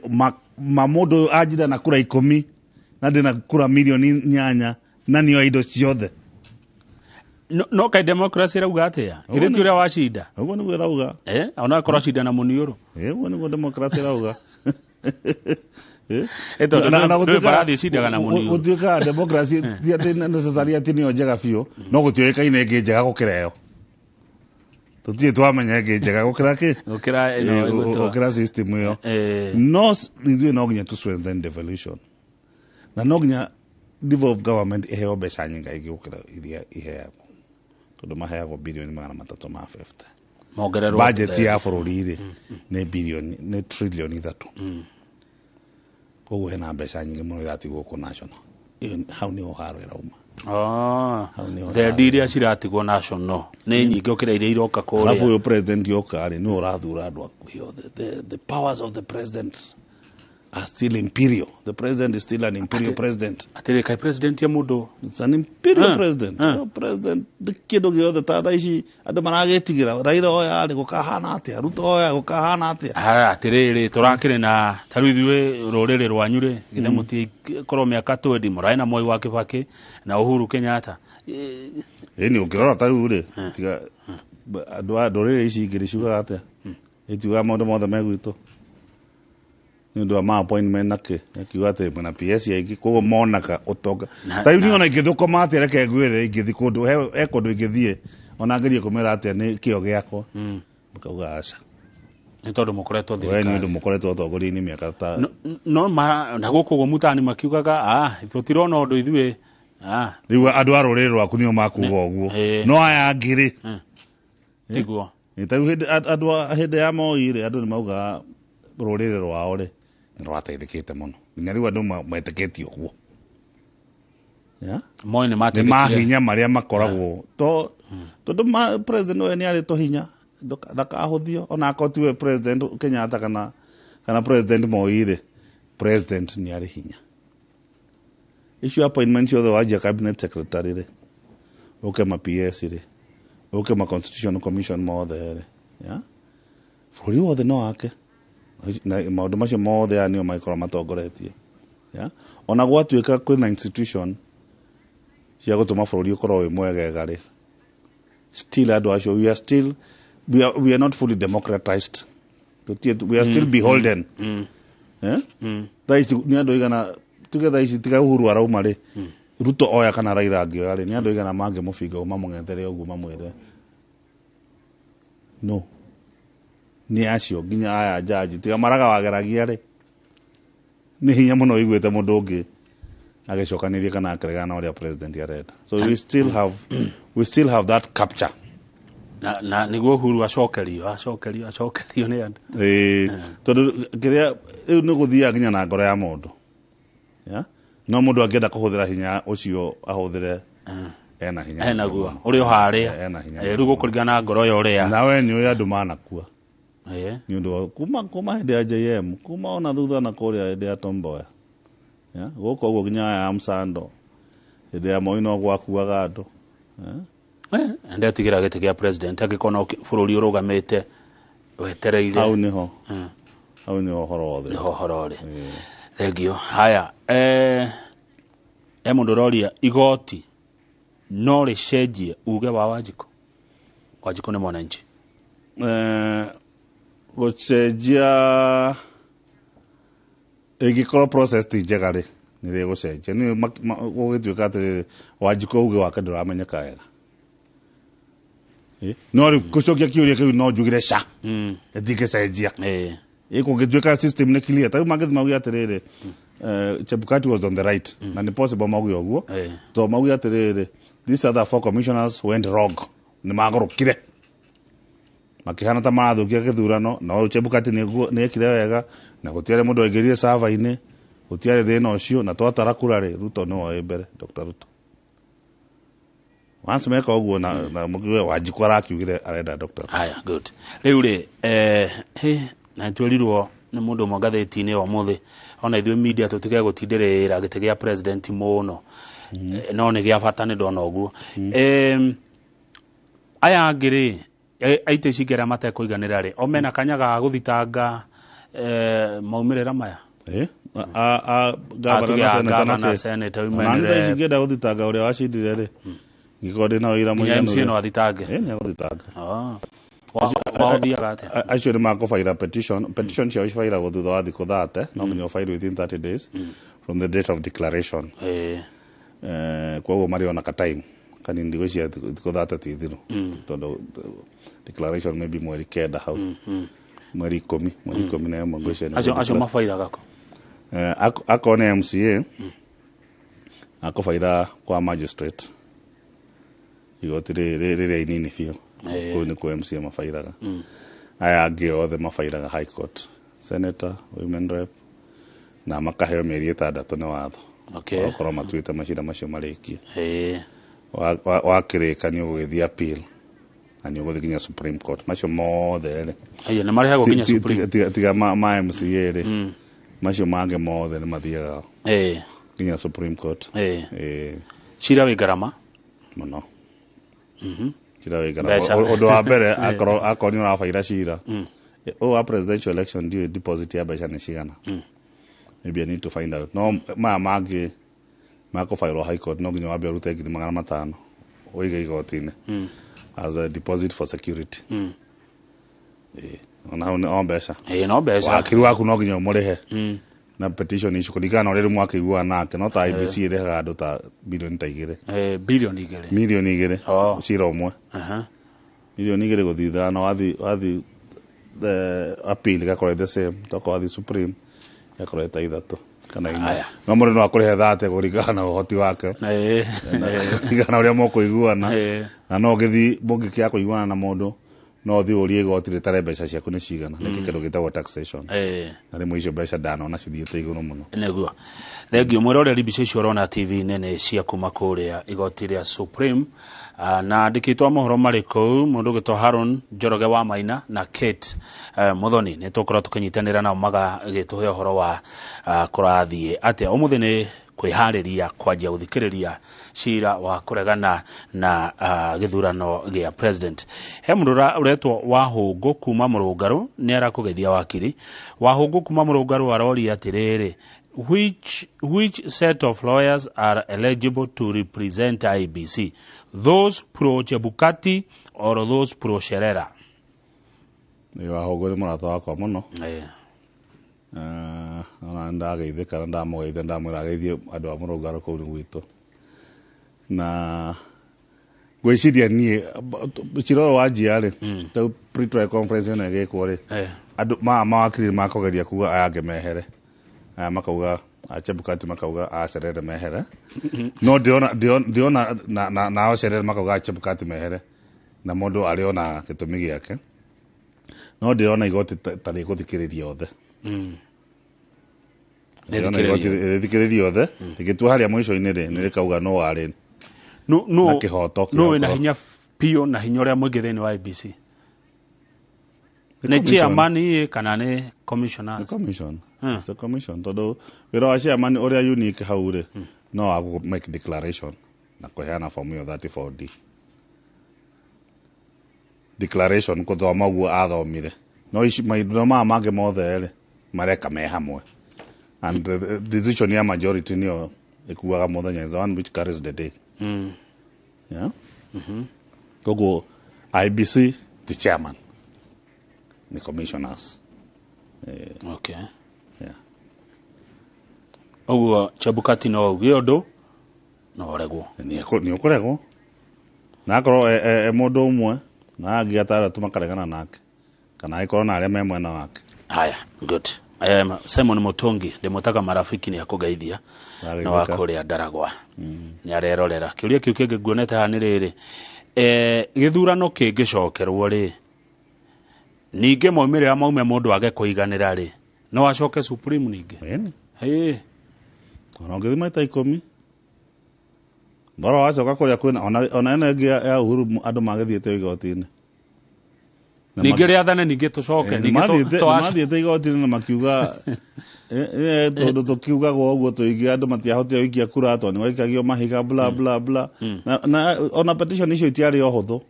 ma mũndũ ũyũ anjira na kura 10 na ndĩna kura mirioni 8 na nĩoya indo ciothe. No kai democracy ĩrauga atĩa? Githĩ ti ũrĩa wacinda? Ũguo nĩguo ĩrauga. Ona akorwo acinda na mũniũrũ. Ũguo nĩguo democracy ĩrauga. Tondũ ndũĩ mbarathi icindaga na mũniũrũ. Gũtuĩka democracy ti atĩ necessary atĩ nĩyo njega biũ, no gũtiũĩkaine ĩngĩ njega gũkĩra ĩyo. Tũtirĩ twamenya ĩngĩ njega gũkĩra kĩ? Gũkĩra ĩno ĩgwĩtwo. Gũkĩra system ĩyo. No ithuĩ no nginya tũ strengthen devolution. Na no nginya devolved government iheo mbeca nyingaingĩ gũkĩra iria iheagwo. Tondũ maheagwo birioni 350. Mongererwo Budget ya bũrũri rĩ, nĩ birioni, nĩ trilioni 3. Koguo hena mbeca nyingĩ mũno iratigwo gũkũ national. Ĩyo hau nĩho haro ĩrauma. Hau nĩho Thendi iria ciratigwo national nĩ nyingĩ gũkĩra iria iroka kũrĩa. Alafu ũyũ president yoka rĩ, nĩwe ũrathura andũ akuhĩ othe. The powers of the president are still imperial. The president is still an imperial president. Atĩrĩ, kaĩ president ya mũndũ? It's an imperial president. No president kĩndũ gĩothe ta thaa ici andũ maragĩtigĩra Raila oya rĩ gũkahana atĩa, Ruto oya gũkahana atĩa. Atĩrĩrĩ, tũrakĩrĩ na ta rĩu ithuĩ rũrĩrĩ rwanyu rĩ, githĩ mũtikorwo mĩaka 20 mũrarĩ na Mwai wa Kĩbakĩ na Uhuru Kenyatta. Ĩni ũngĩrora ta rĩu rĩ, tiga andũ a ndũrĩrĩ ici ingĩ ciugaga atĩa? Itiugaga maũndũ mothe me gwitũ. Nĩ ũndũ wa ma appointment na kĩ, akiuga atĩ mwĩna PS aingĩ, koguo monaga ũtonga. Ta rĩu niĩ ona ingĩthũkũma atĩa, reke ngwĩre, ingĩthiĩ kũndũ, he kũndũ ingĩthiĩ, ona ngerie kũmera atĩa nĩ kĩo gĩakwa. Makauga aca. Nĩ tondũ mũkoretwo We nĩ thirikari. ũndũ mũkoretwo ũtongoria-inĩ mĩaka ta No na gũkũ ũguo mutani makiugaga, tũtirona ũndũ ithuĩ. Rĩu andũ a rũrĩrĩ rwaku nĩo makuga ũguo. No aya angĩ rĩ. Tiguo. Ta rĩu hĩndĩ, andũ a hĩndĩ ya Moi rĩ, andũ nĩ maugaga rũrĩrĩ rwao rĩ, nĩ rwateithĩkĩte mũno. Nginya rĩu andũ metĩkĩtie ũguo. Moi nĩ Nĩ mateithĩkire. mahinya marĩa makoragwo. Tondũ president we nĩ arĩ tũhinya, ndakahũthio. Ona akorwo tiwe president Kenyatta kana president Moi rĩ, president nĩ arĩ hinya. Icio appointment ciothe wanjia cabinet secretary rĩ, ũke ma PS rĩ, ũke ma constitution commission mothe rĩ, ya? Bũrũri wothe no wake. Na maũndũ macio mothe aya nĩo mangĩkorwo matongoretie. Ya? Ona gwatuĩka kwĩna institution cia gũtũma bũrũri ũkorwo wĩ mwegega rĩ, still andũ acio, we are still, we are not fully democratized. Tũtirĩ, we are still beholden. Thaa ici nĩ andũ aigana, tuge thaa ici tiga Uhuru arauma rĩ, Ruto oya kana Raila angĩoya rĩ, nĩ andũ aigana mangĩmũbinga ũguo mamũng'ethere ũguo mamwĩre no. Nĩ acio nginya aya jaji tiga Maraga wageragia rĩ, nĩ hinya mũno ũiguĩte mũndũ ũngĩ agĩcokanĩria kana akĩregana na ũrĩa president arenda. So we still have that capture. Na nĩguo Uhuru acokerio, acokerio, acokerio nĩ andũ. Tondũ kĩrĩa rĩu nĩ gũthiaga nginya na ngoro ya mũndũ. Ya? No mũndũ angĩenda kũhũthĩra hinya ũcio ahũthĩre, ena hinya. Ena guo, ũrĩa ũharĩa. Ena hinya. Rĩu gũkũringana na ngoro ya ũrĩa. Na we nĩ ũĩ andũ manakua. Nĩ ũndũ wa kuma hĩndĩ ya JM, kuma ona thutha na kũrĩa hĩndĩ ya Tom Mboya. Ya? Gũkũ ũguo nginya aya ya Msando. Hĩndĩ ya Moi no gwakuaga andũ. Ndetigĩra gĩtĩ kĩa president angĩkorwo no bũrũri ũrũgamĩte wetereire. Hau nĩho. Hau nĩho ũhoro wothe. Nĩho ũhoro ũrĩ. Thank you. Haya, mũndũ ũroria igoti no rĩcenjie uge wa Wanjikũ. Wanjikũ nĩ mwananchi. Gũcenjia ĩngĩkorwo process ti njega rĩ, nĩ rĩgũcenjia. Nĩ gũgĩtuĩka atĩrĩrĩ, Wanjikũ uge wake ndũramenyeka wega. No rĩu gũcokia kĩũria kĩu no njugire ca. Ĩtingĩcenjia. Kũngĩtuĩka system nĩ clear, ta rĩu mangĩthiĩ mauge atĩrĩrĩ, Chebukati was on the right, na nĩ possible mauge ũguo. To mauge atĩrĩrĩ, these other 4 commissioners went wrong. Nĩ magũrũkire. Makĩhana ta marathũkia gĩthurano, no Chebukati nĩ ekire wega, na gũtiarĩ mũndũ waingĩrire server-inĩ, gũtiarĩ thĩna ũcio, na twatara kura rĩ, Ruto nĩwe wĩ mbere, Dr. Ruto. Once meka ũguo na mũkiuge Wanjikũ arakiugire arenda Dr. Ruto. Haya, good. Rĩu rĩ, na nĩtwerirwo Nĩ mũndũ ũmwe ngathĩti-inĩ ũmũthĩ, ona ithuĩ media tũtige gũtindĩrĩra gĩtĩ gĩa president mũno. No nĩ gĩa bata, nĩ ndona ũguo. Aya angĩ rĩ, aitĩ ici ingĩ arĩa matekũiganĩra rĩ, o mena kanya ga gũthitanga maumĩrĩra maya? Gavana tuge na a senator governor, na kĩ? senator, women Ona niĩ thaa ici rep. ingĩenda gũthitanga ũrĩa wacindire rĩ, ngĩkorwo ndĩ na ũira Nginya mũiganu MCA rĩ. No athitange? Ĩ, nĩ egũthitanga. Waũthiaga atĩa? Acio nĩ makũbaira petition. Petition ciao cibairagwo thutha wa thikũ 30. No nginya ũbaire within 30 days from the date of declaration. Koguo marĩ ona ka time kanini, ndigwĩciria thikũ 30 ti thiru, tondũ declaration maybe mweri 9 hau, mweri 10, mweri 11 ngwĩciria nĩguo. Acio mabairaga kũ? Akorwo nĩ MCA, akũbaira kwa magistrate, igoti rĩrĩa inini biũ. Kũu nĩkuo MCA mabairaga. Aya angĩ othe mabairaga high court, senator, women rep, na makaheo mĩeri 6 nĩ watho wakorwo matuĩte macira macio marĩkie. Wakĩrĩka nĩ ũgũgĩthiĩ appeal na nĩ ũgũthiĩ nginya Supreme Court, macio mothe rĩ. Aya nĩ marehagwo nginya Supreme? Tiga ma MCA rĩ, macio mangĩ mothe nĩ mathiaga nginya Supreme Court. Cira wĩ ngarama? Mũno. Cira wĩ ngarama. Mbeca. Ũndũ wa mbere, akorwo nĩ ũrabaira cira ũyũ wa presidential election, ndiũĩ deposit ya mbeca nĩ cigana. Maybe I need to find out. No maya mangĩ makũbairwo high court, no nginya wambe ũrute 500,000 ũige igoti-inĩ as a deposit for security. Ĩĩ, ona hau nĩ o mbeca. Ĩĩ, no mbeca. Wakiri waku no nginya ũmũrĩhe na petition icio kũringana na ũrĩa rĩu mwakĩiguana nake, no ta IEBC ĩrĩhaga andũ ta bilioni ta 2. 2 bilioni? 2 milioni cira ũmwe. 2 milioni gũthiĩ 5, wathi the appeal ĩgakorwo the same, tokorwo wathi Supreme ĩgakorwo ta 3 kana 4. Aya. No mũndũ no akũrĩhe 30 kũringana na ũhoti wake. Na kũringana na ũrĩa mũkũiguana. Na no ũgĩthiĩ, mũngĩkĩaga kũiguana na mũndũ, no ũthiĩ ũrie igoti rĩtare mbeca ciaku nĩ cigana, nĩkĩ kĩndũ gĩtagwo taxation. Na rĩmwe icio mbeca ndanona cithiĩte igũrũ mũno. Nĩguo, thengio mwĩroreri. Mbica icio ũrona TV-inĩ nĩ cia kuma kũrĩa igoti rĩa Supreme. Na andĩkĩtwo a mohoro marĩ kũu, mũndũ ũgĩtwo Haron Njoroge wa Maina na Kate Muthoni, nĩ tũkorwo tũkĩnyitanĩra nao magagĩtũhe ũhoro wa kũrathiĩ atĩa ũmũthĩ nĩ kwĩharĩria kwanjia gũthikĩrĩria cira wa kũregana na gĩthurano gĩa president. He mũndũ ũretwo Wahũngũ kuma Mũrũngarũ, nĩ arakũgeithia wakiri. Wahũngũ kuma Mũrũngarũ aroria atĩrĩrĩ, which set of lawyers are eligible to represent IEBC, those pro Chebukati or those pro Sherera? Nĩ Wahũngũ, nĩ mũrata wakwa mũno. Ona nĩ ndageithĩka na ndamũgeithia, ndamwĩra ageithie andũ a Mũrũngarũ kũu nĩ gwitũ. Na ngwĩciria niĩ cira ũyũ wanjia rĩ, ta pre-trial conference ĩno ĩgĩkwo rĩ, andũ maya mawakiri makũgeria kuga aya angĩ mehere, aya makauga a Chebukati, makauga a Cerere mehere, no ndĩrona nao Cerere makauga a Chebukati mehere, na mũndũ arĩ ona gĩtũmi gĩake, no ndĩrona igoti ta rĩgũthikĩrĩria othe. Ndĩrona igoti rĩthikĩrĩria othe, rĩgĩtua harĩa mũico-inĩ rĩ, nĩ rĩkauga no warĩ no na kĩhoto. No wĩna kĩa hinya biũ na hinya ũrĩa mũingĩ thĩinĩ wa IEBC Nĩ nĩ commission. chairman ĩ kana nĩ commissioners? Nĩ commission. It's the commission, tondũ wĩra wa chairman ũrĩa unique hau rĩ, no wa make declaration na kũheana form ĩyo 34D declaration, kũthoma ũguo athomire. No ici maũndũ maya mangĩ mothe rĩ, mareka me hamwe, and the decision ya majority nĩyo ĩkuaga mũthenya, is the one which carries the day. Yeah? Koguo IEBC the chairman ni commissioners. Yeah. Ũguo Chebukati no auge ũndũ no ũregwo? Nĩ ũkũregwo, na akorwo e mũndũ ũmwe na angĩ atandatũ makaregana nake, kana agĩkorwo na arĩa me mwena wake. Haya, good. Simon Mutungi ndĩmwĩtaga marafiki, nĩ akũgeithia. Nĩ wa kũrĩa Ndaragwa, nĩ arerorera. Kĩũria kĩu kĩngĩ nguonete haha nĩ rĩrĩ, gĩthurano kĩngĩcokerwo rĩ, ningĩ maumĩrĩra maume mũndũ age kũiganĩra rĩ, no acoke Supreme ningĩ? Ĩni. Ĩĩ. Ona ũngĩthiĩ maita 10 bora wacoka kũrĩa kwĩna ona ĩno ĩngĩ ya Uhuru, andũ magĩthiĩte igoti-inĩ. Ningĩ rĩathane, ningĩ tũcoke ningĩ Mathiĩte igoti-inĩ na makiuga tondũ tũkiugagwo ũguo tũingĩ, andũ matiahotire gũikia kura tondũ nĩgwaikagio mahiga, bla bla bla. Na ona petition icio itiarĩ o hũthũ.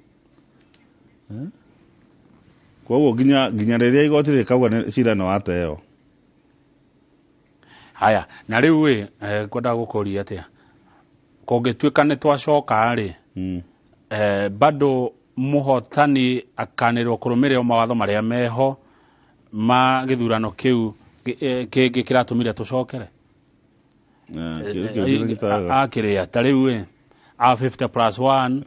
Koguo nginya rĩrĩa igoti rĩkauga nĩ cira nĩ wateo. Haya, na rĩu ĩ, ngwendaga gũkũria atĩa, kũngĩtuĩka nĩ twacoka rĩ, bado mũhotani akanĩrwo kũrũmĩrĩra mawatho marĩa meho ma gĩthurano kĩu kĩngĩ kĩratũmire tũcokere? Kĩu kĩu kĩrĩa Akĩrĩa ta rĩu ĩ, a 50 plus 1.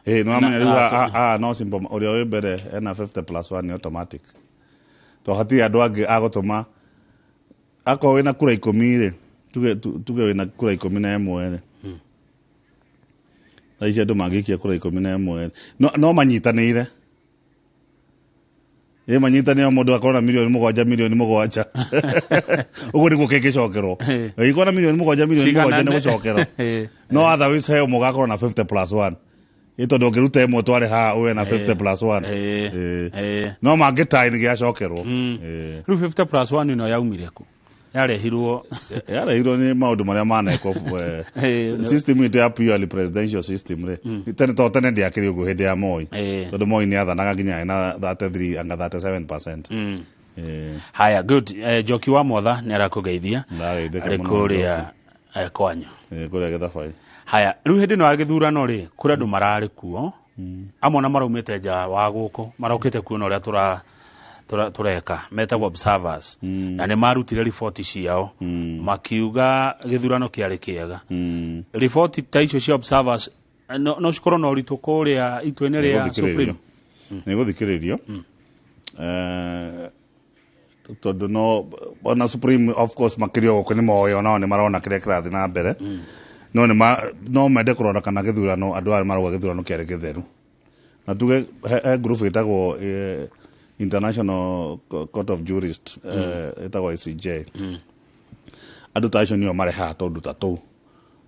Ĩ, nĩ wamenya rĩu no simple, ũrĩa wĩ mbere ena 50 plus 1 nĩ automatic, to hatirĩ andũ angĩ agũtũma. Akorwo wĩna kura 10 rĩ, tuge wĩna kura 11 rĩ, thaa ici andũ mangĩikia kura 11 rĩ, no manyitanĩire, ĩ, manyitanĩire, mũndũ akorwo na 7 million 7 million, ũguo nĩguo kĩngĩcokerwo. Ĩgĩkorwo na 7 million 7 million nĩ gũcokerwo. No otherwise he ũmwe ũgakorwo na 50 plus 1, ĩ, tondũ ũngĩruta ĩmwe tware haha ũwe na 50 plus 1. No mangĩtai nĩ gĩacokerwo. Rĩu 50 plus 1 ĩno yaumire kũ? Yarehirwo? Yarehirwo nĩ maũndũ marĩa manekwo. System itũ ya purely presidential system rĩ, tene to tene ndĩakĩrĩ ũguo hĩndĩ ya Moi, tondũ Moi nĩ athanaga nginya ena 33 anga 37%. Haya, good. Njoki wa Mwatha nĩ arakũgeithia. Ndageithĩka Arĩ mũno, kũrĩa kwanyu. Kũrĩa Gĩthabai. Haya, rĩu hĩndĩ ĩno ya gĩthurano rĩ, kũrĩ andũ mararĩ kuo amwe na maraumĩte nja wa gũkũ, marokĩte kuona ũrĩa tũreka, metagwo observers, na nĩ marutire riboti ciao makiuga gĩthurano kĩarĩ kĩega. Riboti ta icio cia observers no cikorwo na ũritũ kũrĩa itua-inĩ rĩa Supreme? Nĩ gũthikĩrĩrio, tondũ no ona Supreme, of course, makĩria gũkũ nĩ moĩ, onao nĩ marona kĩrĩa kĩrathiĩ na mbere, no nĩ no mende kũrora kana gĩthurano, andũ aya marauga gĩthurano kĩarĩ gĩtheru. Na tuge he group ĩtagwo International Court of Jurist, ĩtagwo ICJ. Andũ ta acio nĩo marehaga tũndũ ta tũu,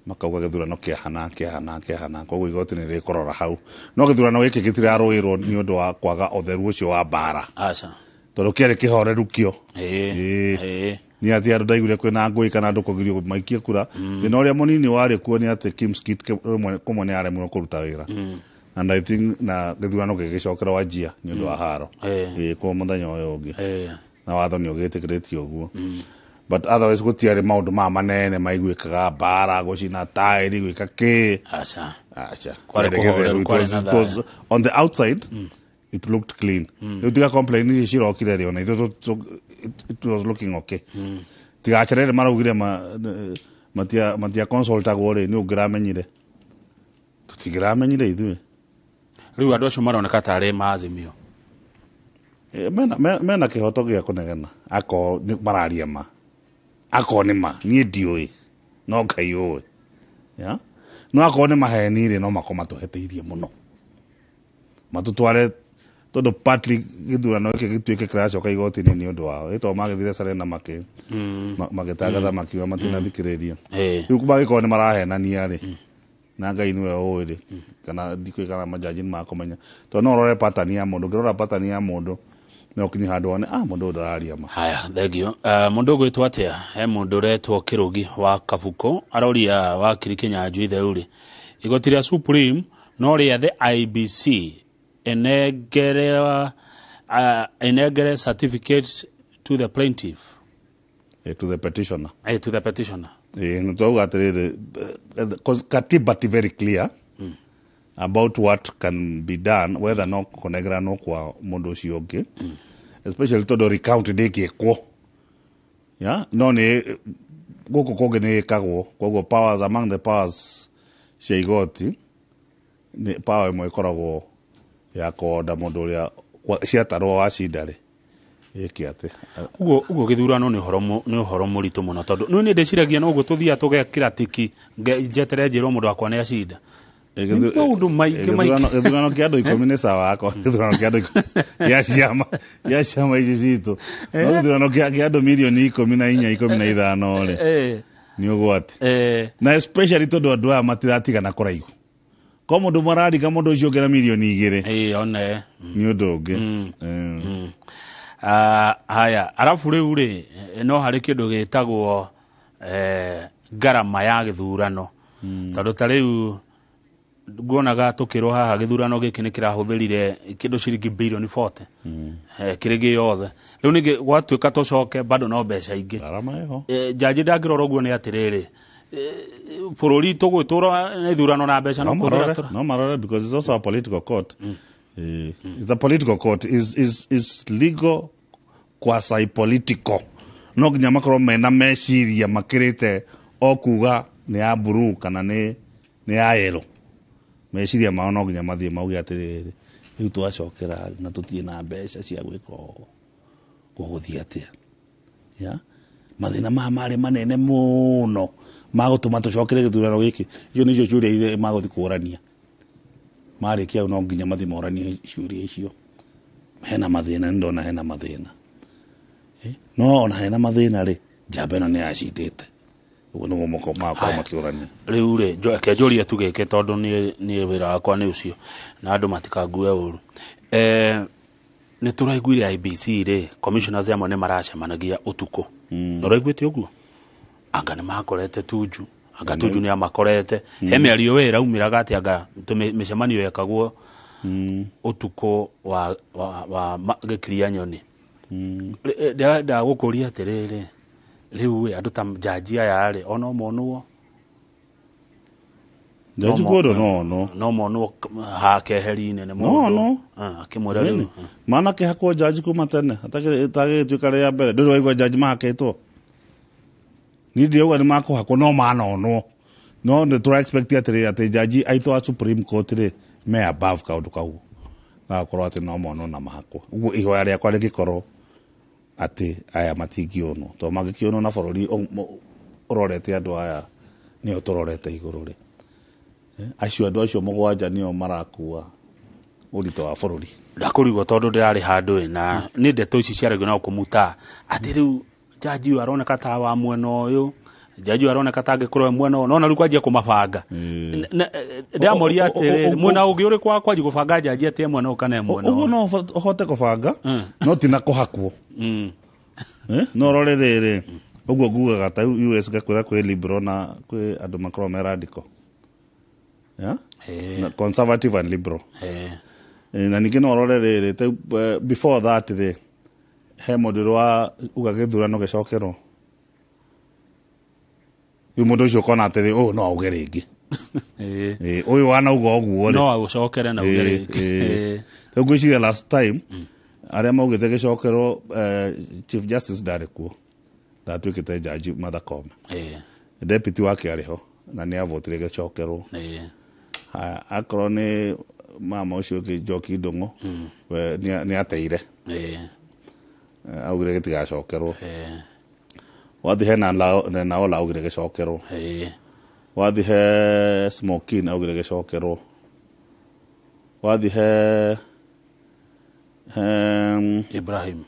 makauga gĩthurano kĩahana kĩahana kĩahana. Koguo igoti nĩ rĩkũrora hau, no gĩthurano gĩkĩ gĩtirarũĩrwo nĩ ũndũ wa kwaga ũtheru ũcio wa mbara, Aca. Tondũ kĩarĩ kĩhoreru kĩo. Nĩ atĩ andũ ndaiguire kwĩna ngũĩ kana andũ kũgirio maikie kura. Thĩna ũrĩa mũnini warĩ kuo nĩ atĩ Kimskit kũmwe nĩ aremirwo kũruta wĩra, and I think na gĩthurano gĩgĩcokerwo Wajir nĩ ũndũ wa haro kwa mũthenya ũyũ ũngĩ, na watho nĩ ũgĩtĩkĩrĩtie ũguo. But otherwise gũtiarĩ maũndũ ma manene maiguĩkaga, mbara, gũcina taĩri, gwĩka kĩ. Aca. Aca. Kwarĩ Kwarĩ kũhoreru, gĩtheru. It kwarĩ was- na it was- thayũ. On the outside it looked clean. Rĩu tiga complain ici cirokire rĩ, ona ithuĩ it was looking okay. Tigacerere maraugire matia consultagwo rĩ, nĩ ũngĩramenyire, tũtingĩramenyire ithuĩ. Rĩu andũ acio maroneka tarĩ maazimio. Mena kĩhoto gĩa kũnegena akorwo nĩ mararia ma, akorwo nĩ ma, niĩ ndiũĩ, no Ngai ũĩ. Ya? No akorwo nĩ maheni rĩ, no makorwo matũheteirie mũno, matũtware, tondũ partly gĩthurano gĩkĩ gĩtuĩke kĩracoka igoti-inĩ nĩ ũndũ wao, ĩtondũ magĩthire Serena magĩtangatha makiuga matinathikĩrĩrio. Rĩu mangĩkorwo nĩ marahenania rĩ, na Ngai nĩwe ũĩ rĩ, kana ndikũĩ kana majaji nĩ makũmenya, tondũ no ũrore pattern ya mũndũ. Ũngĩrora pattern ya mũndũ no ũkinye handũ wone, ah, mũndũ ũyũ ndararia ma. Haya, thengio. Mũndũ ũgwĩtwo atĩa, he mũndũ ũretwo Kĩrũgi wa Kabuko aroria wakiri Kĩnyanjui Theuri, igoti rĩa Supreme no rĩathe IEBC enengere certificate to the plaintiff? To the petitioner. To the petitioner. Nĩ twauga atĩrĩrĩ, 'cause katiba ti very clear about what can be done, whether no kũnengeranwo kwa mũndũ ũcio ũngĩ, especially tondũ recount ndĩngĩkwo ya no nĩ gũkũ kũngĩ nĩ ĩkagwo. Koguo powers, among the powers cia igoti, nĩ power ĩmwe ĩkoragwo ya kũonda mũndũ ũrĩa ciatarwo wacinda rĩ, ĩke atĩ. Ũguo gĩthurano nĩ ũhoro mũritũ mũno, tondũ nĩ ndĩciragia no ũguo tũthiaga tũgekĩra tiki, njetere njĩrwo mũndũ wakwa nĩ acinda. Nĩ maũndũ maingĩ maingĩ. Gĩthurano kĩa andũ 10 nĩ sawa, akwa gĩthurano kĩa andũ 10 gĩa ciama ici citũ, no gĩthurano kĩa andũ mirioni 14, 15 rĩ, nĩ ũgwati, na especially tondũ andũ aya matiratigana kũraihu. Ko mũndũ ũmwe araringa mũndũ ũcio ũngĩ na mirioni 2. Ĩĩ, one. Nĩ ũndũ ũngĩ. Ah, haya, arabu rĩu rĩ, no harĩ kĩndũ gĩtagwo ngarama ya gĩthurano, tondũ ta rĩu nguonaga tũkĩrwo haha gĩthurano gĩkĩ nĩ kĩrahũthĩrire kĩndũ ciringi birioni 40 kĩrĩ gĩothe. Rĩu ningĩ gwatuĩka tũcoke bado no mbeca ingĩ. Ngarama ĩho. Njanji ndangĩrora ũguo nĩ atĩrĩrĩ, bũrũri tũgwĩtũra nĩ ithurano na mbeca no No kũhũthĩra marore. tũra. No marore, because it's also a political court. It's a political court, is legal quasi political. No nginya makorwo mena meciria makĩrĩte o kuga nĩ ya blue kana nĩ ya yellow. Meciria mao no nginya mathiĩ mauge atĩrĩrĩ, rĩu twacokera na tũtirĩ na mbeca cia gwĩka ũũ, gũgũthiĩ atĩa? Ya mathĩna maya marĩ manene mũno magũtũma tũcokere gĩthurano gĩkĩ. Icio nĩcio ciũria iria magũthiĩ kũrania. Marĩkia hau, no nginya mathiĩ moranie ciũria icio. Hena mathĩna, nĩ ndona hena mathĩna. No ona hena mathĩna rĩ, njamba ĩno nĩ yacindĩte. Ũguo nĩguo magakorwo makĩũrania. Rĩu rĩ, reke njũrie tu gĩkĩ, tondũ niĩ wĩra wakwa nĩ ũcio na andũ matikangue ũru. Nĩ tũraiguire IEBC rĩ, commissioners amwe nĩ maracemanagia ũtukũ. Nĩ ũraiguĩte ũguo? Anga nĩ makorete Tuju, anga Tuju nĩ amakorete. He mĩario ĩyo ĩraumĩraga atĩ anga mĩcemanio yekagwo ũtukũ wa gĩkiria nyoni. Ndagũkũria atĩrĩrĩ, rĩu ĩ, andũ ta njanji aya rĩ, ona monwo? Njanji kuonwo no no. No monwo hakeheri-inĩ nĩ No mũndũ. no. Ah, akĩmwĩra rĩu. Manakĩhakwo njanji kuma tene atagĩtuĩka rĩa mbere. Ndũrĩ waigua njanji mahakĩtwo? Niĩ ndirauga nĩ makũhakwo, no manonwo. No nĩ tũra expect atĩrĩrĩ, atĩ njanji aitũ a Supreme Court rĩ, me above kaũndũ kau gagakorwo atĩ no monwo na mahakwo. Ũguo ihoya rĩakwa rĩngĩkorwo atĩ aya matingĩonwo, tondũ mangĩkĩonwo na bũrũri ũrorete andũ aya nĩo tũrorete igũrũ rĩ, acio andũ acio mũgwanja nĩo marakua ũritũ wa bũrũri. Ndakũrigwo tondũ ndĩrarĩ handũ ĩ, na nĩ ndeto ici ciaragio na kũmuta atĩ rĩu njanji ũyũ aroneka ta wa mwena ũyũ, njanji ũyũ aroneka ta angĩkorwo e mwena ũyũ, nona rĩu kwanjia kũmabanga. Ndĩramoria atĩrĩrĩ, mwena ũngĩ ũrĩkũ wa kwanjia gũbanga njanji atĩ e mwena ũyũ kana e mwena Ũguo ũyũ? no ũhote kũbanga, no ti na kũhakwo. No rore rĩrĩ, ũguo ngugaga ta US ngakwĩra kwĩ liberal na kwĩ andũ makoragwo me radical. Yeah? Na conservative and liberal. Na ningĩ no ũrore rĩrĩ, ta before that rĩ, he mũndũ ũrĩa wa uga gĩthurano gĩcokerwo. Rĩu mũndũ ũcio ũkona atĩrĩ, ũyũ no auge rĩngĩ. Ũyũ wanauga ũguo rĩ. No agũcokere na uge rĩngĩ. Rĩu ngwĩciria last time arĩa maugĩte gĩcokerwo, Chief Justice ndarĩ kuo, ndatuĩkĩte jaji Martha Koome. Deputy wake arĩ ho na nĩ avotire gĩcokerwo. Haya, akorwo nĩ mama ũcio ũngĩ Njoki Ndung'u, we nĩ ateire. Augire gĩtigacokerwo. Wathi he Naola augire gĩcokerwo. Wathi he Smokin augire gĩcokerwo. Wathi he Ibrahim.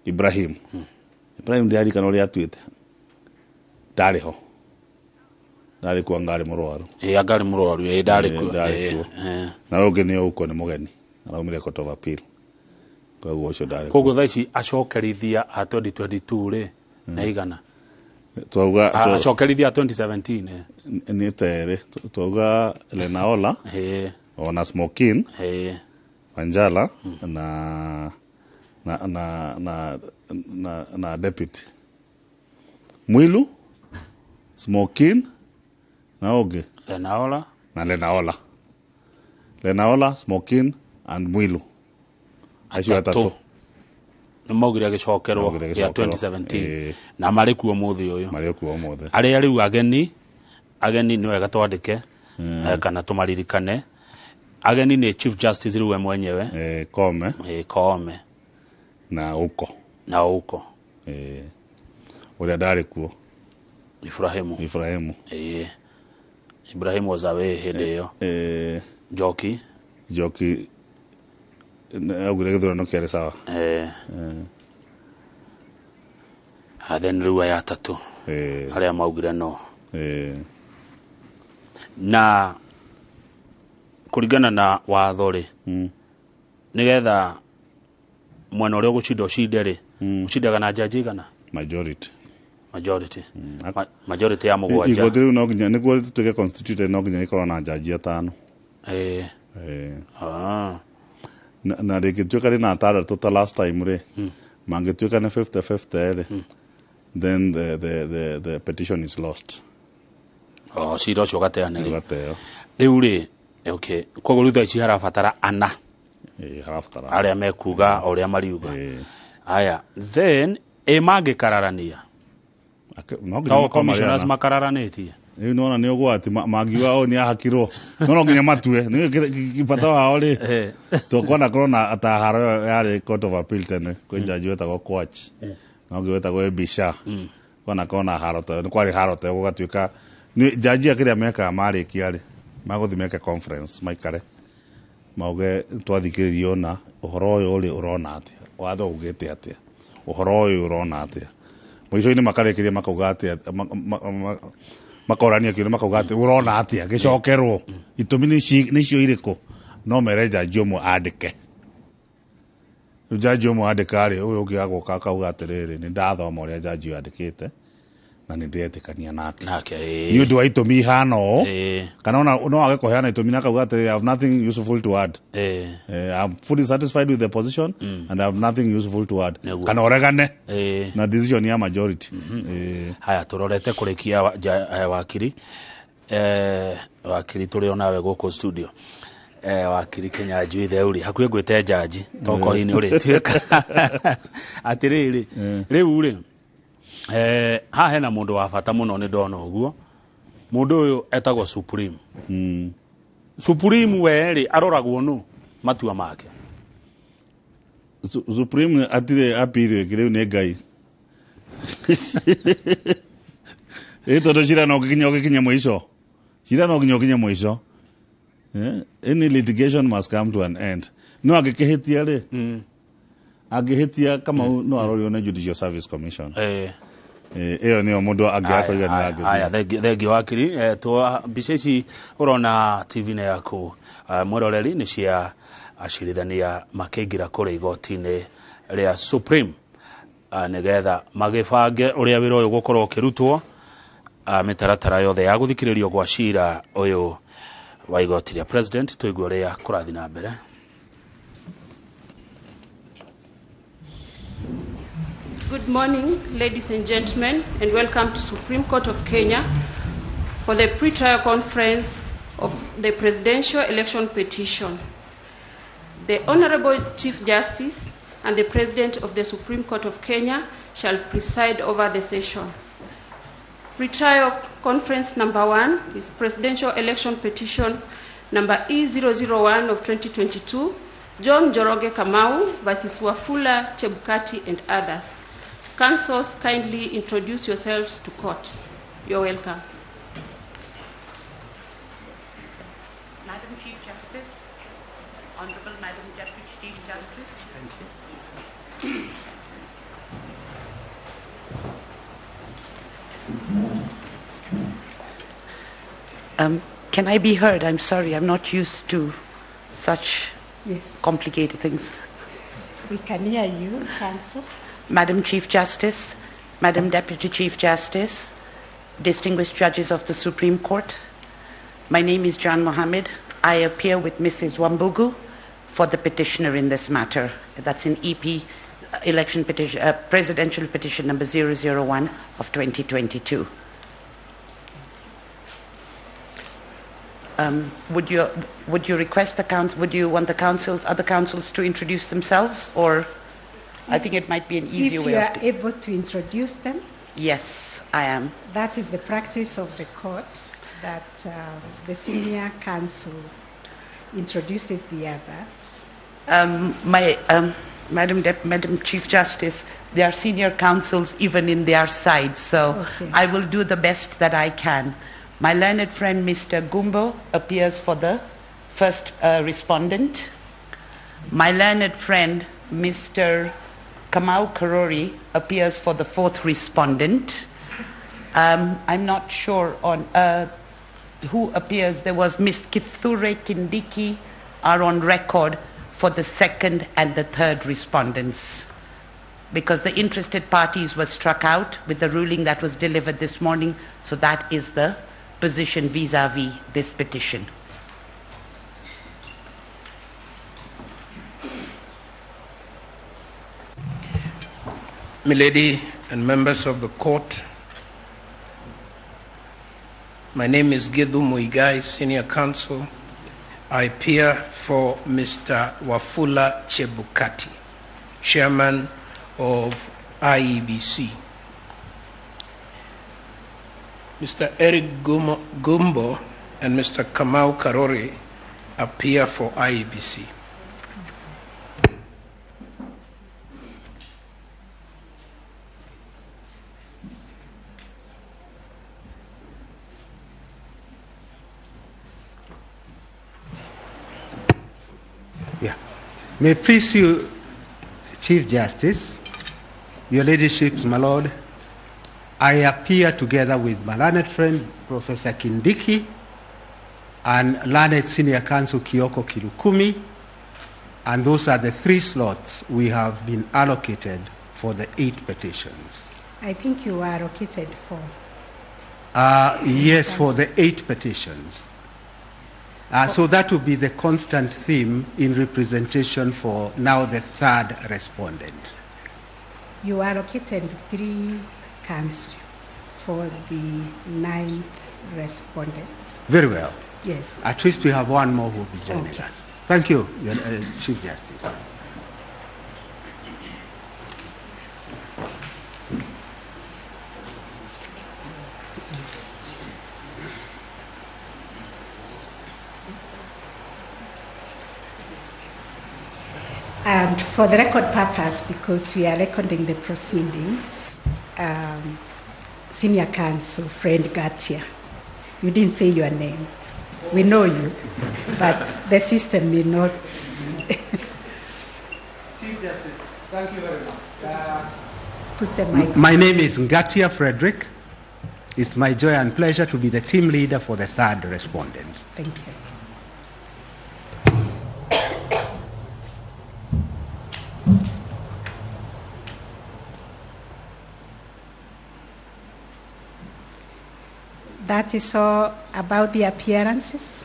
Ibrahim. Ibrahim ndiarikana ũrĩa atuĩte. Ndarĩ ho. Ndarĩ kuo, anga arĩ mũrwaru. Ĩ, anga arĩ mũrwaru, ĩ, ndarĩ kuo. Ndarĩ kuo. Na ũyũ ũngĩ nĩ ũkwo nĩ mũgeni. Araumire Court of Appeal. Koguo ũcio ndarĩ kuo. Koguo thaa ici acokerithia a 2022 rĩ na igana? Twauga Acokerithia a 2017. Nĩ terĩ. Twauga Lenaola ona Smokin Wanjala na deputy Mwilu, Smokin na ũngĩ. Lenaola. Na Lenaola, Smokin and Mwilu, acio atatũ. Nĩ maugire gĩcokerwo. Maugire gĩa gĩcokerwo. 2017. Ĩĩ. Na marĩ kuo mũthĩ ũyũ? Marĩ kuo ũmũthĩ. Arĩa rĩu ageni nĩ wega twandĩke kana tũmaririkane. Ageni nĩ Chief Justice rĩu we mwenyewe. Kome. Koome. Na uko. Na uko. Ũrĩa ndarĩ kuo. Ibrahimu. Ibrahimu. Ĩĩ, Ibrahim was away hĩndĩ ĩyo. Njoki. Njoki augire gĩthurano kĩarĩ sawa. Then rĩu aya atatũ arĩa maugire no. Na Kũringana na watho rĩ, nĩgetha mwena ũrĩa ũgũcinda ũcinde rĩ, ũcindaga na njanji igana? Majority. Majority. Majority ya mũgwanja. Igoti rĩu no nginya nĩguo rĩtuĩke constituted no nginya rĩkorwo na njanji atano. Na rĩngĩtuĩka rĩna atandatũ ta last time rĩ, mangĩtuĩka nĩ 50-50 rĩ, then the petition is lost. Oh, cira ũcio ũgateanĩrio. Ũgateo. Rĩu rĩ, okay, koguo rĩu thaa ici harabatara ana. Harabatara arĩa mekuga o ũrĩa mariuga. Aya, then ĩ mangĩkararania? No nginya To makorwo marĩ commissioners ana. makararanĩtie. Rĩu nĩwona nĩ ũgwati mangiuga ũyũ nĩ ahakirwo, no nginya matue nĩ bata wao rĩ, tokwana korwo na ta haro ĩyo yarĩ Court of Appeal tene kwĩ njanji wetagwo Kwach na ũngĩ wetagwo Ebisha, kwana korwo na haro ta ĩyo, nĩ kwarĩ haro ta ĩyo gũgatuĩka nĩ njanji a kĩrĩa mekaga marĩkia rĩ, magũthiĩ meke conference maikare mauge twathikĩrĩria ona ũhoro ũyũ rĩ ũrona atĩa, watho ugĩte atĩa, ũhoro ũyũ ũrona atĩa, mũico-inĩ makarĩkĩria makauga atĩa, makorania kĩũria makauga atĩ ũrona atĩa gĩcokerwo, itũmi nĩcio irĩkũ, no mere njanji ũmwe andĩke. Rĩu njanji ũmwe andĩka rĩ, ũyũ ũngĩ agoka akauga atĩrĩrĩ, nĩ ndathoma ũrĩa njanji ũyũ andĩkĩte na nĩ ndĩretĩkania nake Nake, nĩ ũndũ wa itũmi ihana ũũ, kana ona no age kũheana itũmi na akauga atĩrĩrĩ, I have nothing useful to add. I'm fully satisfied with the position and I have nothing useful to add. Kana ũregane na decision ya majority. Haya, tũrorete kũrĩkia wakiri. Wakiri tũrĩ o nawe gũkũ studio. Wakiri Kĩnyanjui Theuri, hakuhĩ ngwĩte njanji toko hihi nĩ ũrĩtuĩka. Atĩrĩrĩ, rĩu rĩ, haha hena mũndũ wa bata mũno nĩ ndona ũguo. Mũndũ ũyũ etagwo Supreme. Supreme we rĩ, aroragwo nũ matua make? Supreme atirĩ appeal ĩngĩ rĩu nĩ Ngai. Ĩ tondũ cira no nginya ũgĩkinye mũico. Cira no nginya ũkinye mũico. Any litigation must come to an end. No angĩkĩhĩtia rĩ, angĩhĩtia Kamau no arorio nĩ Judicial Service Commission. Ĩyo nĩyo mũndũ angĩaga kũiganĩra angĩthiĩ. Aya, thengi wakiri. Mbica ici ũrona TV-inĩ yaku, mwĩroreri, nĩ cia acirithania makĩingĩra kũrĩa igoti-inĩ rĩa Supreme, nĩgetha magĩbange ũrĩa wĩra ũyũ ũgũkorwo ũkĩrutwo, mĩtaratara yothe ya gũthikĩrĩrio gwa cira ũyũ wa igoti rĩa President. Tũigue ũrĩa kũrathiĩ na mbere. Good morning, ladies and gentlemen, and welcome to Supreme Court of Kenya for the pre-trial conference of the presidential election petition. The Honorable Chief Justice and the President of the Supreme Court of Kenya shall preside over the session. Pre-trial conference number 1 is presidential election petition number E001 of 2022, John Njoroge Kamau versus Wafula Chebukati and others. Counsels, kindly introduce yourselves to court. You're welcome. Madam Chief Justice, Honorable Madam Deputy Chief Justice. Thank you. Can I be heard? I'm sorry, I'm not used to such complicated things. We can hear you, Counsel. Madam Chief Justice, Madam Deputy Chief Justice, distinguished judges of the Supreme Court, my name is John Mohammed. I appear with Mrs. Wambugu for the petitioner in this matter. That's in EP election petition, presidential petition number 001 of 2022. Would you request the council? Would you want the councils, other councils, to introduce themselves, or I think it might be an easier way. If you are able to introduce them. Yes, I am. That is the practice of the court, that the senior counsel introduces the others. Madam Chief Justice, there are senior counsels even in their side, so okay. I will do the best that I can. My learned friend, Mr. Gumbo, appears for the first respondent. My learned friend, Mr. Kamau Karori, appears for the fourth respondent. I'm not sure on who appears, there was Ms. Kithure Kindiki are on record for the second and the third respondents, because the interested parties were struck out with the ruling that was delivered this morning. So that is the position vis-a-vis this petition. Milady and members of the court, my name is Githu Muigai, Senior Counsel. I appear for Mr. Wafula Chebukati, Chairman of IEBC. Mr. Eric Gumbo and Mr. Kamau Karori appear for IEBC. Yeah. May it please you, Chief Justice, Your Ladyships, my Lord, I appear together with my learned friend, Professor Kindiki, and learned Senior Counsel Kioko Kilukumi, and those are the 3 slots we have been allocated for the 8 petitions. I think you were allocated 4. Yes, for the 8 petitions. So that will be the constant theme in representation for now the third respondent. You allocated 3 counsel for the 9th respondent. Very well. Yes. At least we have one more who will be joining us. Thank you, Chief Justice. And for the record purpose, because we are recording the proceedings, Senior Counsel Friend Gatia, you didn't say your name. We know you, but the system may not. Chief Justice, thank you very much. Put the mic. My name is Ngatia Frederick. It's my joy and pleasure to be the team leader for the third respondent. Thank you. That is all about the appearances.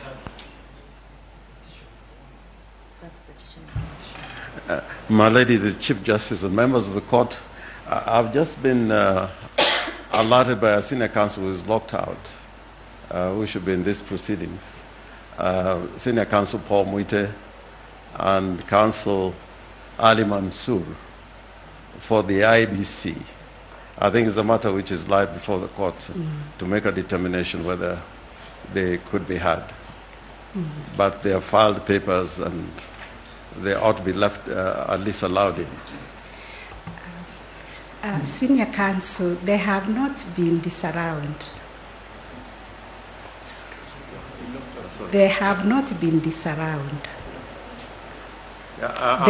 My Lady, the Chief Justice and members of the court, I've just been alerted by a senior counsel who is locked out, who should be in these proceedings. Senior Counsel Paul Muite and Counsel Ali Mansour for the IBC. I think it's a matter which is live before the court to make a determination whether they could be heard. But they have filed papers and they ought to be left, at least allowed in. Senior Counsel, they have not been disallowed. They have not been disallowed. Yeah,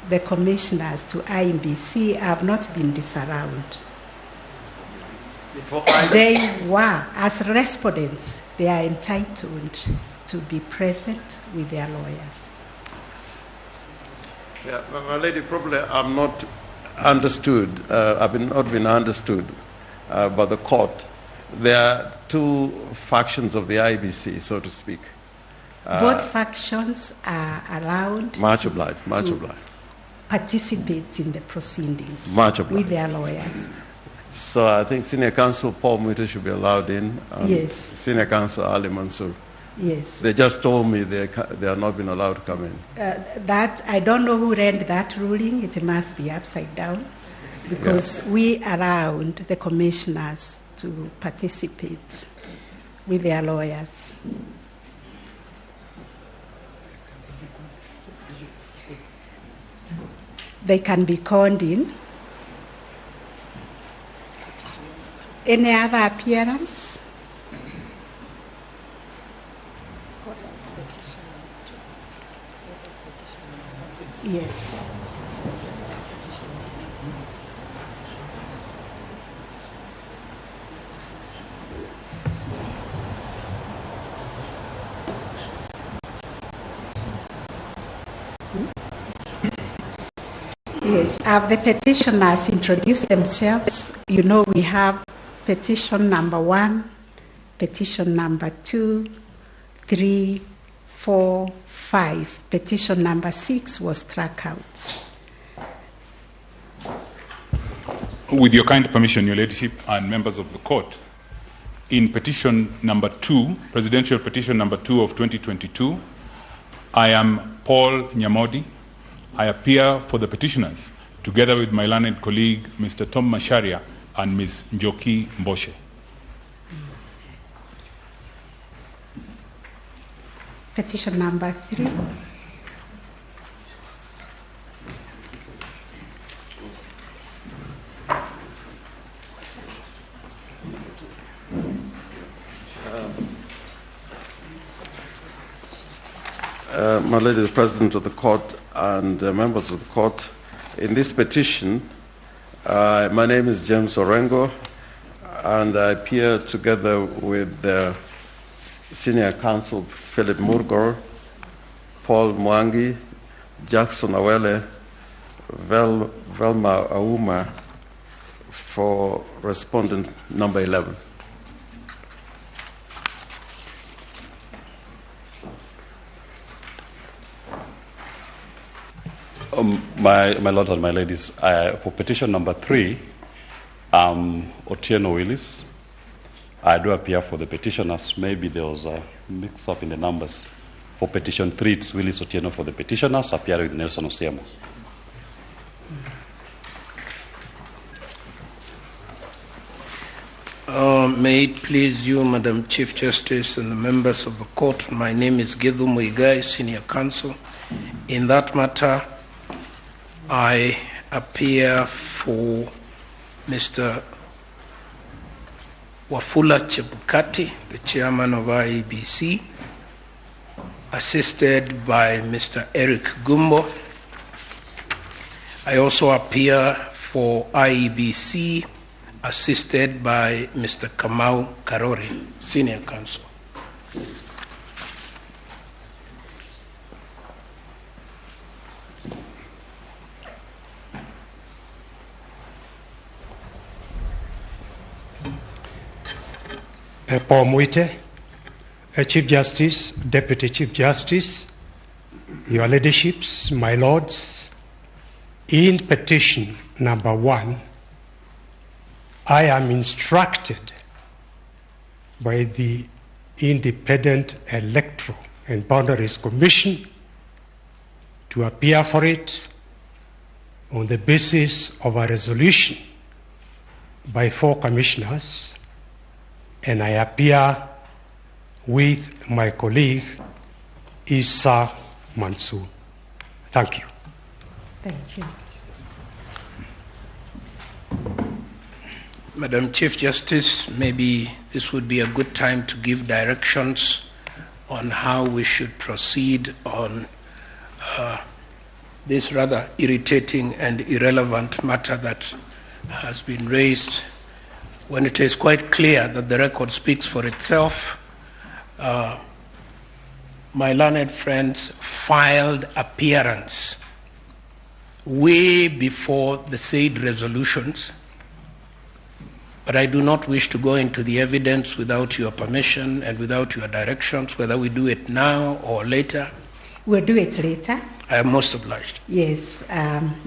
the commissioners to IEBC have not been disallowed. They were, as respondents, they are entitled to be present with their lawyers. Yeah, my lady, probably I'm not understood. I've not been understood by the court. There are two factions of the IEBC, so to speak. Both factions are allowed. Much obliged, much obliged. Participate in the proceedings. Much obliged. With their lawyers. So I think Senior Counsel Paul Muite should be allowed in. Yes. Senior Counsel Ali Mansour. Yes. They just told me they are not been allowed to come in. That I don't know who read that ruling. It must be upside down, because we allowed the commissioners to participate with their lawyers. They can be called in. Any other appearance? Yes. Yes, have the petitioners introduced themselves? You know, we have petition number 1, petition number 2, 3, 4, 5. Petition number 6 was struck out. With your kind permission, Your Ladyship and members of the court, in petition number 2, presidential petition number 2 of 2022, I am Paul Nyamodi. I appear for the petitioners, together with my learned colleague, Mr. Tom Macharia and Ms. Njoki Mboshe. Petition number 3. My Lady, the President of the Court and members of the Court, in this petition, my name is James Orengo, and I appear together with the Senior Counsel Philip Murgor, Paul Mwangi, Jackson Awele, Velma Auma for respondent number 11. My lords and my ladies, for petition number 3, Otieno Willis. I do appear for the petitioners. Maybe there was a mix-up in the numbers. For petition 3, it's Willis Otieno for the petitioners, appearing with Nelson Osiemo. May it please you, Madam Chief Justice, and the members of the court, my name is Githu Muigai, Senior Counsel. In that matter, I appear for Mr. Wafula Chebukati, the chairman of IEBC, assisted by Mr. Eric Gumbo. I also appear for IEBC, assisted by Mr. Kamau Karori, senior counsel. Paul Muite, Chief Justice, Deputy Chief Justice, Your Ladyships, my Lords, in petition number 1, I am instructed by the Independent Electoral and Boundaries Commission to appear for it on the basis of a resolution by 4 commissioners, and I appear with my colleague, Issa Mansour. Thank you. Thank you. Madam Chief Justice, maybe this would be a good time to give directions on how we should proceed on this rather irritating and irrelevant matter that has been raised, when it is quite clear that the record speaks for itself. My learned friends filed appearance way before the said resolutions, but I do not wish to go into the evidence without your permission and without your directions, whether we do it now or later. We'll do it later. I am most obliged. Yes,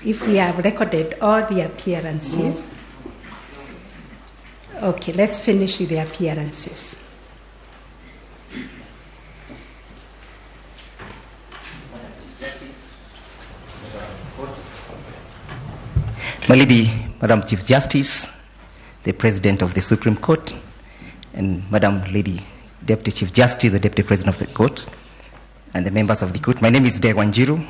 if we have recorded all the appearances. Okay, let's finish with the appearances. My Lady, Madam Chief Justice, the President of the Supreme Court, and Madam Lady Deputy Chief Justice, the Deputy President of the Court, and the members of the court. My name is Deg Wanjiru.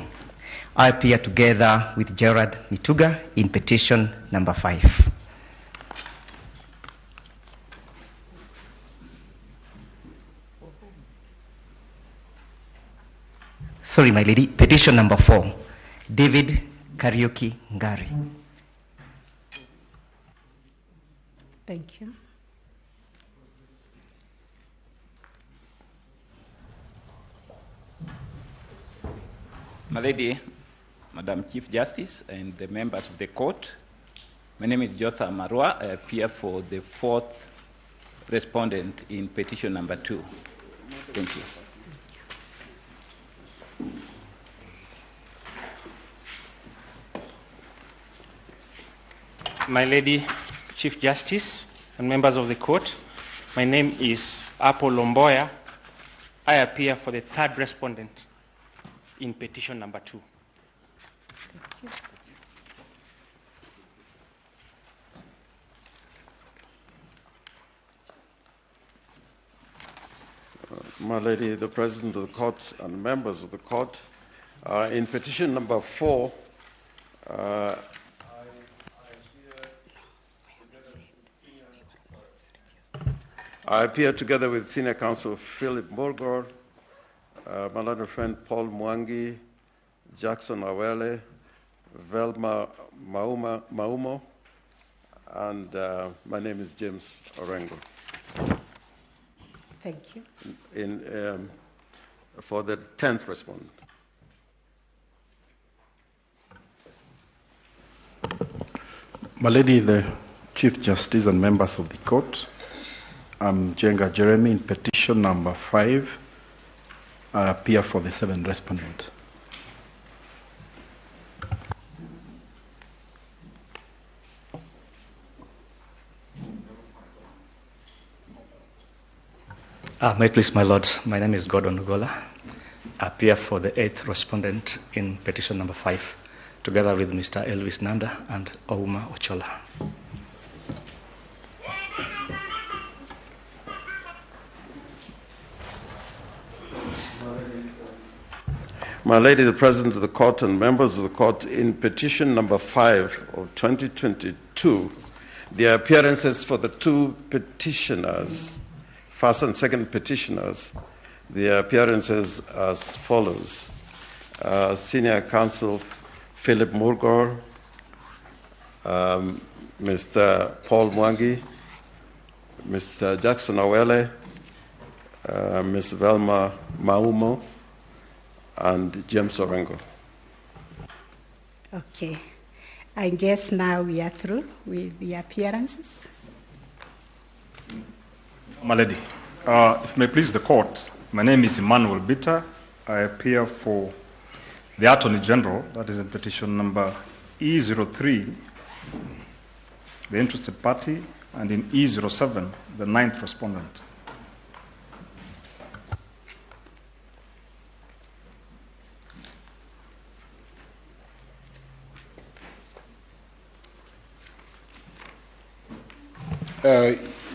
I appear together with Gerard Mituga in petition number 5. Sorry, my lady, petition number 4, David Kariuki Ngari. Thank you. My lady, Madam Chief Justice, and the members of the court. My name is Jotham Marwa. I appear for the fourth respondent in petition number 2. Thank you. My Lady Chief Justice and members of the court, my name is Apollo Mboya. I appear for the third respondent in petition number 2. Thank you. My Lady, the President of the Court and members of the Court, in petition number 4, I appear together with Senior Counsel Philip Murgor, my learned friend Paul Mwangi, Jackson Awele, Velma Maumo, and my name is James Orengo. Thank you. For the 10th respondent. My Lady, the Chief Justice and members of the court, I'm Jenga Jeremy in petition number 5. I appear for the 7th respondent. May it please my Lord, my name is Gordon Ogola. I appear for the 8th respondent in petition number 5, together with Mr. Elvis Nanda and Ouma Ochola. My Lady, the President of the Court and members of the Court, in petition number 5 of 2022, the appearances for the two petitioners, first and second petitioners, the appearances as follows. Senior Counsel Philip Murgor, Mr. Paul Mwangi, Mr. Jackson Awele, Ms. Velma Maumo, and James Orengo. Okay. I guess now we are through with the appearances. My Lady, if may please the court, my name is Emmanuel Bitter. I appear for the Attorney General, that is in petition number E03, the interested party, and in E07, the 9th respondent.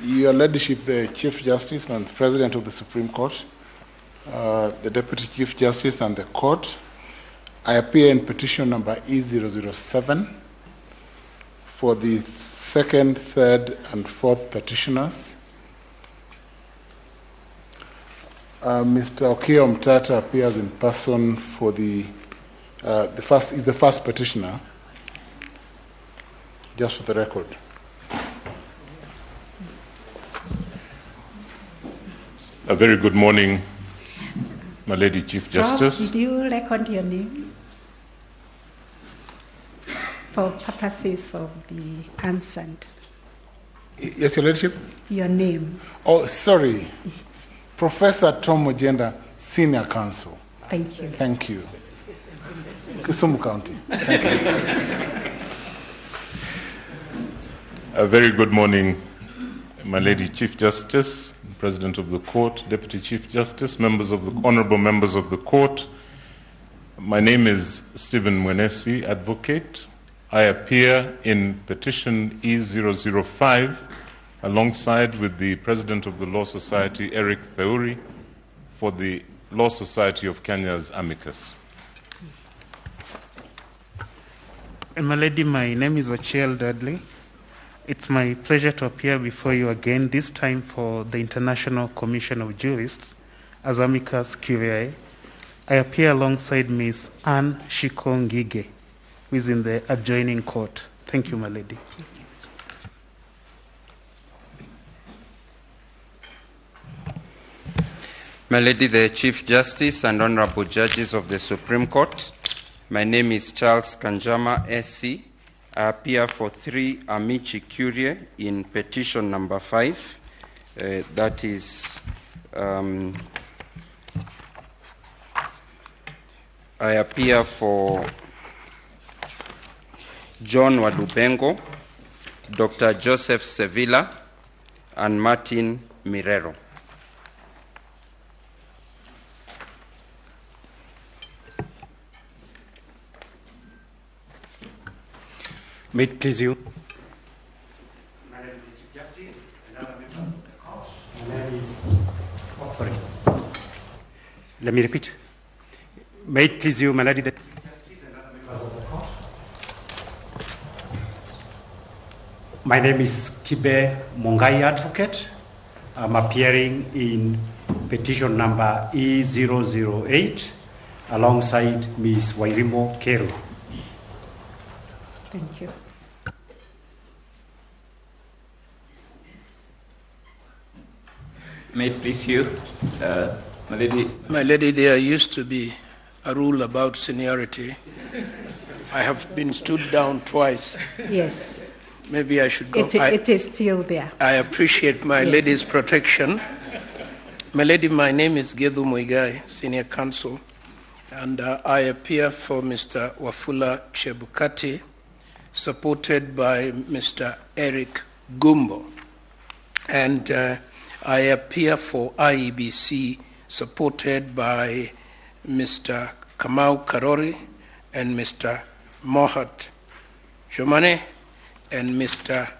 Your Ladyship, the Chief Justice and President of the Supreme Court, the Deputy Chief Justice and the Court, I appear in petition number E007 for the second, third, and fourth petitioners. Mr. Okiya Omtatah appears in person for the first petitioner, just for the record. A very good morning, my Lady Chief Justice. Prof, did you record your name? For purposes of the answer. Yes, Your Ladyship? Your name. Oh, sorry. Professor Tom Ojienda, Senior Counsel. Thank you. Thank you. Kisumu County. Thank you. A very good morning, my Lady Chief Justice, President of the Court, Deputy Chief Justice, members of the honorable members of the Court. My name is Stephen Mwenesi, advocate. I appear in petition E005 alongside with the President of the Law Society, Eric Theuri, for the Law Society of Kenya's amicus. My Lady, my name is Ochiel Dudley. It's my pleasure to appear before you again, this time for the International Commission of Jurists as amicus curiae. I appear alongside Ms. Anne Shiko Ngige, who is in the adjoining court. Thank you, my lady. My lady, the Chief Justice and Honorable Judges of the Supreme Court, My name is Charles Kanjama, SC. I appear for 3 Amici Curiae in petition number 5. That is, I appear for John Walubengo, Dr. Joseph Sevilla, and Martin Mirero. May it please you. Madam Chief Justice and other members of the court, my name is... Oh, sorry. Let me repeat. May it please you, my lady, the Chief Justice and other members of the court. My name is Kibe Mungai Advocate. I'm appearing in petition number E008 alongside Ms. Wairimu Keru. Thank you. May it please you, my lady. My lady, there used to be a rule about seniority. I have been stood down twice. Yes. Maybe I should go. It is still there. I appreciate my lady's protection. My lady, my name is Githu Muigai, Senior Counsel, and I appear for Mr. Wafula Chebukati, supported by Mr. Eric Gumbo. And I appear for IEBC, supported by Mr. Kamau Karori and Mr. Mohat Jomane and Mr.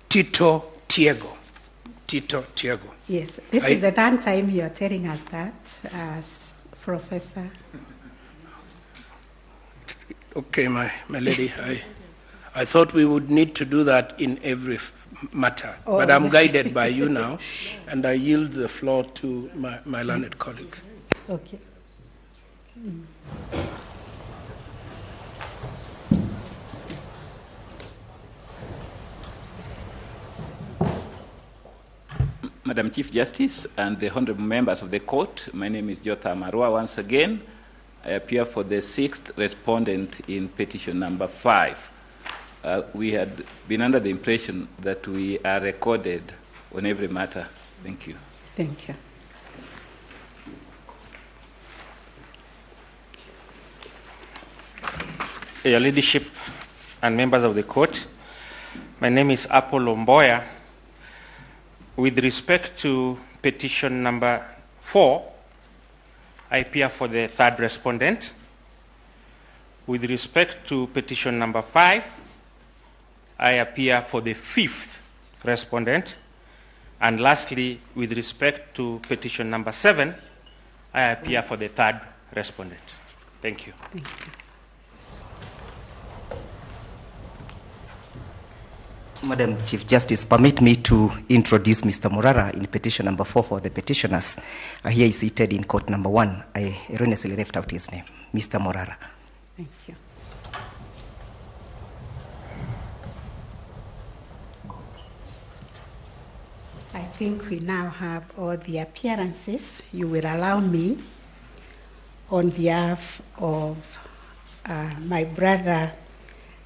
Tito Tiego. Tito Tiego. Yes, this is the third time you are telling us that, Professor. Okay, my lady, I thought we would need to do that in every matter, but I'm guided by you now, and I yield the floor to my learned colleague. Okay. Mm. Madam Chief Justice and the honorable members of the court, my name is Jotham Arua. Once again, I appear for the sixth respondent in petition number 5. We had been under the impression that we are recorded on every matter. Thank you. Thank you. Your Ladyship and members of the court, my name is Apollo Mboya. With respect to petition number 4, I appear for the third respondent. With respect to petition number 5, I appear for the fifth respondent. And lastly, with respect to petition number 7, I appear for the third respondent. Thank you. Thank you. Madam Chief Justice, permit me to introduce Mr. Morara in petition number 4 for the petitioners. Here he is seated in court number 1. I erroneously left out his name, Mr. Morara. Thank you. I think we now have all the appearances. You will allow me, on behalf of my brother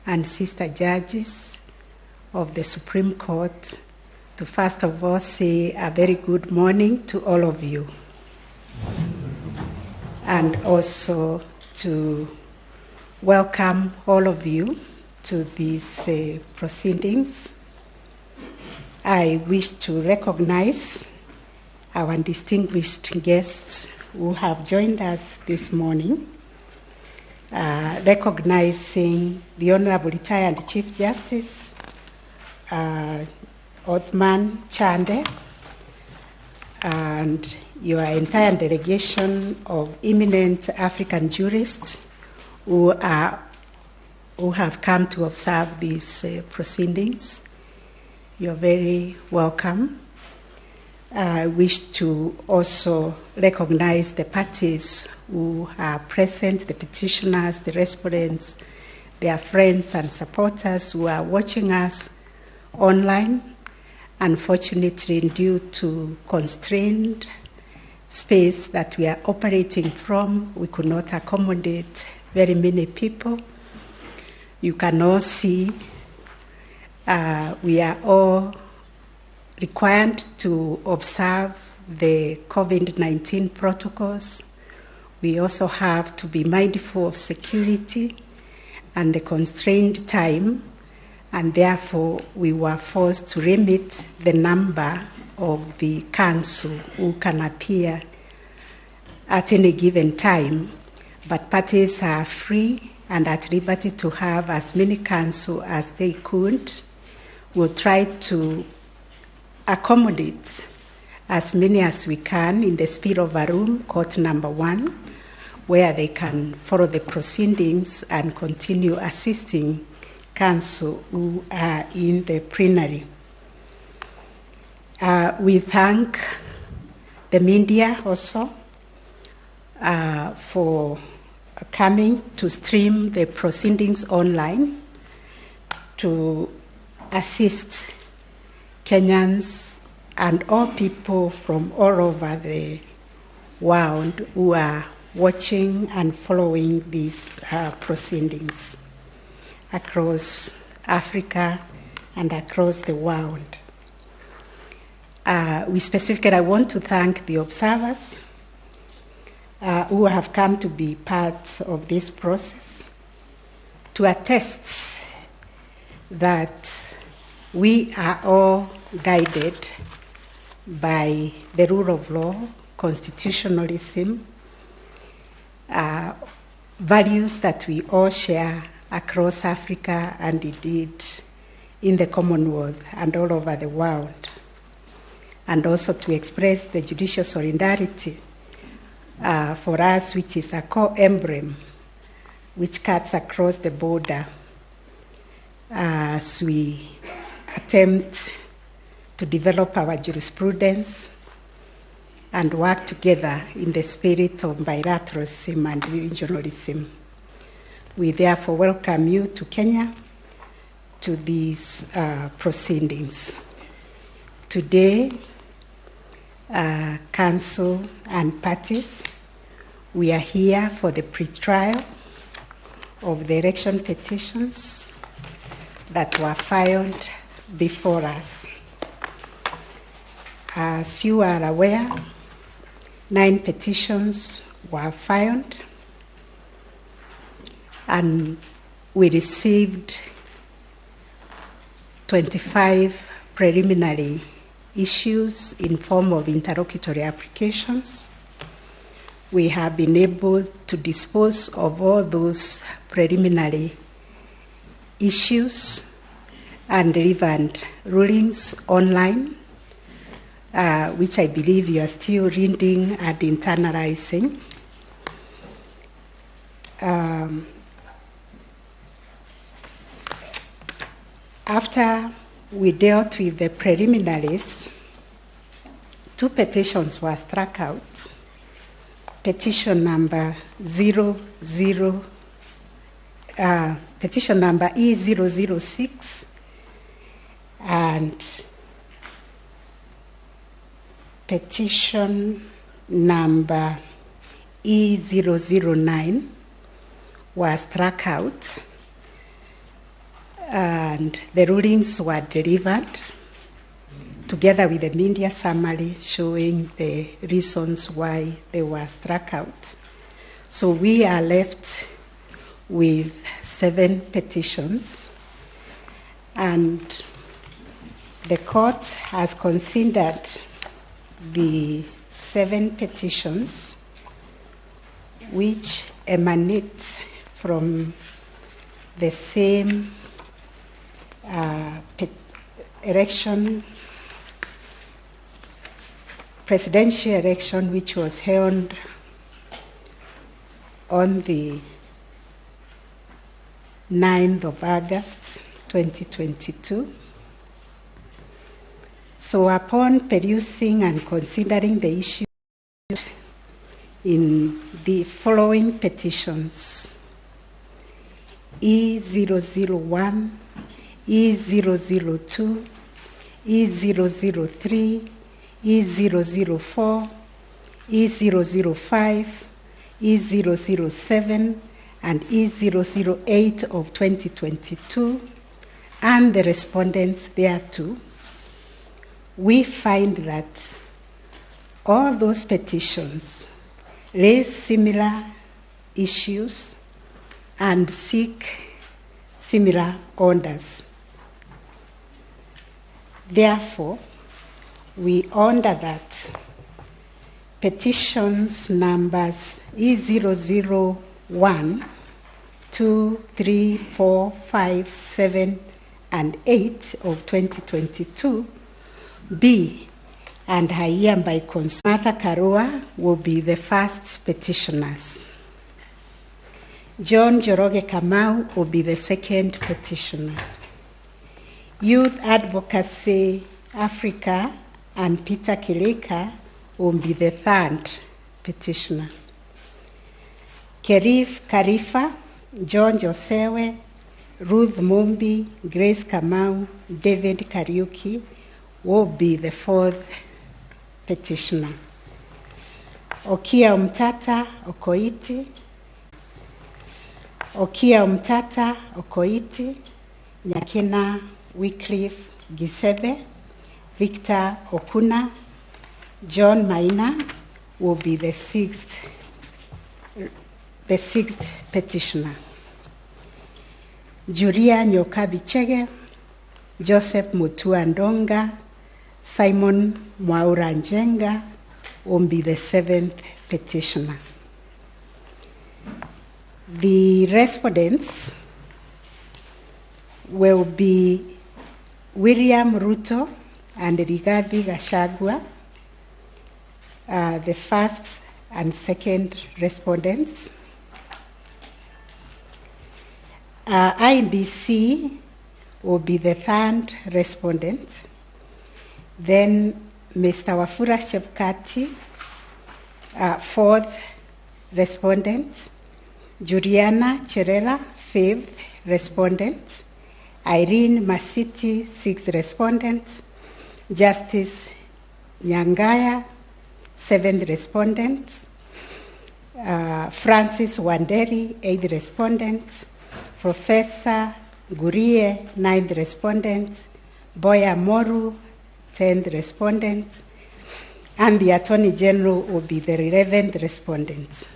and sister judges of the Supreme Court, to first of all say a very good morning to all of you, and also to welcome all of you to these proceedings. I wish to recognize our distinguished guests who have joined us this morning, recognizing the Honorable Retired Chief Justice Othman Chande and your entire delegation of eminent African jurists who have come to observe these proceedings. You're very welcome. I wish to also recognize the parties who are present, the petitioners, the respondents, their friends and supporters who are watching us online. Unfortunately, due to constrained space that we are operating from, we could not accommodate very many people. You can all see we are all required to observe the COVID-19 protocols. We also have to be mindful of security and the constrained time, and therefore we were forced to limit the number of the council who can appear at any given time. But parties are free and at liberty to have as many council as they could. We'll try to accommodate as many as we can in the spillover room, court number 1, where they can follow the proceedings and continue assisting counsel who are in the plenary. We thank the media also for coming to stream the proceedings online to assist Kenyans and all people from all over the world who are watching and following these proceedings across Africa and across the world. We specifically, I want to thank the observers who have come to be part of this process to attest that we are all guided by the rule of law, constitutionalism, values that we all share across Africa and indeed in the Commonwealth and all over the world, and also to express the judicial solidarity for us, which is a core emblem which cuts across the border as we attempt to develop our jurisprudence and work together in the spirit of bilateralism and regionalism. We therefore welcome you to Kenya to these proceedings. Today, council and parties, we are here for the pre-trial of the election petitions that were filed before us. As you are aware, 9 petitions were filed, and we received 25 preliminary issues in form of interlocutory applications. We have been able to dispose of all those preliminary issues and delivered rulings online, which I believe you are still reading and internalizing. After we dealt with the preliminaries, 2 petitions were struck out. Petition number petition number E006 and petition number E009 were struck out, and the rulings were delivered together with the media summary showing the reasons why they were struck out. So we are left with 7 petitions, and the court has considered the 7 petitions which emanate from the same election, presidential election, which was held on the 9th of August, 2022. So upon perusing and considering the issues in the following petitions, E001, E002, E003, E004, E005, E007, and E008 of 2022, and the respondents thereto, we find that all those petitions raise similar issues and seek similar orders. Therefore, we order that petitions numbers E001, 2, 3, 4, 5, 7, and 8 of 2022 be and hereby Martha Karua will be the first petitioners. John Njoroge Kamau will be the second petitioner. Youth Advocacy Africa and Peter Kilika will be the third petitioner. Kerif Karifa, John Josewe, Ruth Mumbi, Grace Kamau, David Kariuki will be the fourth petitioner. Okiya Omtata Okoiti, Okiya Omtata Okoiti, Nyakina Wycliffe Gisebe, Victor Okuna, John Maina will be the sixth petitioner. Julia Nyokabi Chege, Joseph Mutua Ndonga, Simon Mwaura Njenga will be the seventh petitioner. The respondents will be William Ruto and Rigathi Gachagua, the first and second respondents. IBC will be the third respondent. Then Mr. Wafula Chebukati, fourth respondent. Juliana Cherera, fifth respondent. Irene Masiti, sixth respondent. Justice Nyangaya, seventh respondent. Francis Wanderi, eighth respondent. Professor Gurie, ninth respondent. Boya Moru, 10th respondent. And the Attorney General will be the 11th respondent.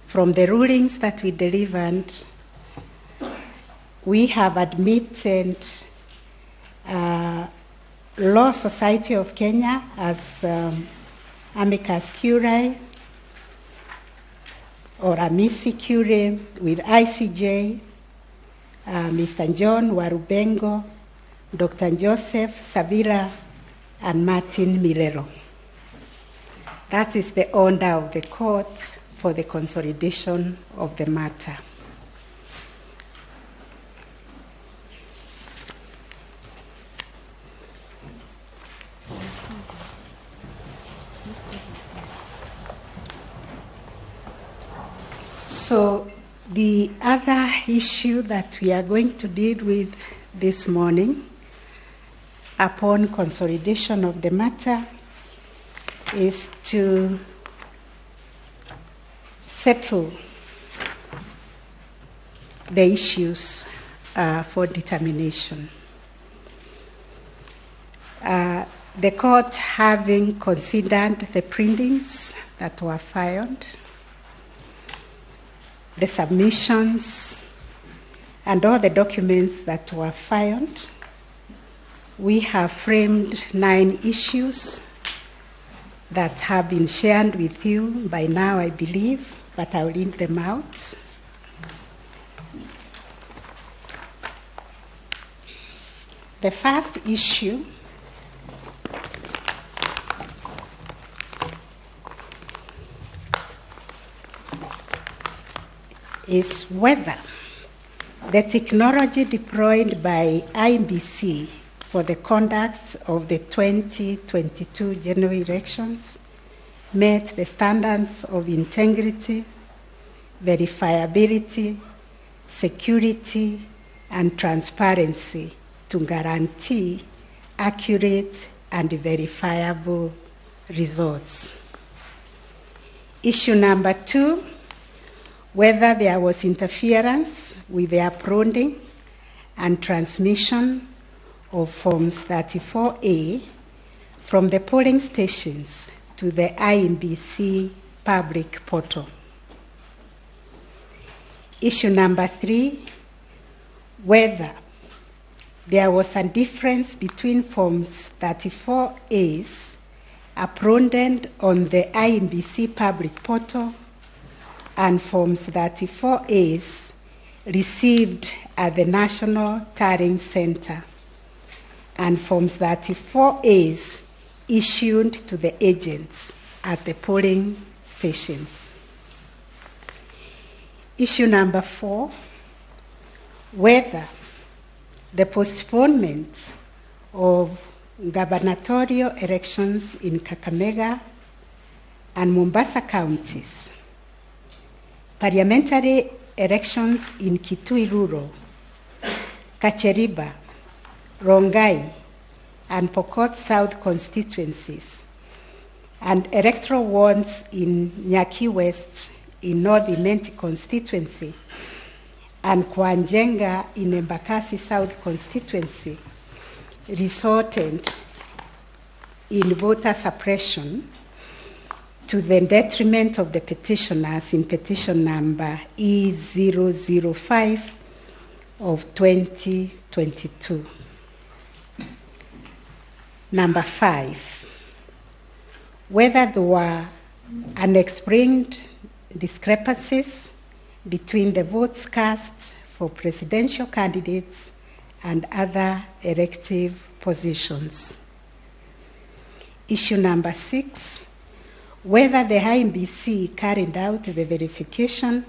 From the rulings that we delivered, we have admitted Law Society of Kenya as amicus curiae or amici curiae with ICJ, Mr. John Warubengo, Dr. Joseph Savila, and Martin Milero. That is the order of the court for the consolidation of the matter. So the other issue that we are going to deal with this morning upon consolidation of the matter is to settle the issues for determination. The court, having considered the printings that were filed, the submissions, and all the documents that were filed, we have framed 9 issues that have been shared with you by now, I believe, but I'll read them out. The first issue is whether the technology deployed by IEBC for the conduct of the 2022 general elections met the standards of integrity, verifiability, security, and transparency to guarantee accurate and verifiable results. Issue number 2, whether there was interference with the uploading and transmission of Forms 34A from the polling stations to the IEBC public portal. Issue number 3, whether there was a difference between Forms 34As uploaded on the IEBC public portal and Forms 34As received at the National Tallying Center and Forms 34As issued to the agents at the polling stations. Issue number 4, whether the postponement of gubernatorial elections in Kakamega and Mombasa counties, parliamentary elections in Kitui Rural, Kacheriba, Rongai, and Pokot South constituencies, and electoral wards in Nyaki West in North Imenti constituency and Kwa Njenga in Embakasi South constituency resulted in voter suppression to the detriment of the petitioners in petition number E005 of 2022. Number 5, whether there were unexplained discrepancies between the votes cast for presidential candidates and other elective positions. Issue number 6, whether the IEBC carried out the verification,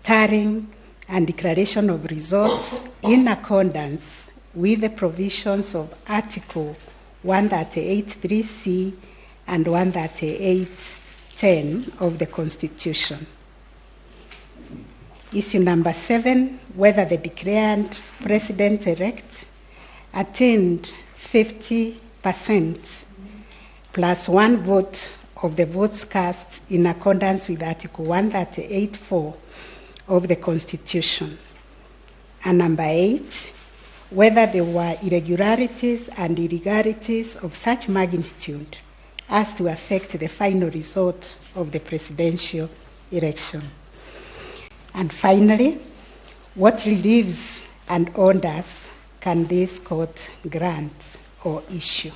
tallying, and declaration of results in accordance with the provisions of Article 138.3c and 138.10 of the Constitution. Issue number 7, whether the declared president-elect attained 50% plus one vote of the votes cast in accordance with Article 138.4 of the Constitution. And number 8, whether there were irregularities and illegalities of such magnitude as to affect the final result of the presidential election. And finally, what reliefs and orders can this court grant or issue?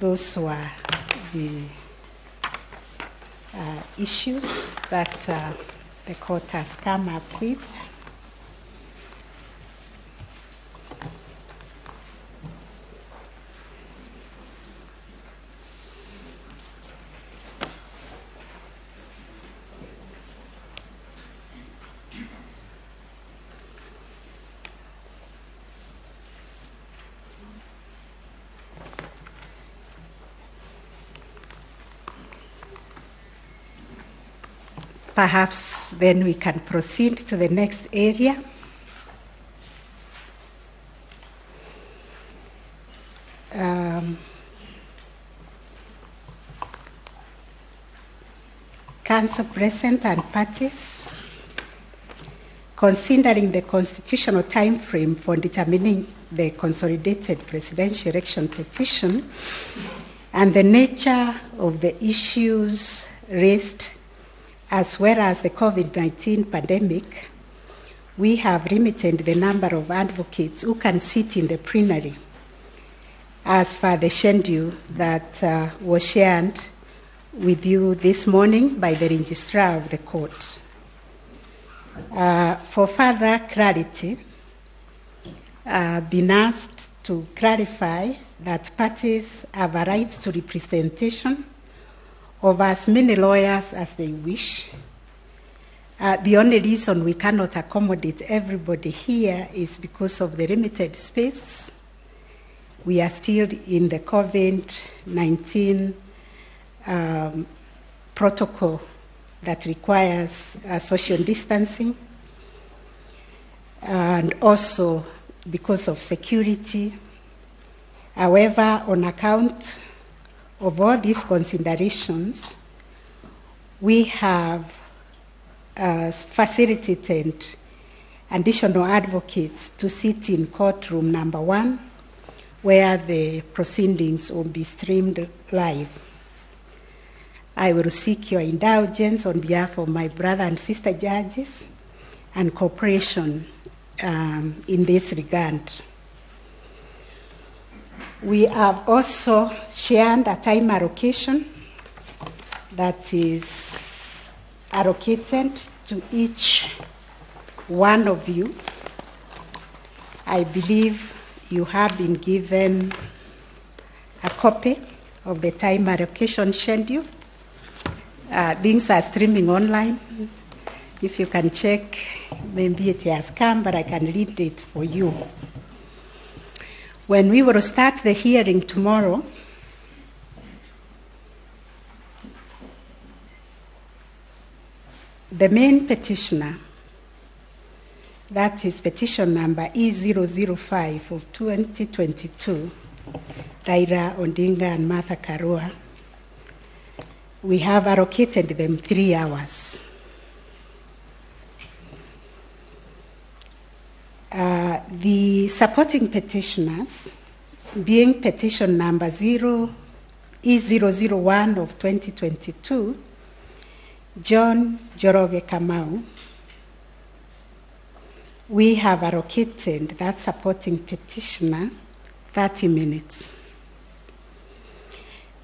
Those were the issues that the court has come up with. Perhaps then we can proceed to the next area. Council present and parties, considering the constitutional time frame for determining the consolidated presidential election petition and the nature of the issues raised, as well as the COVID-19 pandemic, we have limited the number of advocates who can sit in the plenary as per the schedule that was shared with you this morning by the registrar of the court. For further clarity, been asked to clarify that parties have a right to representation of as many lawyers as they wish. The only reason we cannot accommodate everybody here is because of the limited space. We are still in the COVID-19 protocol that requires social distancing, and also because of security. However, on account of all these considerations, we have facilitated additional advocates to sit in courtroom number 1, where the proceedings will be streamed live. I will seek your indulgence on behalf of my brother and sister judges and cooperation in this regard. We have also shared a time allocation that is allocated to each one of you. I believe you have been given a copy of the time allocation schedule. Things are streaming online. If you can check, maybe it has come, but I can read it for you. When we will start the hearing tomorrow, the main petitioner, that is petition number E005 of 2022, Raila Odinga and Martha Karua, we have allocated them 3 hours. The supporting petitioners, being petition number E001 of 2022, John Njoroge Kamau, we have allocated that supporting petitioner 30 minutes.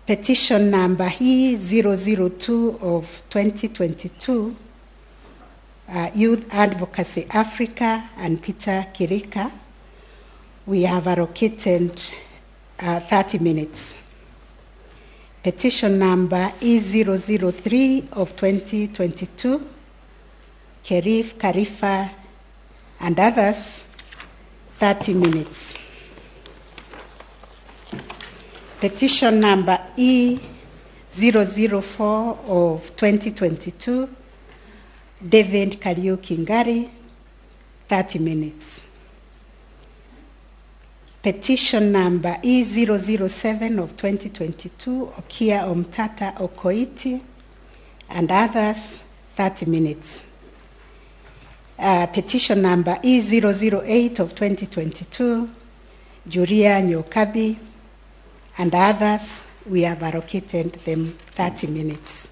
Petition number E002 of 2022, Youth Advocacy Africa and Peter Kirika, we have allocated 30 minutes. Petition number E003 of 2022, Kerif Karifa and others, 30 minutes. Petition number E004 of 2022, David Kariuki Ngari, 30 minutes. Petition number E007 of 2022, Okia Omtata Okoiti and others, 30 minutes. Petition number E008 of 2022, Julia Nyokabi and others, we have allocated them 30 minutes.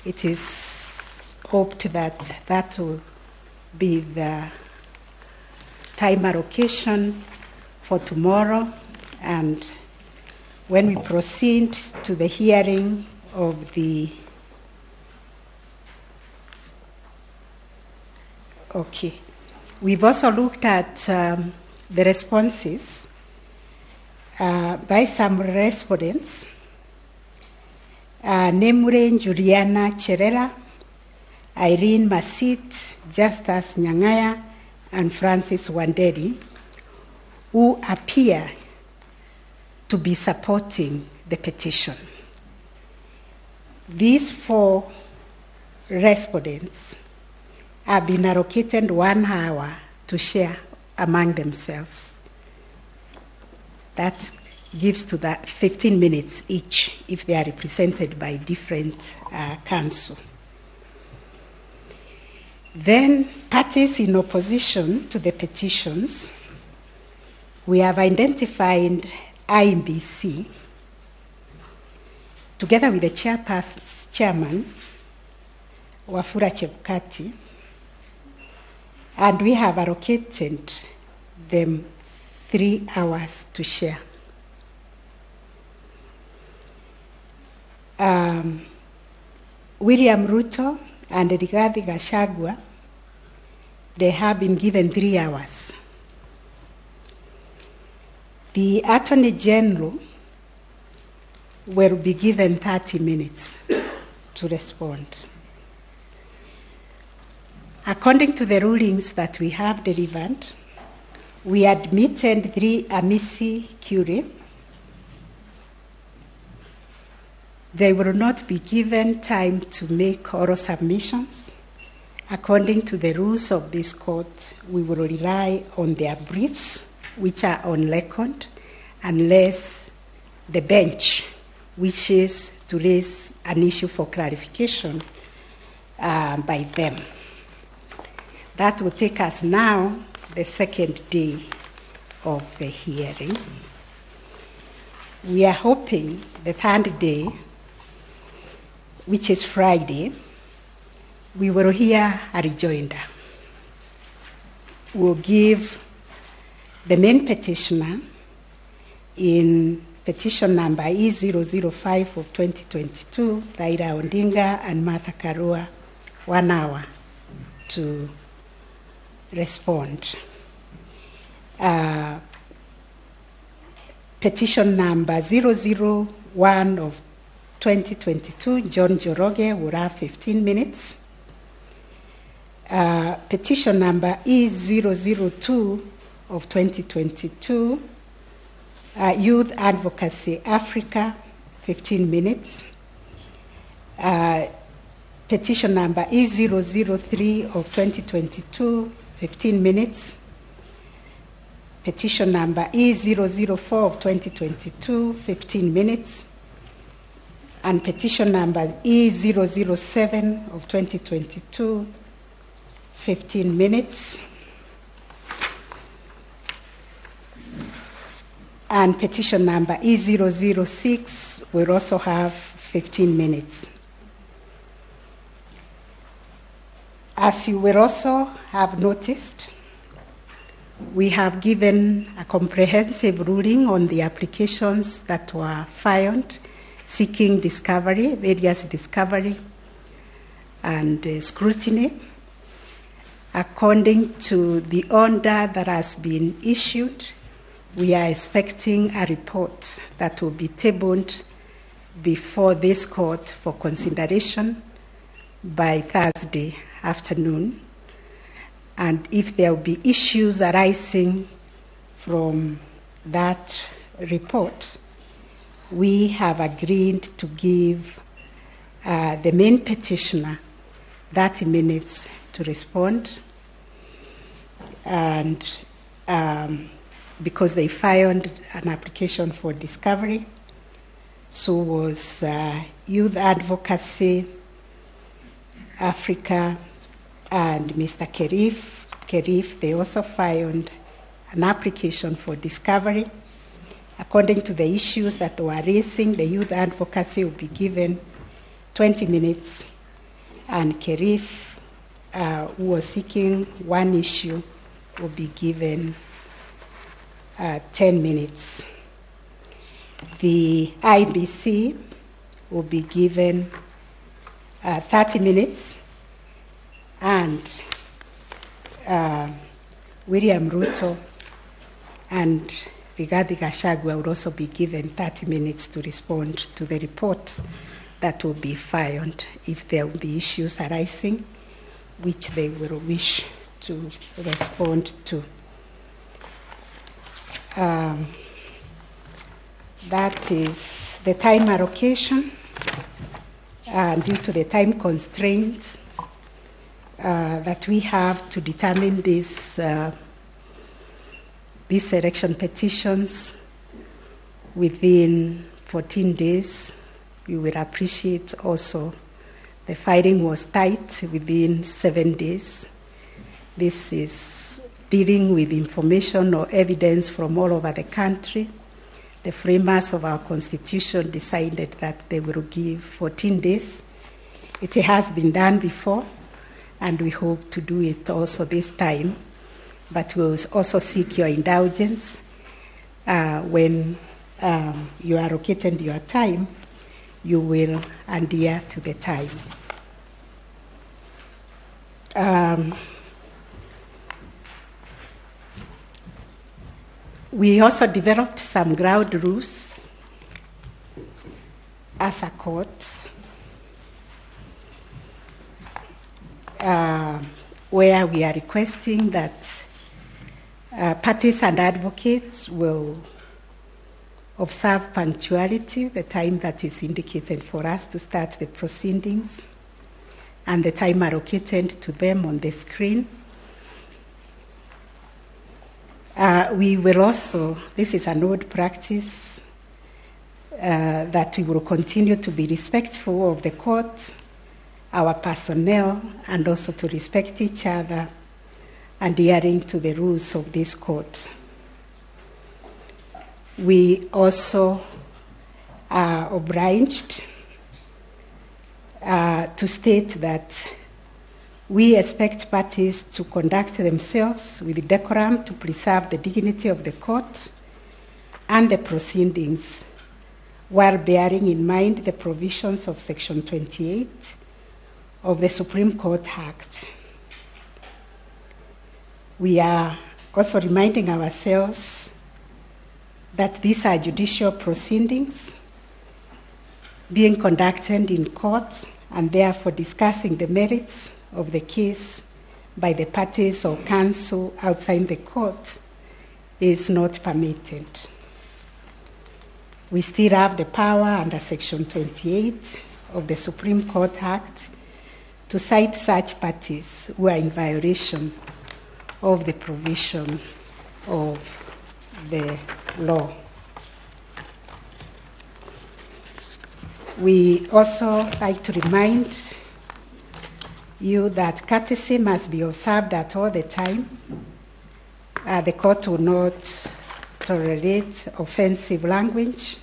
It is hoped that that will be the time allocation for tomorrow, and when we proceed to the hearing of the okay. We've also looked at the responses by some respondents, namely Juliana Cherera, Irene Masit, Justus Nyang'aya, and Francis Wanderi, who appear to be supporting the petition. These four respondents have been allocated 1 hour to share among themselves. That gives to that 15 minutes each if they are represented by different counsel. Then parties in opposition to the petitions, we have identified IEBC together with the chairman, Wafula Chebukati, and we have allocated them 3 hours to share. William Ruto and Rigathi Gachagua, they have been given 3 hours. The Attorney General will be given 30 minutes to respond. According to the rulings that we have delivered, we admitted 3 amici curiae. They will not be given time to make oral submissions. According to the rules of this court, we will rely on their briefs, which are on record, unless the bench wishes to raise an issue for clarification by them. That will take us now the second day of the hearing. We are hoping the third day, which is Friday, we will hear a rejoinder. We'll give the main petitioner in petition number E005 of 2022, Raila Odinga and Martha Karua, 1 hour to respond. Petition number 001 of 2022, John Njoroge will have 15 minutes. Petition number E002 of 2022, Youth Advocacy Africa, 15 minutes. Petition number E003 of 2022, 15 minutes. Petition number E004 of 2022, 15 minutes. And petition number E007 of 2022, 15 minutes. And petition number E006 will also have 15 minutes. As you will also have noticed, we have given a comprehensive ruling on the applications that were filed seeking discovery, various discovery and scrutiny. According to the order that has been issued, we are expecting a report that will be tabled before this court for consideration by Thursday afternoon. And if there will be issues arising from that report, we have agreed to give the main petitioner 30 minutes to respond. And because they filed an application for discovery, so was Youth Advocacy Africa and Mr. Kerif. Kerif, they also filed an application for discovery. According to the issues that they were raising, the Youth Advocacy will be given 20 minutes, and Kerif, who was seeking one issue, will be given 10 minutes. The IBC will be given 30 minutes, and William Ruto and Rigathi Gachagua will also be given 30 minutes to respond to the report that will be filed if there will be issues arising which they will wish to respond to. That is the time allocation. Due to the time constraints that we have to determine these election petitions within 14 days. You will appreciate also the filing was tight within 7 days. This is dealing with information or evidence from all over the country. The framers of our constitution decided that they will give 14 days. It has been done before, and we hope to do it also this time. But we will also seek your indulgence when you are allocated your time, you will adhere to the time. We also developed some ground rules as a court, where we are requesting that parties and advocates will observe punctuality, the time that is indicated for us to start the proceedings, and the time allocated to them on the screen. We will also, this is an old practice, that we will continue to be respectful of the court, our personnel, and also to respect each other and adhering to the rules of this court. We also are obliged to state that we expect parties to conduct themselves with decorum to preserve the dignity of the court and the proceedings, while bearing in mind the provisions of Section 28 of the Supreme Court Act. We are also reminding ourselves that these are judicial proceedings being conducted in court, and therefore discussing the merits of the case by the parties or counsel outside the court is not permitted. We still have the power under Section 28 of the Supreme Court Act to cite such parties who are in violation of the provision of the law. We also like to remind you that courtesy must be observed at all the time. The court will not tolerate offensive language.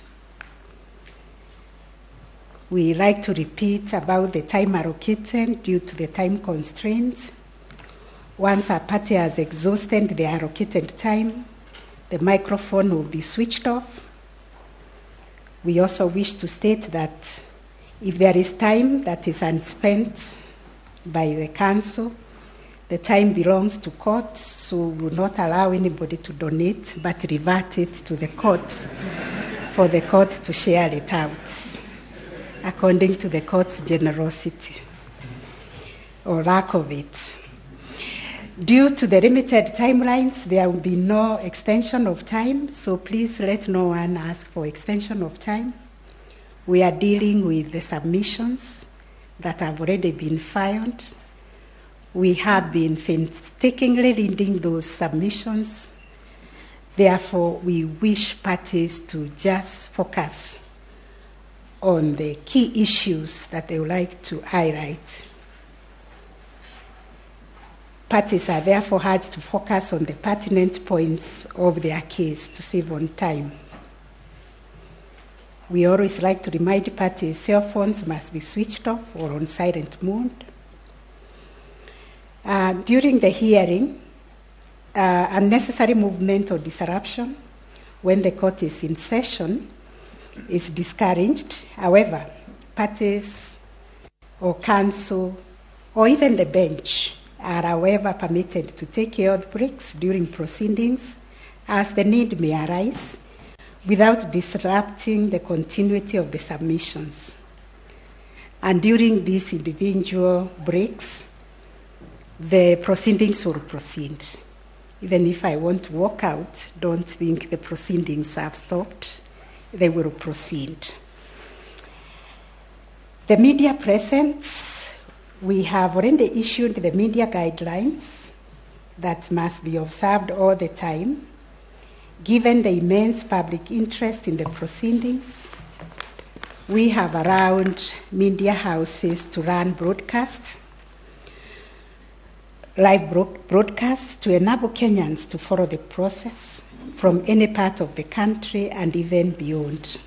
We like to repeat about the time allocated due to the time constraints. Once a party has exhausted the allocated time, the microphone will be switched off. We also wish to state that if there is time that is unspent by the council, the time belongs to court, so we will not allow anybody to donate, but revert it to the court for the court to share it out, according to the court's generosity or lack of it. Due to the limited timelines, there will be no extension of time, so please let no one ask for extension of time. We are dealing with the submissions that have already been filed. We have been painstakingly reading those submissions. Therefore, we wish parties to just focus on the key issues that they would like to highlight. Parties are therefore urged to focus on the pertinent points of their case to save on time. We always like to remind parties cell phones must be switched off or on silent mode. During the hearing, unnecessary movement or disruption when the court is in session is discouraged. However, parties or counsel or even the bench are, however, permitted to take health breaks during proceedings as the need may arise without disrupting the continuity of the submissions. And during these individual breaks, the proceedings will proceed. Even if I want to walk out, don't think the proceedings have stopped. They will proceed. The media present, we have already issued the media guidelines that must be observed all the time. Given the immense public interest in the proceedings, we have allowed media houses to run broadcasts, live broadcasts, to enable Kenyans to follow the process from any part of the country and even beyond.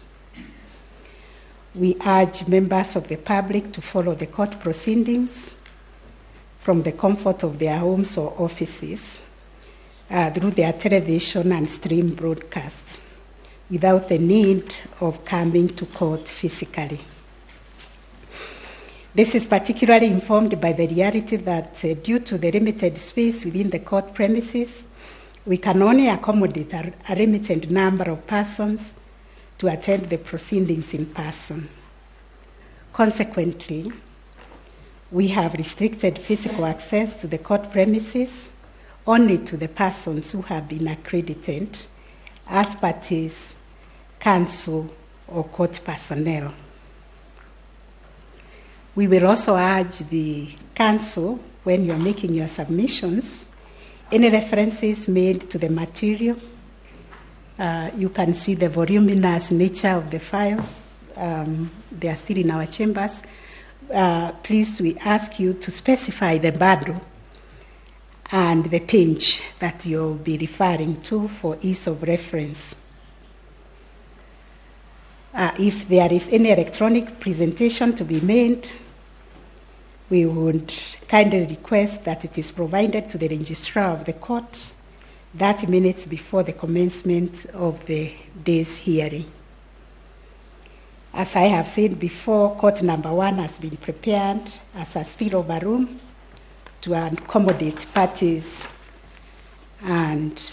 We urge members of the public to follow the court proceedings from the comfort of their homes or offices through their television and stream broadcasts without the need of coming to court physically. This is particularly informed by the reality that due to the limited space within the court premises, we can only accommodate a limited number of persons to attend the proceedings in person. Consequently, we have restricted physical access to the court premises only to the persons who have been accredited as parties, counsel, or court personnel. We will also urge the counsel, when you are making your submissions, any references made to the material You can see the voluminous nature of the files. They are still in our chambers. Please, we ask you to specify the bundle and the page that you'll be referring to for ease of reference. If there is any electronic presentation to be made, we would kindly request that it is provided to the registrar of the court 30 minutes before the commencement of the day's hearing. As I have said before, court number 1 has been prepared as a spillover room to accommodate parties and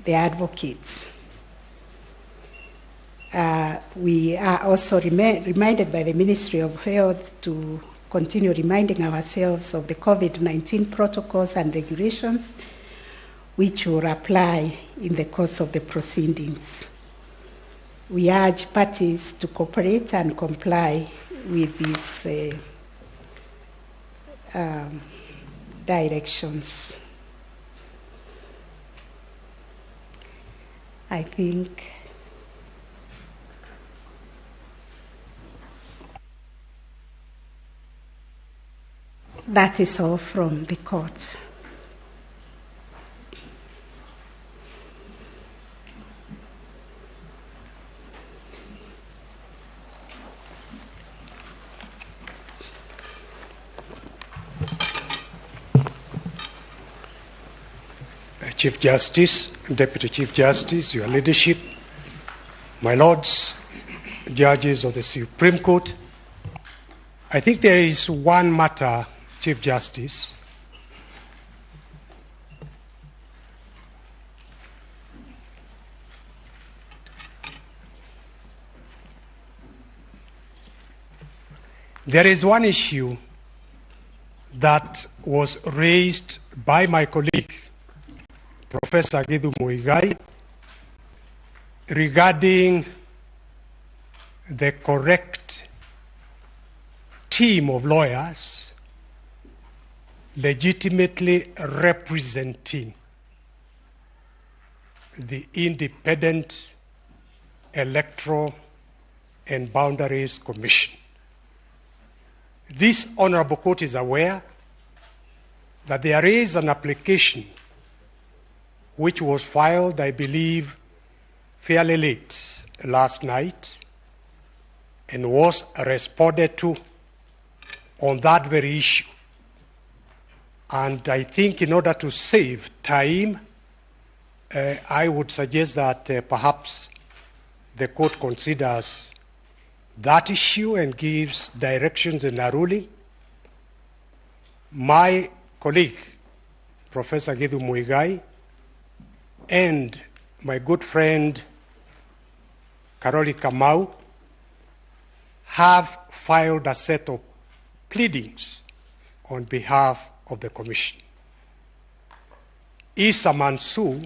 the advocates. We are also reminded by the Ministry of Health to continue reminding ourselves of the COVID-19 protocols and regulations which will apply in the course of the proceedings. We urge parties to cooperate and comply with these directions. I think that is all from the court. Chief Justice, Deputy Chief Justice, your leadership, my lords, judges of the Supreme Court, I think there is one matter, Chief Justice, there is one issue that was raised by my colleague, Professor Githu Muigai, regarding the correct team of lawyers legitimately representing the Independent Electoral and Boundaries Commission. This Honorable Court is aware that there is an application which was filed, I believe, fairly late last night and was responded to on that very issue. And I think in order to save time, I would suggest that perhaps the court considers that issue and gives directions in a ruling. My colleague, Professor Githu Muigai, and my good friend, Karoli Kamau, have filed a set of pleadings on behalf of the Commission. Issa Mansour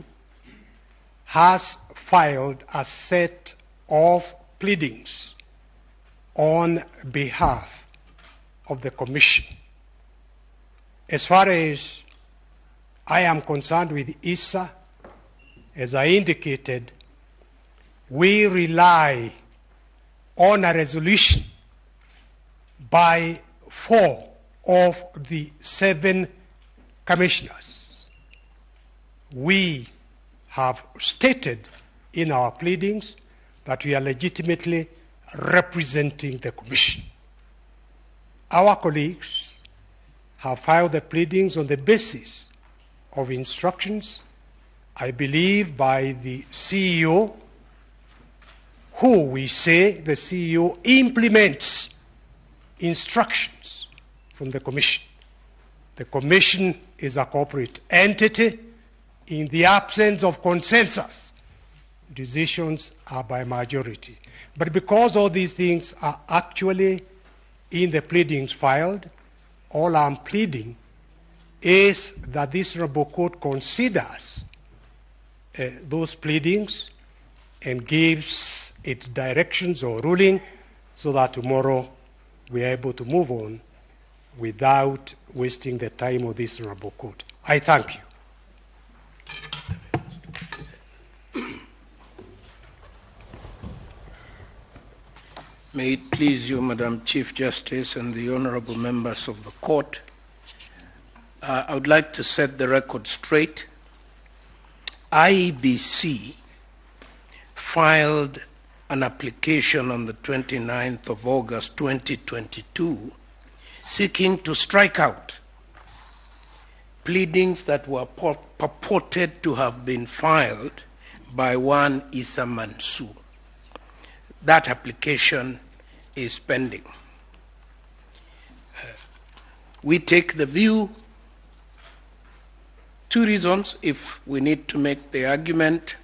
has filed a set of pleadings on behalf of the Commission. As far as I am concerned with Issa, as I indicated, we rely on a resolution by 4 of the 7 commissioners. We have stated in our pleadings that we are legitimately representing the Commission. Our colleagues have filed the pleadings on the basis of instructions, I believe, by the CEO, who we say the CEO implements instructions from the Commission. The Commission is a corporate entity. In the absence of consensus, decisions are by majority. But because all these things are actually in the pleadings filed, all I'm pleading is that this Honorable Court considers those pleadings and gives its directions or ruling so that tomorrow we are able to move on without wasting the time of this Honorable Court. I thank you. May it please you, Madam Chief Justice, and the honorable members of the court. I would like to set the record straight. IEBC filed an application on the 29th of August 2022 seeking to strike out pleadings that were purported to have been filed by one Issa Mansour. That application is pending. We take the view, two reasons if we need to make the argument.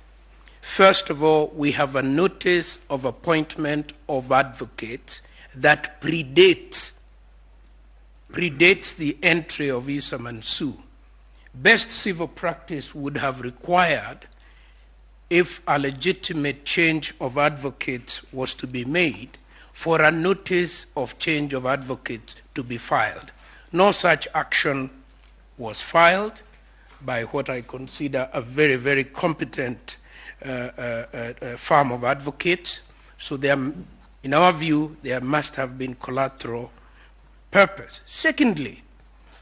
First of all, we have a notice of appointment of advocates that predates the entry of Issa Mansour. Best civil practice would have required, if a legitimate change of advocates was to be made, for a notice of change of advocates to be filed. No such action was filed by what I consider a very, very competent firm of advocates. So there, in our view, there must have been collateral purpose. Secondly,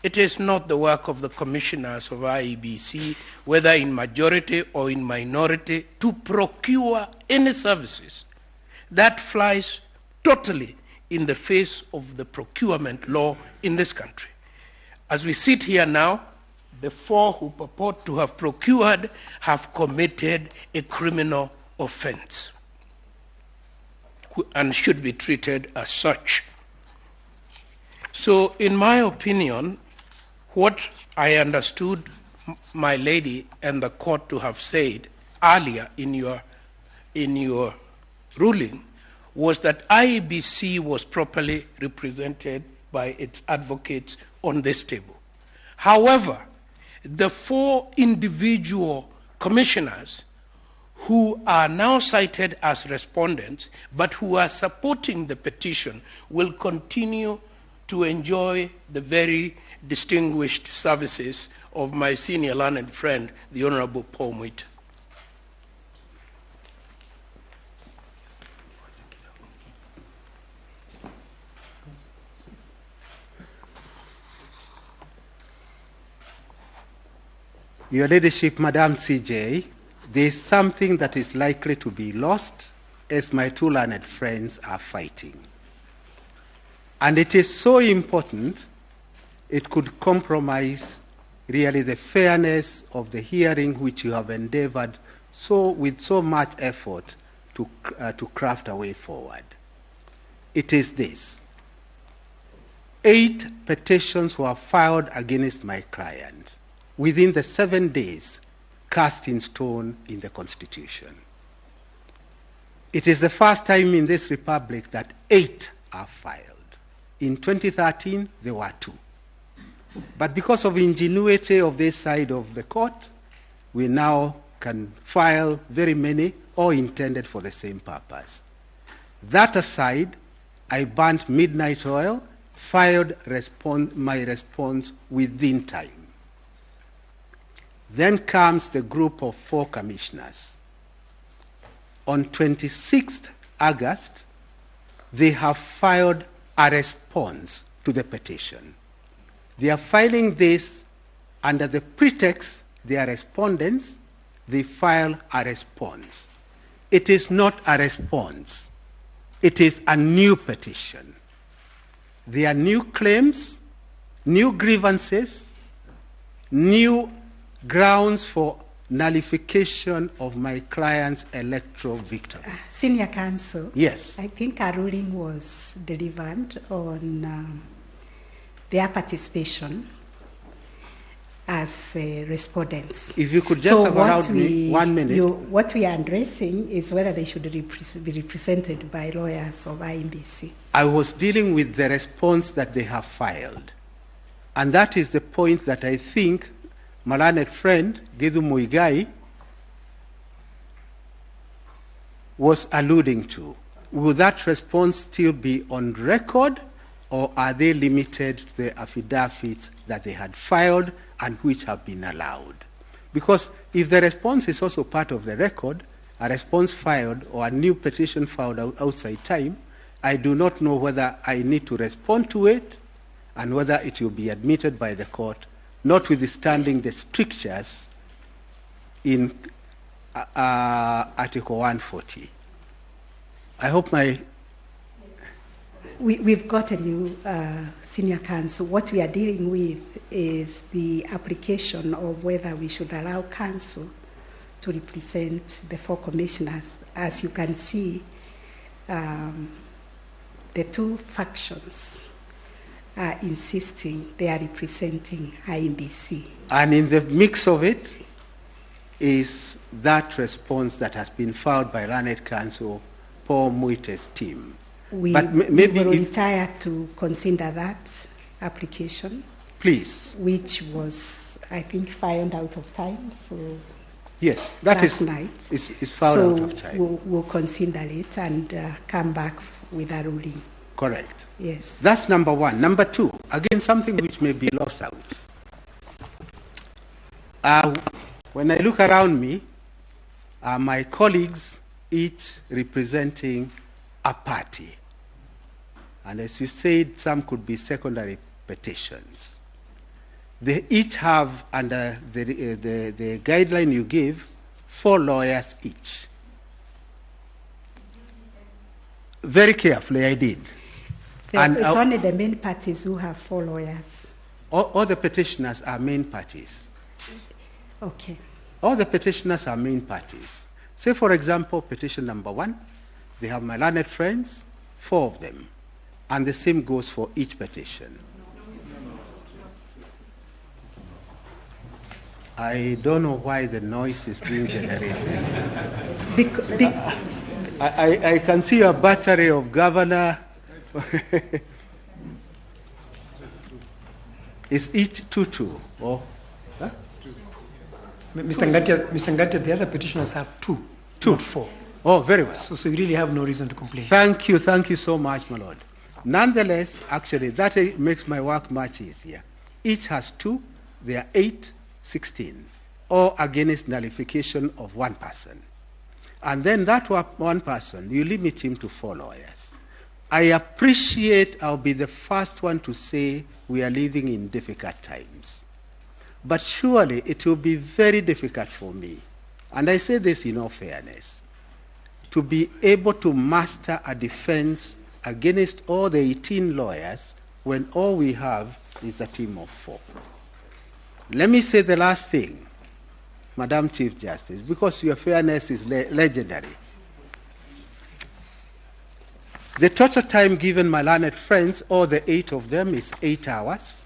it is not the work of the commissioners of IEBC, whether in majority or in minority, to procure any services. That flies totally in the face of the procurement law in this country. As we sit here now, the four who purport to have procured have committed a criminal offense and should be treated as such. So, in my opinion, what I understood my lady and the court to have said earlier in your ruling was that IEBC was properly represented by its advocates on this table. However, the four individual commissioners who are now cited as respondents, but who are supporting the petition, will continue to enjoy the very distinguished services of my senior learned friend, the Honorable Paul Muite. Your Ladyship, Madam CJ, there is something that is likely to be lost as my two learned friends are fighting. And it is so important, it could compromise really the fairness of the hearing which you have endeavored with so much effort to craft a way forward. It is this. 8 petitions were filed against my client within the 7 days cast in stone in the Constitution. It is the first time in this republic that 8 are filed. In 2013, there were 2. But because of ingenuity of this side of the court, we now can file very many, all intended for the same purpose. That aside, I burnt midnight oil, filed my response within time. Then comes the group of 4 commissioners. On 26th August, they have filed a response to the petition. They are filing this under the pretext they are respondents. They file a response. It is not a response. It is a new petition. There are new claims, new grievances, new grounds for nullification of my client's electoral victory. Senior Counsel. Yes. I think a ruling was delivered on their participation as respondents. If you could just allow me 1 minute. What we are addressing is whether they should be represented by lawyers of IEBC. I was dealing with the response that they have filed. And that is the point that I think my learned friend, Githu Muigai, was alluding to. Will that response still be on record, or are they limited to the affidavits that they had filed and which have been allowed? Because if the response is also part of the record, a response filed or a new petition filed outside time, I do not know whether I need to respond to it and whether it will be admitted by the court, notwithstanding the strictures in Article 140. I hope my... We've got a new senior counsel. What we are dealing with is the application of whether we should allow counsel to represent the 4 commissioners. As you can see, the 2 factions are insisting they are representing IEBC. And in the mix of it is that response that has been filed by Learned Counsel Paul Muite's team. We will retire to consider that application. Please. Which was, I think, filed out of time. So yes, that last is night. It's filed out of time. So we'll consider it and come back with a ruling. Correct. Yes. That's number one. Number two, again, something which may be lost out. When I look around me, are my colleagues each representing a party. And as you said, some could be secondary petitions. They each have, under the guideline you give, 4 lawyers each. Very carefully, I did. And it's only the main parties who have 4 lawyers. All the petitioners are main parties. Okay. All the petitioners are main parties. Say, for example, petition number 1, they have my learned friends, 4 of them. And the same goes for each petition. I don't know why the noise is being generated. I can see a battery of governor. It's each 2-2. Or, huh? Mr. Ngatia, the other petitioners have 2, not 4. Oh, very well. So you really have no reason to complain. Thank you so much, my lord. Nonetheless, actually, that makes my work much easier. Each has 2, there are 8, 16, or against nullification of one person. And then that one person, you limit him to 4 lawyers. I appreciate, I'll be the first one to say we are living in difficult times. But surely it will be very difficult for me, and I say this in all fairness, to be able to master a defense against all the 18 lawyers when all we have is a team of 4. Let me say the last thing, Madam Chief Justice, because your fairness is legendary. The total time given my learned friends, all the 8 of them, is 8 hours.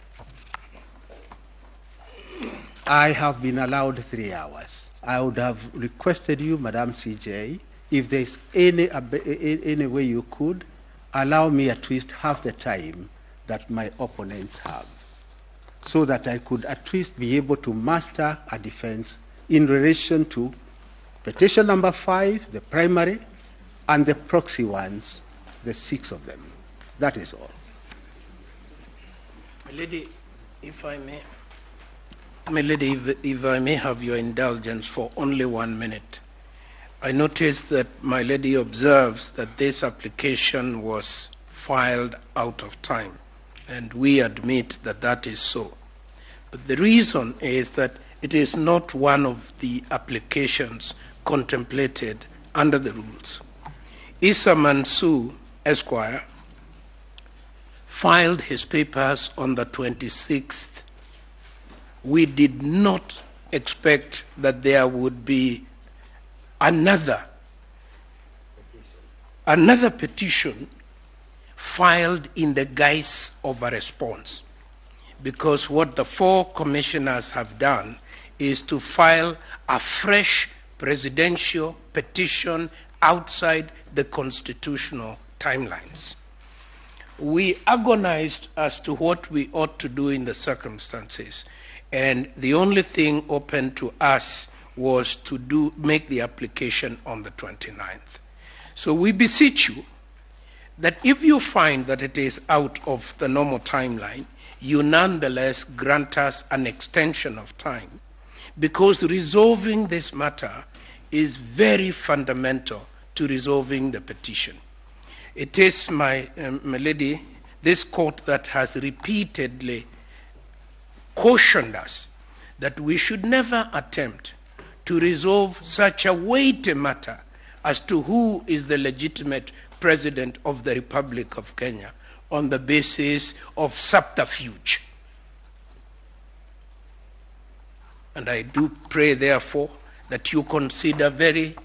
I have been allowed 3 hours. I would have requested you, Madam CJ, if there's any way you could, allow me at least half the time that my opponents have, so that I could at least be able to master a defense in relation to petition number 5, the primary, and the proxy ones, the 6 of them. That is all. My lady, if I may, my lady, if I may have your indulgence for only 1 minute. I noticed that my lady observes that this application was filed out of time, and we admit that that is so. But the reason is that it is not one of the applications contemplated under the rules. Issa Mansour, Esquire, filed his papers on the 26th. We did not expect that there would be another petition filed in the guise of a response, because what the 4 commissioners have done is to file a fresh presidential petition outside the constitutional timelines. We agonized as to what we ought to do in the circumstances, and the only thing open to us was to make the application on the 29th. So we beseech you that if you find that it is out of the normal timeline, you nonetheless grant us an extension of time, because resolving this matter is very fundamental to resolving the petition. It is, my lady, this court that has repeatedly cautioned us that we should never attempt to resolve such a weighty matter as to who is the legitimate president of the Republic of Kenya on the basis of subterfuge. And I do pray, therefore, that you consider very,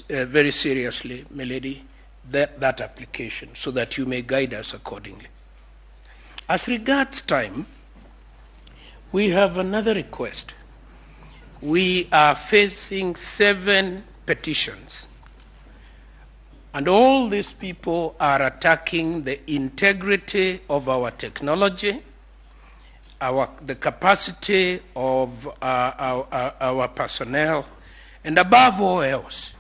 very seriously, milady, that application so that you may guide us accordingly. As regards time, we have another request. We are facing 7 petitions. And all these people are attacking the integrity of our technology, the capacity of our personnel, and above all else,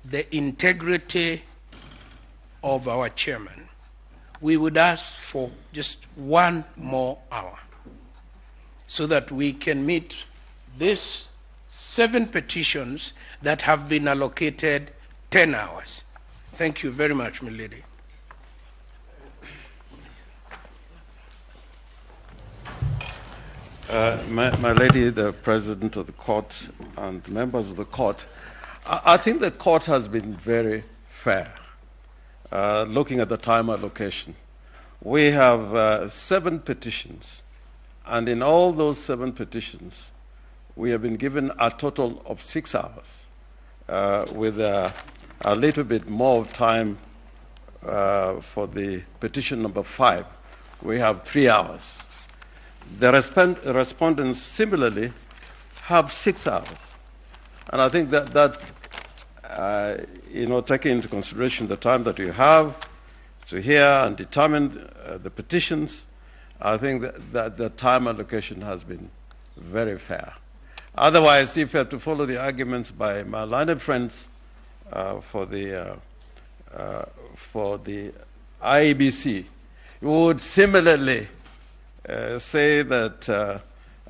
the integrity of our chairman. We would ask for just 1 more hour so that we can meet these 7 petitions that have been allocated 10 hours. Thank you very much, my lady. My lady, the President of the Court and members of the Court, I think the Court has been very fair, looking at the time allocation. We have 7 petitions, and in all those 7 petitions, we have been given a total of 6 hours, with a little bit more time for the petition number 5. We have 3 hours. The respondents similarly have 6 hours. And I think that taking into consideration the time that you have to hear and determine the petitions, I think that the time allocation has been very fair. Otherwise, if you have to follow the arguments by my learned friends for the IEBC, you would similarly say that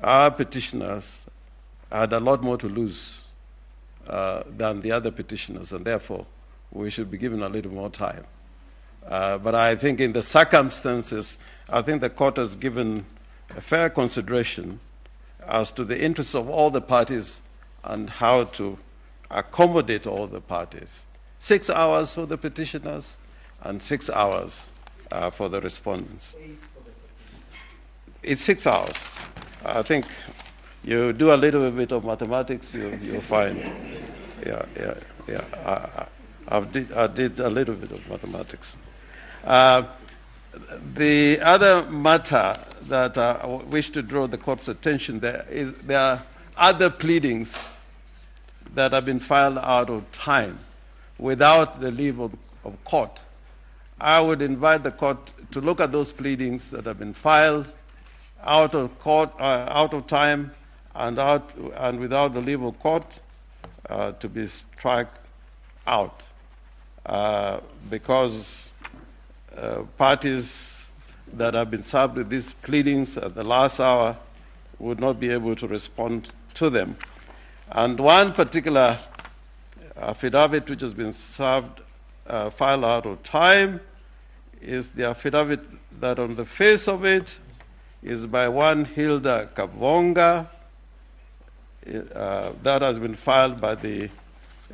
our petitioners had a lot more to lose than the other petitioners, and therefore we should be given a little more time. But I think in the circumstances, I think the court has given a fair consideration as to the interests of all the parties and how to accommodate all the parties. 6 hours for the petitioners and 6 hours for the respondents. It's 6 hours. I think you do a little bit of mathematics, you'll find. Yeah. I did a little bit of mathematics. The other matter that I wish to draw the court's attention there is there are other pleadings that have been filed out of time without the leave of court. I would invite the court to look at those pleadings that have been filed out of court, out of time, and without the leave of court to be struck out, because parties that have been served with these pleadings at the last hour would not be able to respond to them. And one particular affidavit which has been served, filed out of time, is the affidavit that on the face of it is by one Hilda Kavonga, that has been filed by the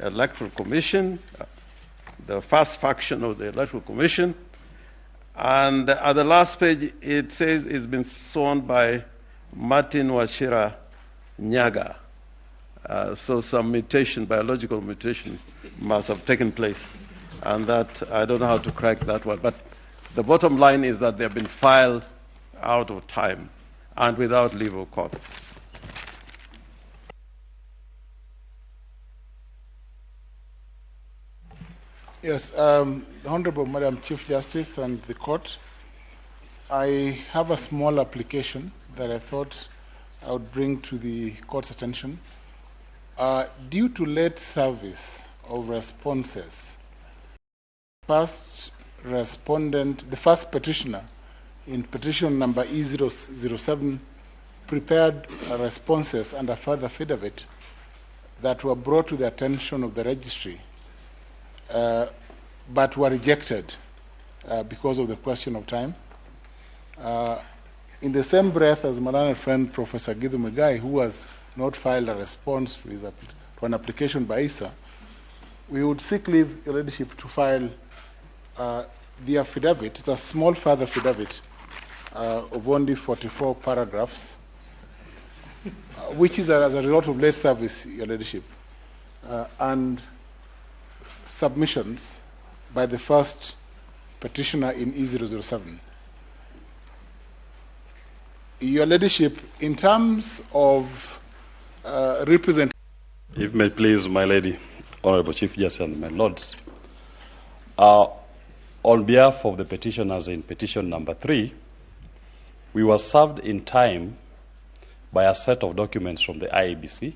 Electoral Commission, the first faction of the Electoral Commission. And at the last page, it says it's been sworn by Martin Wachira Nyaga. So some mutation, biological mutation, must have taken place. And that, I don't know how to crack that one. But the bottom line is that they have been filed out of time and without leave of court. Yes, Honorable Madam Chief Justice and the court, I have a small application that I thought I would bring to the court's attention. Due to late service of responses, first respondent, the first petitioner in petition number E007 prepared responses and a further affidavit that were brought to the attention of the registry but were rejected because of the question of time. In the same breath as my learned friend Professor Githu Muigai, who has not filed a response to, to an application by ISA, we would seek leave, Your Ladyship, to file the affidavit. It's a small further affidavit of only 44 paragraphs, which is as a result of late service, Your Ladyship, and submissions by the first petitioner in E007. Your Ladyship, in terms of representation. If may please, my lady, Honorable Chief Justice and my lords, on behalf of the petitioners in petition number 3, we were served in time by a set of documents from the IEBC.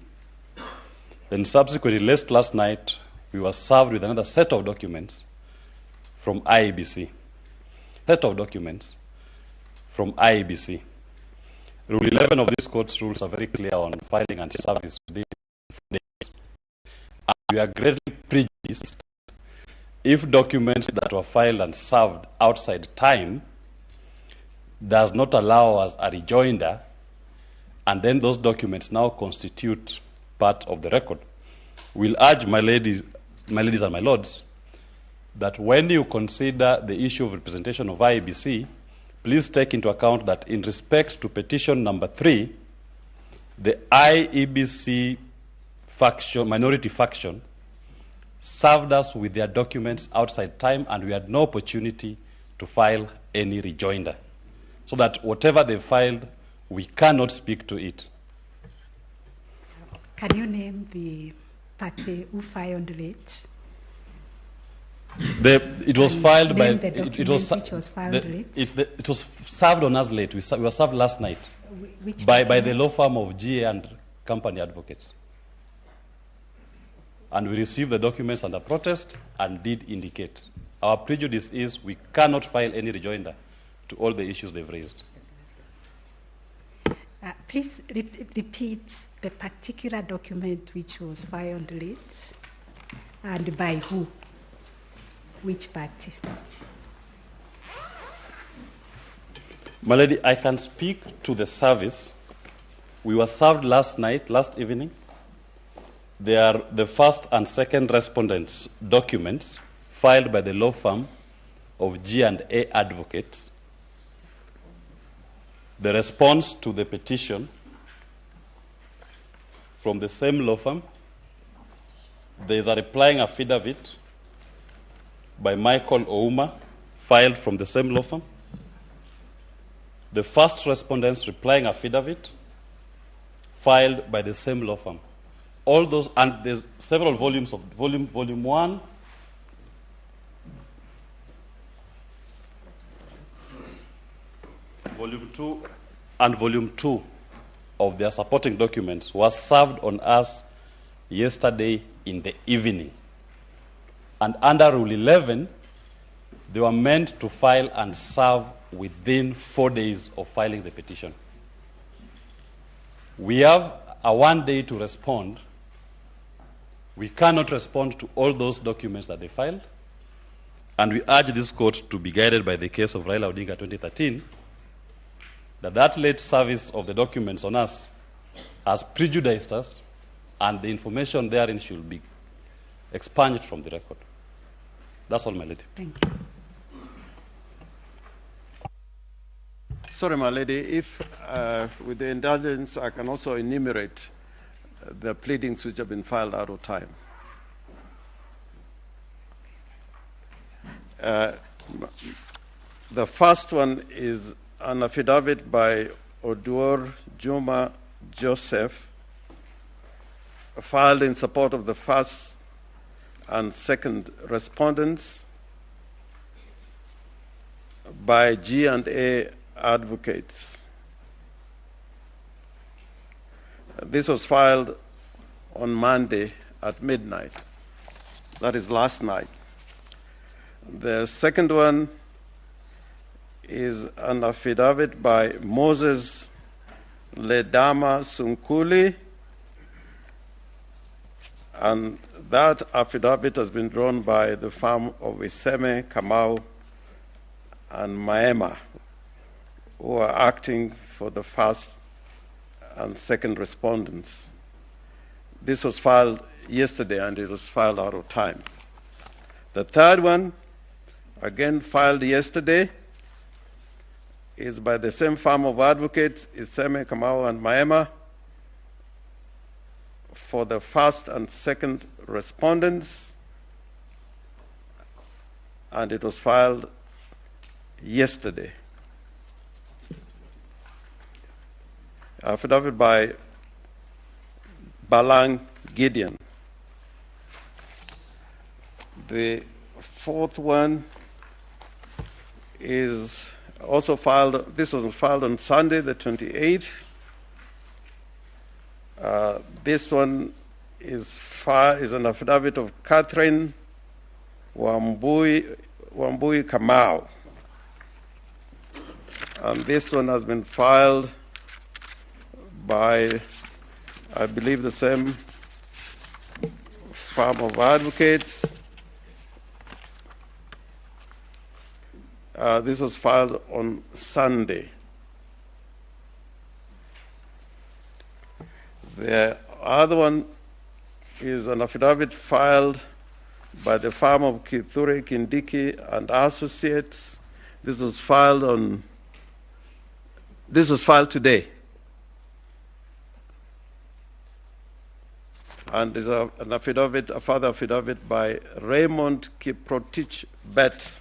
Then subsequently, late last night, we were served with another set of documents from IEBC. Set of documents from IEBC. Rule 11 of this court's rules are very clear on filing and service within 4 days. And we are greatly prejudiced if documents that were filed and served outside time does not allow us a rejoinder, and then those documents now constitute part of the record. We'll urge my ladies and my lords, that when you consider the issue of representation of IEBC, please take into account that in respect to petition number 3, the IEBC faction, minority faction, served us with their documents outside time, and we had no opportunity to file any rejoinder. So that whatever they filed, we cannot speak to it. Can you name the party who filed late? It was filed by. It was filed late. It was served on us late. We were served last night. Which by the law firm of GA and Company Advocates. And we received the documents under protest and did indicate. Our prejudice is we cannot file any rejoinder to all the issues they've raised. Please repeat the particular document which was filed late and by who? Which party? My lady, I can speak to the service. We were served last night, last evening. They are the first and second respondents' documents filed by the law firm of G&A Advocates. The response to the petition from the same law firm. There is a replying affidavit by Michael Ouma, filed from the same law firm. The first respondent's replying affidavit, filed by the same law firm. All those, and there's several volumes of volume 1, volume 2, and volume 2 of their supporting documents were served on us yesterday in the evening. And under Rule 11, they were meant to file and serve within 4 days of filing the petition. We have a 1 day to respond. We cannot respond to all those documents that they filed. And we urge this court to be guided by the case of Raila Odinga 2013, that late service of the documents on us has prejudiced us, and the information therein should be expunged from the record. That's all, my lady. Thank you. Sorry, my lady, if with the indulgence, I can also enumerate the pleadings which have been filed out of time. The first one is an affidavit by Oduor Juma Joseph, filed in support of the first and second respondents by G&A Advocates. This was filed on Monday at midnight. That is last night. The second one is an affidavit by Moses Ledama Sunkuli, And that affidavit has been drawn by the firm of Iseme, Kamau, and Maema, who are acting for the first and second respondents. This was filed yesterday, and it was filed out of time. The third one, again filed yesterday, is by the same firm of advocates, Iseme, Kamau, and Maema, for the first and second respondents, and it was filed yesterday. Affidavit by Balang Gideon. The fourth one is also filed, this was filed on Sunday, the 28th. This one is an affidavit of Catherine Wambui Kamau. And this one has been filed by, I believe, the same firm of advocates. This was filed on Sunday. The other one is an affidavit filed by the firm of Kithure Kindiki and Associates. This was filed today. And there's an affidavit, a further affidavit by Raymond Kiprotich Betts.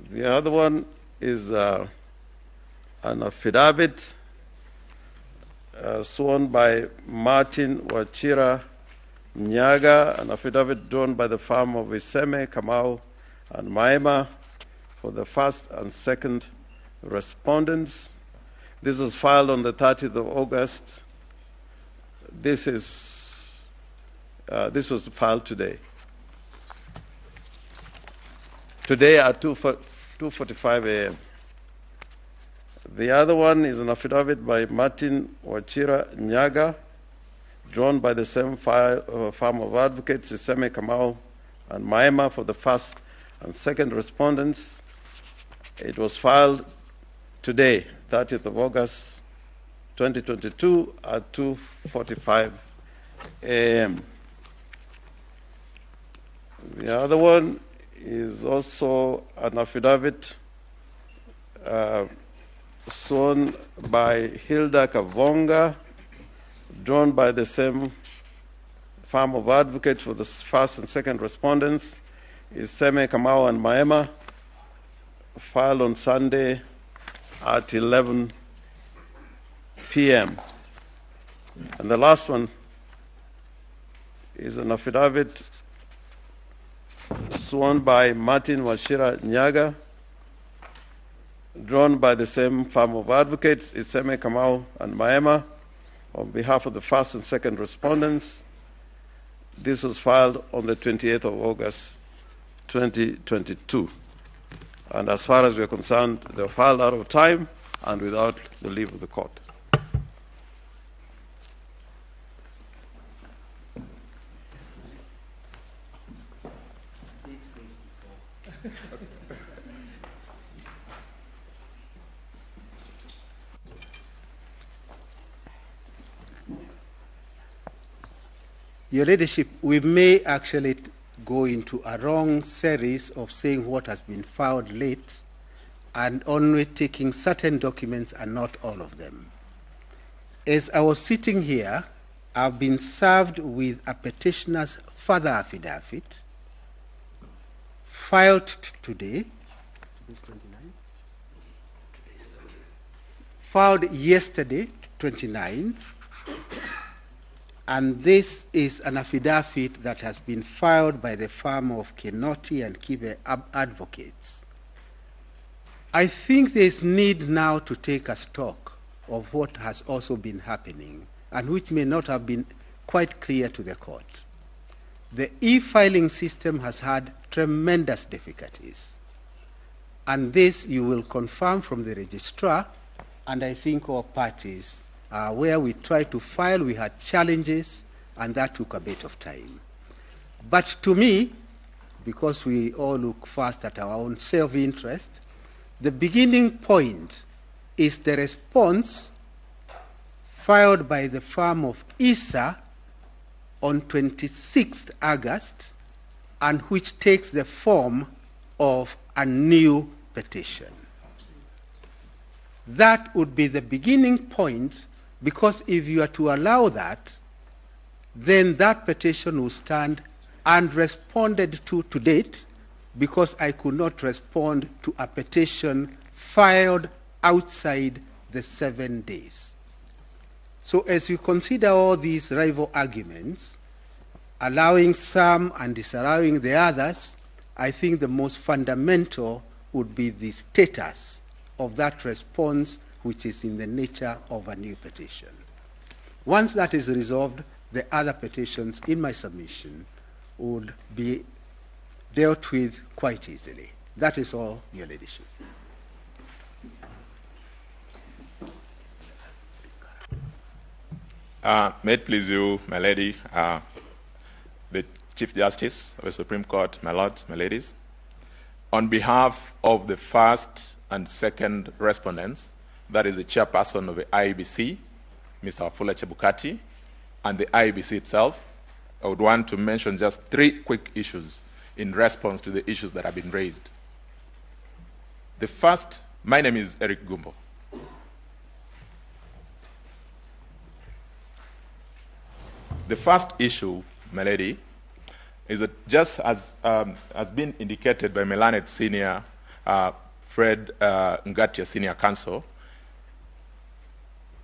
The other one is an affidavit sworn by Martin Wachira Nyaga, an affidavit drawn by the firm of Iseme, Kamau, and Maema for the first and second respondents. This was filed on the 30th of August. This was filed today. Today at 2:45 a.m. The other one is an affidavit by Martin Wachira Nyaga, drawn by the same firm of advocates, Iseme, Kamau, and Maema for the first and second respondents. It was filed today, 30th of August, 2022, at 2:45 a.m. The other one is also an affidavit sworn by Hilda Kavonga, drawn by the same firm of advocates for the first and second respondents, Iseme, Kamau, and Maema, filed on Sunday at 11 p.m. And the last one is an affidavit sworn by Martin Wachira Nyaga, drawn by the same firm of advocates, Iseme, Kamau, and Maema, on behalf of the first and second respondents. This was filed on the 28th of August, 2022. And as far as we are concerned, they were filed out of time and without the leave of the court. Your Ladyship, we may actually go into a wrong series of saying what has been filed late and only taking certain documents and not all of them. As I was sitting here, I've been served with a petitioner's further affidavit filed today, filed yesterday, 29th, and this is an affidavit that has been filed by the firm of Kinoti and Kibe Advocates. I think there is need now to take a stock of what has also been happening and which may not have been quite clear to the court. The e-filing system has had tremendous difficulties. And this you will confirm from the registrar, and I think all parties Where we tried to file, we had challenges, and that took a bit of time. But to me, because we all look first at our own self-interest, the beginning point is the response filed by the firm of ISA on 26th August, and which takes the form of a new petition. That would be the beginning point, because if you are to allow that, then that petition will stand unresponded to date, because I could not respond to a petition filed outside the 7 days. So as you consider all these rival arguments, allowing some and disallowing the others, I think the most fundamental would be the status of that response, which is in the nature of a new petition. Once that is resolved, the other petitions in my submission would be dealt with quite easily. That is all, Your Ladyship. May it please you, my lady, the Chief Justice of the Supreme Court, my lords, my ladies. On behalf of the first and second respondents, that is the chairperson of the IEBC, Mr. Wafula Chebukati, and the IEBC itself, I would want to mention just three quick issues in response to the issues that have been raised. The first, my name is Eric Gumbo. The first issue, my lady, is that just as has been indicated by Melanet Senior, Fred Ngatia Senior Counsel,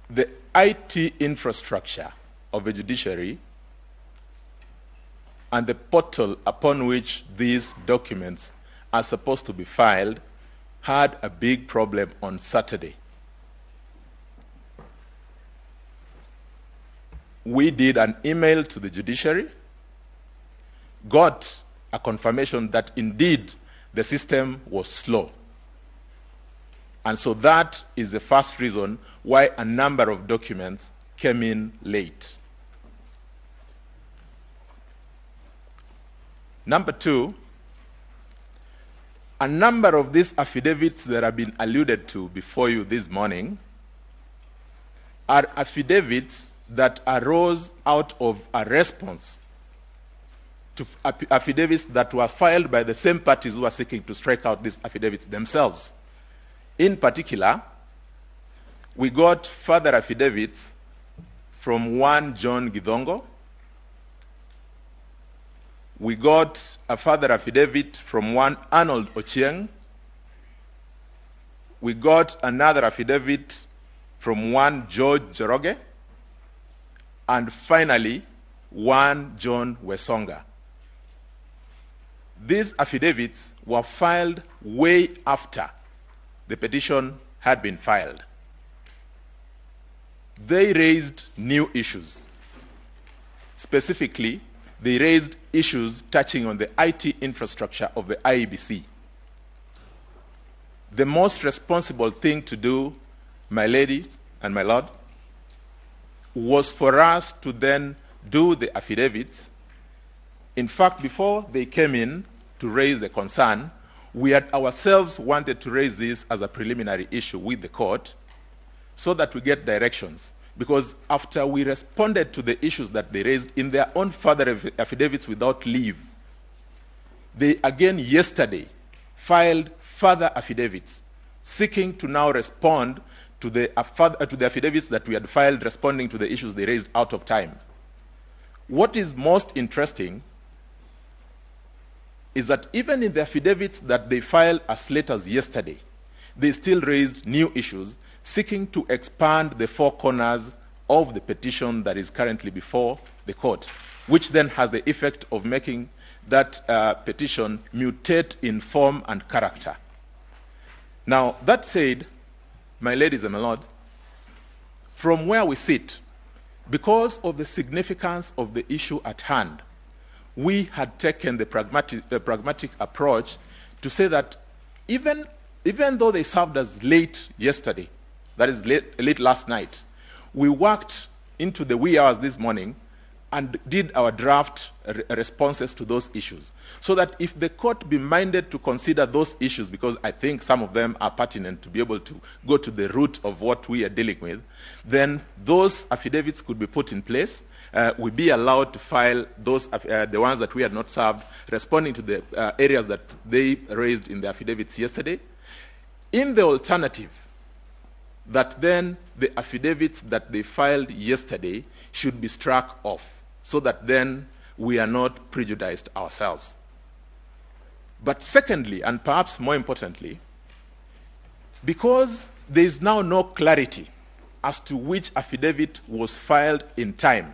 the IT infrastructure of the judiciary and the portal upon which these documents are supposed to be filed had a big problem on Saturday. We did an email to the judiciary, got a confirmation that indeed the system was slow. And so that is the first reason why a number of documents came in late. Number two, a number of these affidavits that have been alluded to before you this morning are affidavits that arose out of a response to affidavits that were filed by the same parties who are seeking to strike out these affidavits themselves. In particular, we got further affidavits from one John Githongo. We got a further affidavit from one Arnold Ochieng. We got another affidavit from one George Njoroge. And finally, one John Wesonga. These affidavits were filed way after the petition had been filed. They raised new issues. Specifically, they raised issues touching on the IT infrastructure of the IEBC. The most responsible thing to do, my lady and my lord, was for us to then do the affidavits. In fact, before they came in to raise the concern, we had ourselves wanted to raise this as a preliminary issue with the court so that we get directions. Because after we responded to the issues that they raised in their own further affidavits without leave, they again yesterday filed further affidavits seeking to now respond to the affidavits that we had filed responding to the issues they raised out of time. What is most interesting is that even in the affidavits that they filed as late as yesterday, they still raised new issues seeking to expand the four corners of the petition that is currently before the court, which then has the effect of making that petition mutate in form and character. Now, that said, my ladies and my lord, from where we sit, because of the significance of the issue at hand, we had taken the pragmatic approach to say that even though they served us late yesterday, that is late last night, We worked into the wee hours this morning and did our draft responses to those issues, so that if the court be minded to consider those issues, because I think some of them are pertinent to be able to go to the root of what we are dealing with, then those affidavits could be put in place. We be allowed to file those, the ones that we had not served, responding to the areas that they raised in the affidavits yesterday. In the alternative, that then the affidavits that they filed yesterday should be struck off, so that then we are not prejudiced ourselves. But secondly, and perhaps more importantly, because there is now no clarity as to which affidavit was filed in time,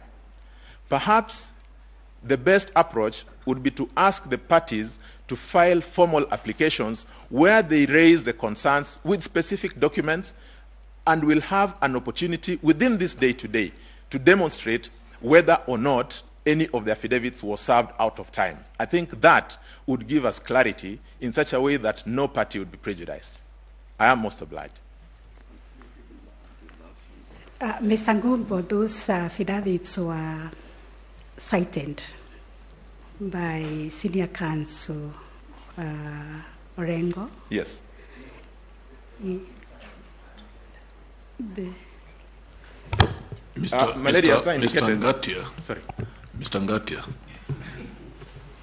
perhaps the best approach would be to ask the parties to file formal applications where they raise the concerns with specific documents, and will have an opportunity within this day today to demonstrate whether or not any of the affidavits was served out of time. I think that would give us clarity in such a way that no party would be prejudiced. I am most obliged. Mr. Ngumbo, those affidavits were cited by Senior Counsel Orengo. Yes. Mr. Ngatia, sorry. Mr. Ngatia,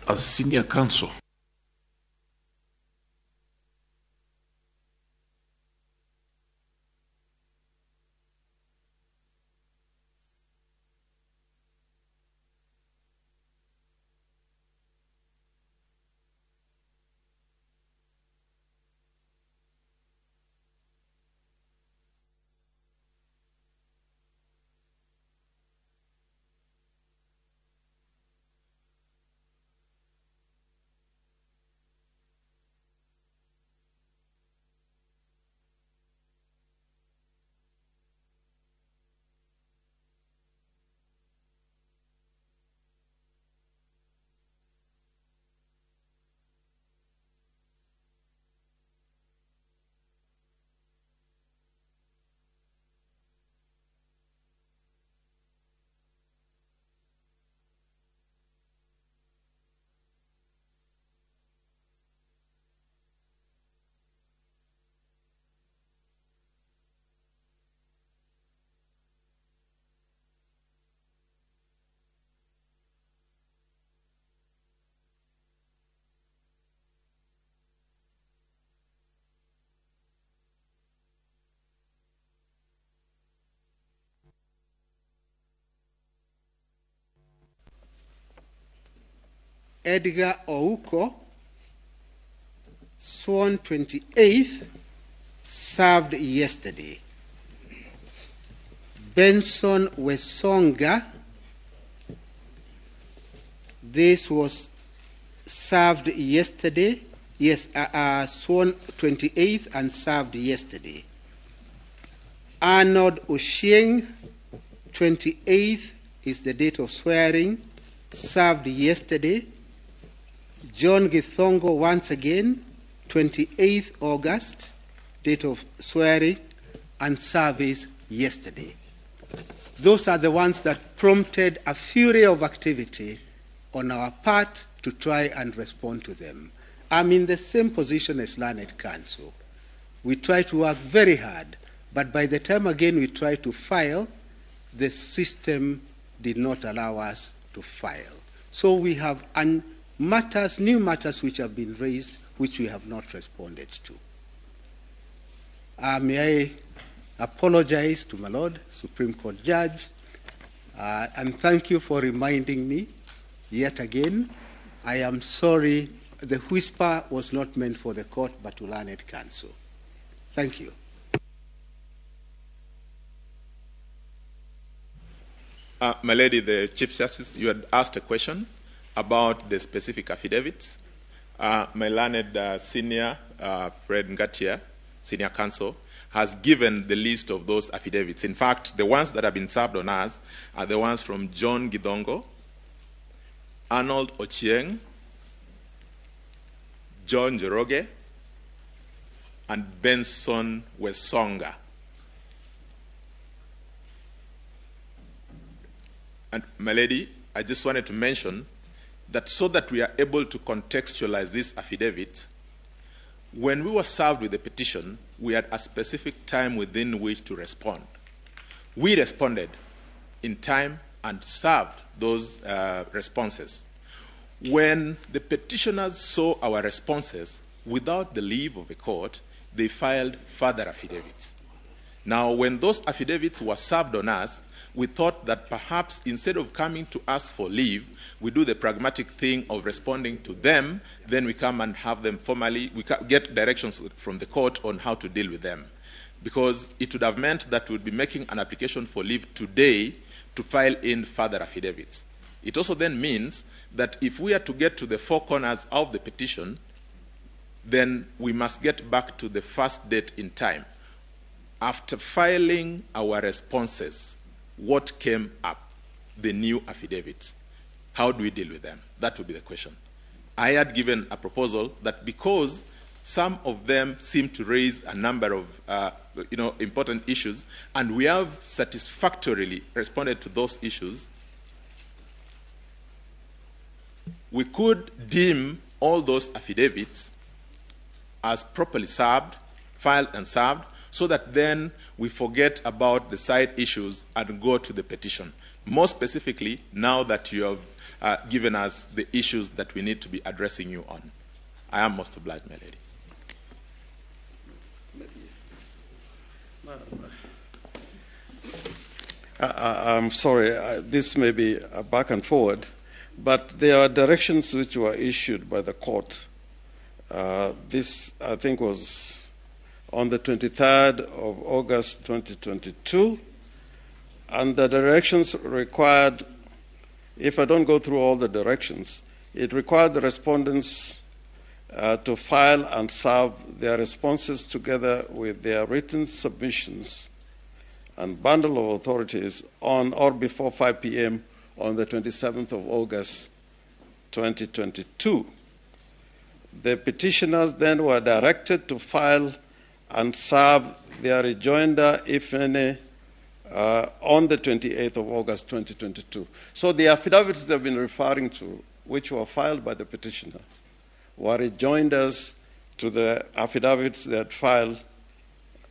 as senior counsel, Edgar Ouko, sworn 28th, served yesterday. Benson Wesonga, this was served yesterday. Yes, sworn 28th and served yesterday. Arnold Ochieng, 28th is the date of swearing, served yesterday. John Githongo, once again, 28th August, date of swearing and service yesterday. Those are the ones that prompted a fury of activity on our part to try and respond to them. I'm in the same position as Learned Counsel. We try to work very hard, but by the time again we try to file, the system did not allow us to file. So we have matters, new matters which have been raised, which we have not responded to. May I apologize to my Lord, Supreme Court Judge, and thank you for reminding me yet again. I am sorry, the whisper was not meant for the court, but to Learned Counsel. Thank you. My Lady, the Chief Justice, you had asked a question about the specific affidavits. My learned senior, Fred Ngatia, senior counsel, has given the list of those affidavits. In fact, the ones that have been served on us are the ones from John Githongo, Arnold Ochieng, John Njoroge, and Benson Wesonga. And, my lady, I just wanted to mention that so that we are able to contextualize this affidavit, when we were served with the petition, we had a specific time within which to respond. We responded in time and served those responses. When the petitioners saw our responses without the leave of the court, they filed further affidavits. Now, when those affidavits were served on us, we thought that perhaps instead of coming to ask for leave, we do the pragmatic thing of responding to them, then we come and have them formally, we get directions from the court on how to deal with them. Because it would have meant that we would be making an application for leave today to file in further affidavits. It also then means that if we are to get to the four corners of the petition, then we must get back to the first date in time. After filing our responses, what came up? The new affidavits. How do we deal with them? That would be the question. I had given a proposal that because some of them seem to raise a number of important issues, and we have satisfactorily responded to those issues, we could deem all those affidavits as properly served, filed and served, so that then we forget about the side issues and go to the petition. More specifically, now that you have given us the issues that we need to be addressing you on. I am most obliged, my lady. I'm sorry, this may be a back and forward, but there are directions which were issued by the court. This, I think, was on the 23rd of August 2022, and the directions required, if I don't go through all the directions, it required the respondents to file and serve their responses together with their written submissions and bundle of authorities on or before 5 p.m. on the 27th of August 2022. The petitioners then were directed to file and serve their rejoinder, if any, on the 28th of August 2022. So the affidavits they've been referring to, which were filed by the petitioners, were rejoinders to the affidavits that filed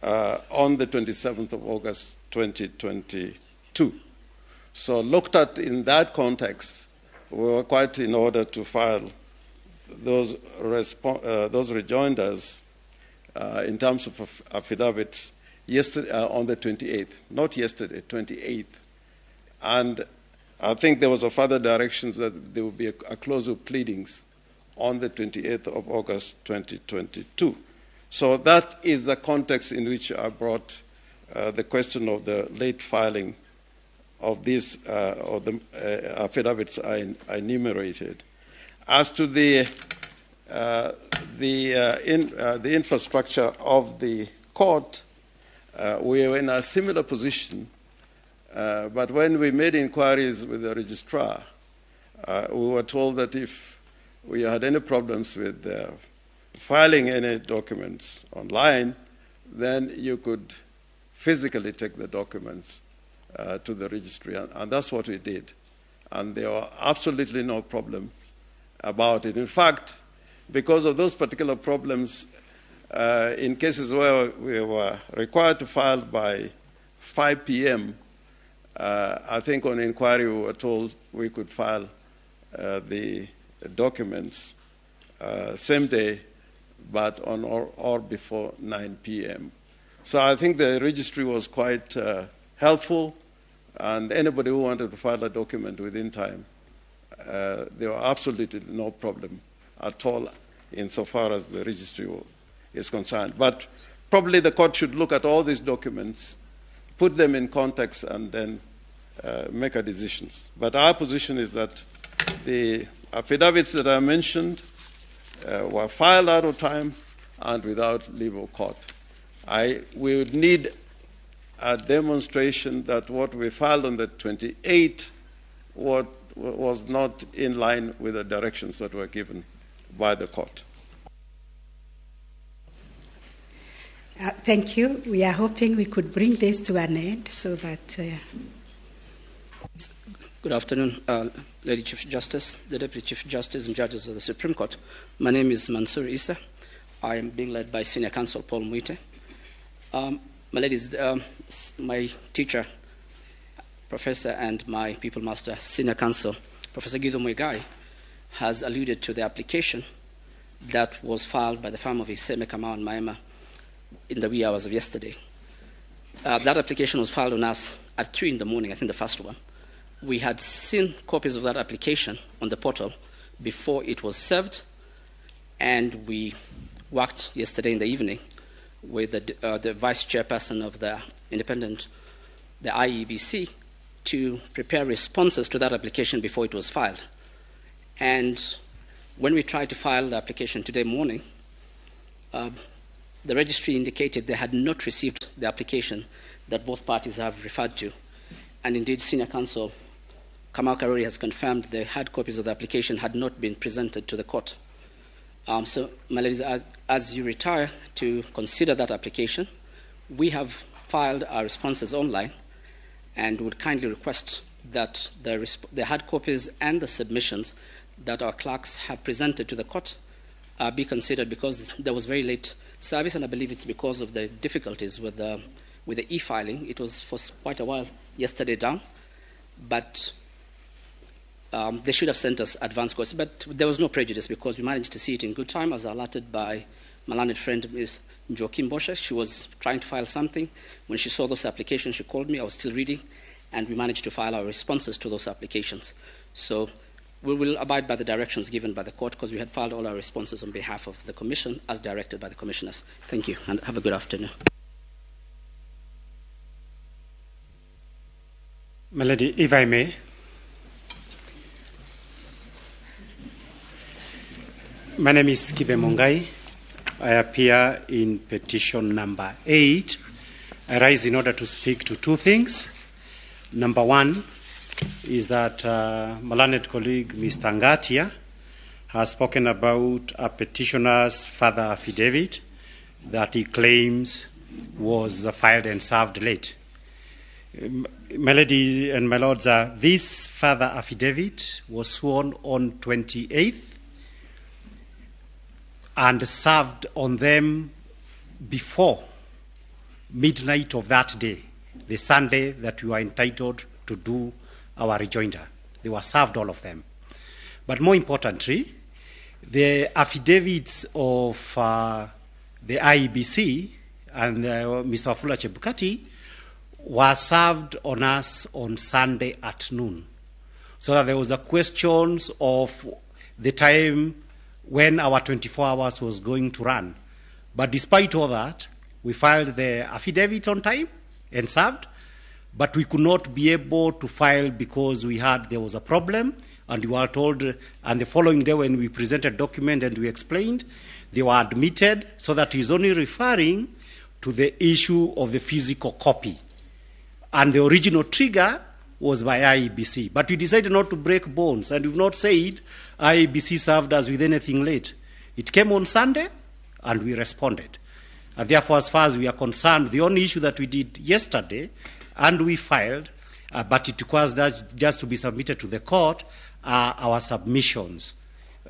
on the 27th of August 2022. So looked at in that context, we were quite in order to file those rejoinders in terms of affidavits yesterday, on the 28th, not yesterday, 28th. And I think there was a further directions that there would be a close of pleadings on the 28th of August 2022. So that is the context in which I brought the question of the late filing of these of the affidavits I enumerated. As to the infrastructure of the court, we were in a similar position, but when we made inquiries with the registrar, we were told that if we had any problems with filing any documents online, then you could physically take the documents to the registry, and that's what we did. And there were absolutely no problem about it. In fact, because of those particular problems, in cases where we were required to file by 5 p.m., I think on inquiry we were told we could file the documents same day, but on or before 9 p.m. So I think the registry was quite helpful, and anybody who wanted to file a document within time, there were absolutely no problem at all insofar as the registry is concerned. But probably the court should look at all these documents, put them in context, and then make a decision. But our position is that the affidavits that I mentioned were filed out of time and without leave of court. We would need a demonstration that what we filed on the 28th was not in line with the directions that were given by the court. Thank you. We are hoping we could bring this to an end so that... Good afternoon, Lady Chief Justice, the Deputy Chief Justice and Judges of the Supreme Court. My name is Mansour Issa. I am being led by Senior Counsel Paul Muite. My ladies, my teacher, Professor, and my people master, Senior Counsel, Professor Githu Muigai, has alluded to the application that was filed by the firm of Iseme, Kamau and Maema in the wee hours of yesterday. That application was filed on us at 3 in the morning, I think the first one. We had seen copies of that application on the portal before it was served, and we worked yesterday in the evening with the vice chairperson of the independent, the IEBC, to prepare responses to that application before it was filed. And when we tried to file the application today morning, the registry indicated they had not received the application that both parties have referred to. And indeed, Senior Counsel Kamau Karuri has confirmed the hard copies of the application had not been presented to the court. So, my ladies, as you retire to consider that application, we have filed our responses online and would kindly request that the hard copies and the submissions that our clerks have presented to the court be considered, because there was very late service, and I believe it's because of the difficulties with the e-filing. It was for quite a while yesterday down, but they should have sent us advance copies. But there was no prejudice because we managed to see it in good time, as alerted by my learned friend, Ms. Njoki Mbosha. She was trying to file something. When she saw those applications, she called me. I was still reading, and we managed to file our responses to those applications. So we will abide by the directions given by the court, because we had filed all our responses on behalf of the Commission as directed by the commissioners. Thank you, and have a good afternoon. My lady, if I may. My name is Kibe Mungai. I appear in petition number 8. I rise in order to speak to two things. Number one is that my learned colleague, Mr. Ngatia, has spoken about a petitioner's further affidavit that he claims was filed and served late. My lady and my lords, this further affidavit was sworn on 28th and served on them before midnight of that day, the Sunday that we were entitled to do our rejoinder. They were served, all of them. But more importantly, the affidavits of the IEBC and Mr. Wafula Chebukati were served on us on Sunday at noon. So that there was a question of the time when our 24 hours was going to run. But despite all that, we filed the affidavit on time and served, but we could not be able to file because there was a problem, and we were told, and the following day when we presented document and we explained, they were admitted, so that he's only referring to the issue of the physical copy. And the original trigger was by IEBC. But we decided not to break bones, and we've not said IEBC served us with anything late. It came on Sunday, and we responded. And therefore, as far as we are concerned, the only issue that we did yesterday, and we filed, but it requires that just to be submitted to the court, are our submissions.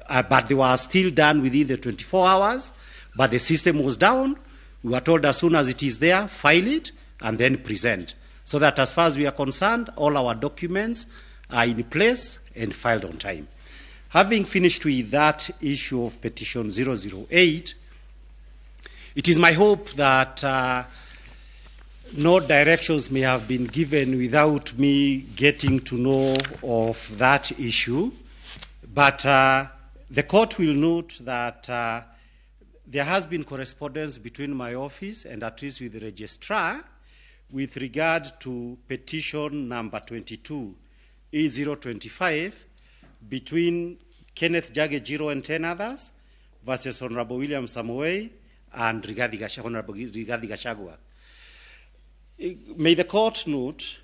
But they were still done within the 24 hours, but the system was down. We were told as soon as it is there, file it, and then present. So that as far as we are concerned, all our documents are in place and filed on time. Having finished with that issue of petition 008, it is my hope that no directions may have been given without me getting to know of that issue. But the court will note that there has been correspondence between my office and at least with the registrar with regard to petition number 22, E025, between Kenneth Jage Jiro and 10 others versus Honorable William Samoei and Honorable Rigathi Gachagua. May the court note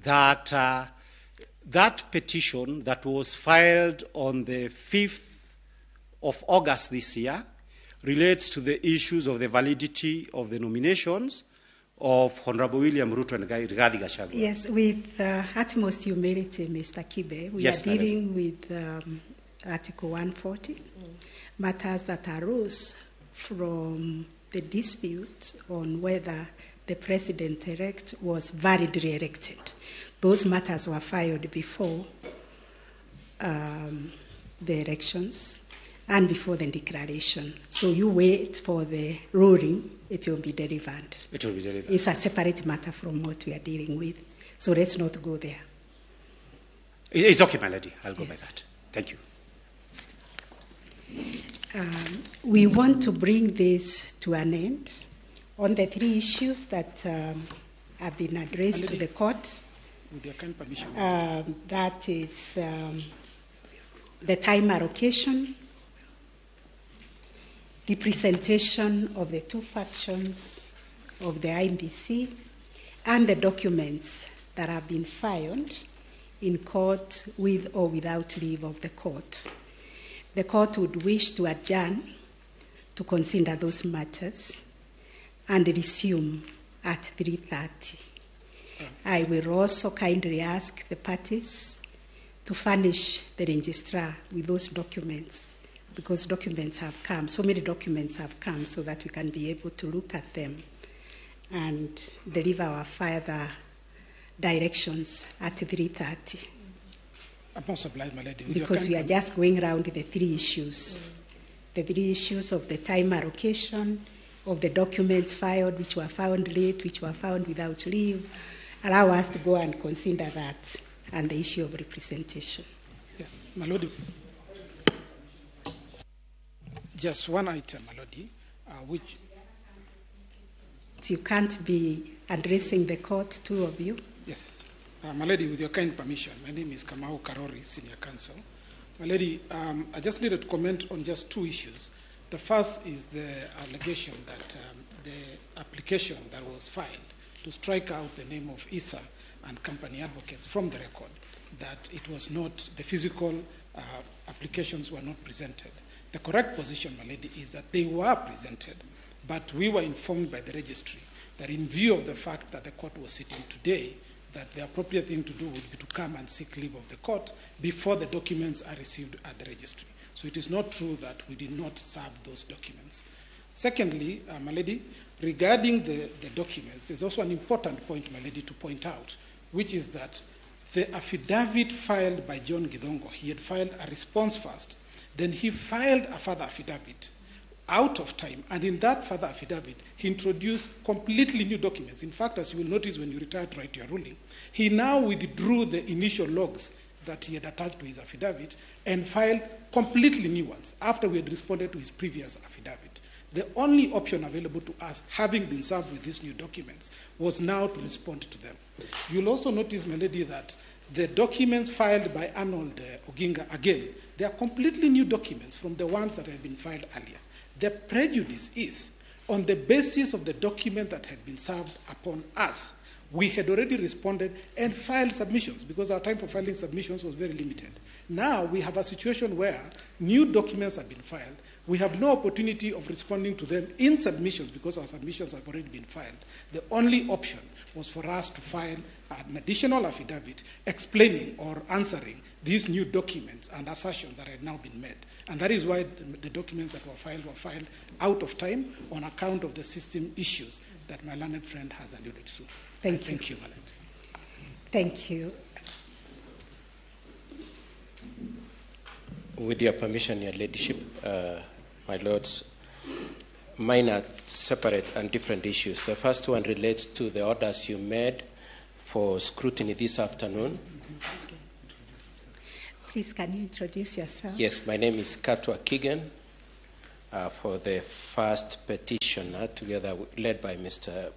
that that petition that was filed on the 5th of August this year relates to the issues of the validity of the nominations of Honorable William Ruto and Rigathi Gachagua. Yes, with utmost humility, Mr. Kibe, we Yes, are dealing with Article 140, matters that arose from the dispute on whether the president-elect was validly elected. Those matters were filed before the elections and before the declaration. So you wait for the ruling, it will be delivered. It will be delivered. It's a separate matter from what we are dealing with. So let's not go there. It's okay, my lady. I'll go by that. Thank you. We want to bring this to an end on the three issues that have been addressed to the court. With your kind permission. That is the time allocation, the presentation of the two factions of the IEBC, and the documents that have been filed in court with or without leave of the court. The court would wish to adjourn to consider those matters and resume at 3:30. I will also kindly ask the parties to furnish the registrar with those documents, because documents have come, so many documents have come, so that we can be able to look at them and deliver our further directions at 3:30. I'm most obliged, my lady. Because we are just going round the three issues. The three issues of the time allocation, of the documents filed, which were found late, which were found without leave. Allow us to go and consider that, and the issue of representation. Yes, my lady. Just one item, my lady, which... You can't be addressing the court, two of you. Yes. My lady, with your kind permission, my name is Kamau Karori, Senior Counsel. My lady, I just needed to comment on just two issues. The first is the allegation that the application that was filed to strike out the name of Issa and company advocates from the record, that it was not, the physical applications were not presented. The correct position, my lady, is that they were presented, but we were informed by the registry that in view of the fact that the court was sitting today, that the appropriate thing to do would be to come and seek leave of the court before the documents are received at the registry. So it is not true that we did not serve those documents. Secondly, my lady, regarding the documents, there's also an important point, my lady, to point out, which is that the affidavit filed by John Githongo, he had filed a response first, then he filed a further affidavit out of time, and in that further affidavit, he introduced completely new documents. In fact, as you will notice when you retire to write your ruling, he now withdrew the initial logs that he had attached to his affidavit and filed completely new ones after we had responded to his previous affidavit. The only option available to us, having been served with these new documents, was now to respond to them. You'll also notice, my lady, that the documents filed by Arnold Oginga, again, they are completely new documents from the ones that had been filed earlier. The prejudice is, on the basis of the document that had been served upon us, we had already responded and filed submissions, because our time for filing submissions was very limited. Now we have a situation where new documents have been filed. We have no opportunity of responding to them in submissions because our submissions have already been filed. The only option was for us to file an additional affidavit explaining or answering these new documents and assertions that had now been made. And that is why the documents that were filed out of time on account of the system issues that my learned friend has alluded to. Thank you. Thank you, my lord. Thank you. With your permission, Your Ladyship, my lords, mine are separate and different issues. The first one relates to the orders you made for scrutiny this afternoon. Please, can you introduce yourself? Yes, my name is Katwa Kigen, for the first petitioner, together led by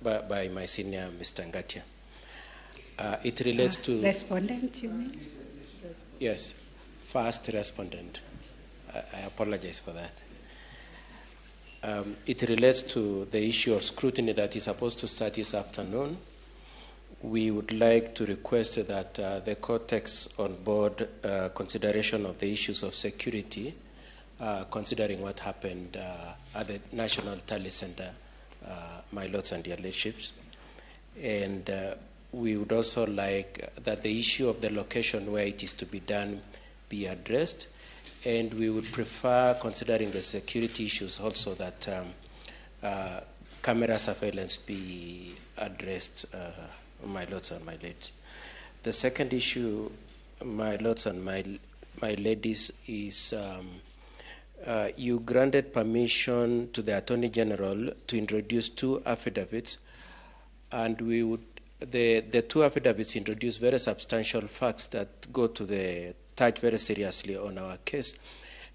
by my senior, Mr. Ngatia. It relates to... Respondent, you mean? Yes, first respondent. I apologize for that. It relates to the issue of scrutiny that is supposed to start this afternoon. We would like to request that the court takes on board consideration of the issues of security, considering what happened at the National Tally Center, my lords and your ladyships. And we would also like that the issue of the location where it is to be done be addressed. And we would prefer, considering the security issues also, that camera surveillance be addressed, my lords and my ladies. The second issue, my lords and my ladies, is you granted permission to the Attorney General to introduce 2 affidavits, and we would the 2 affidavits introduce very substantial facts that go to the touch very seriously on our case,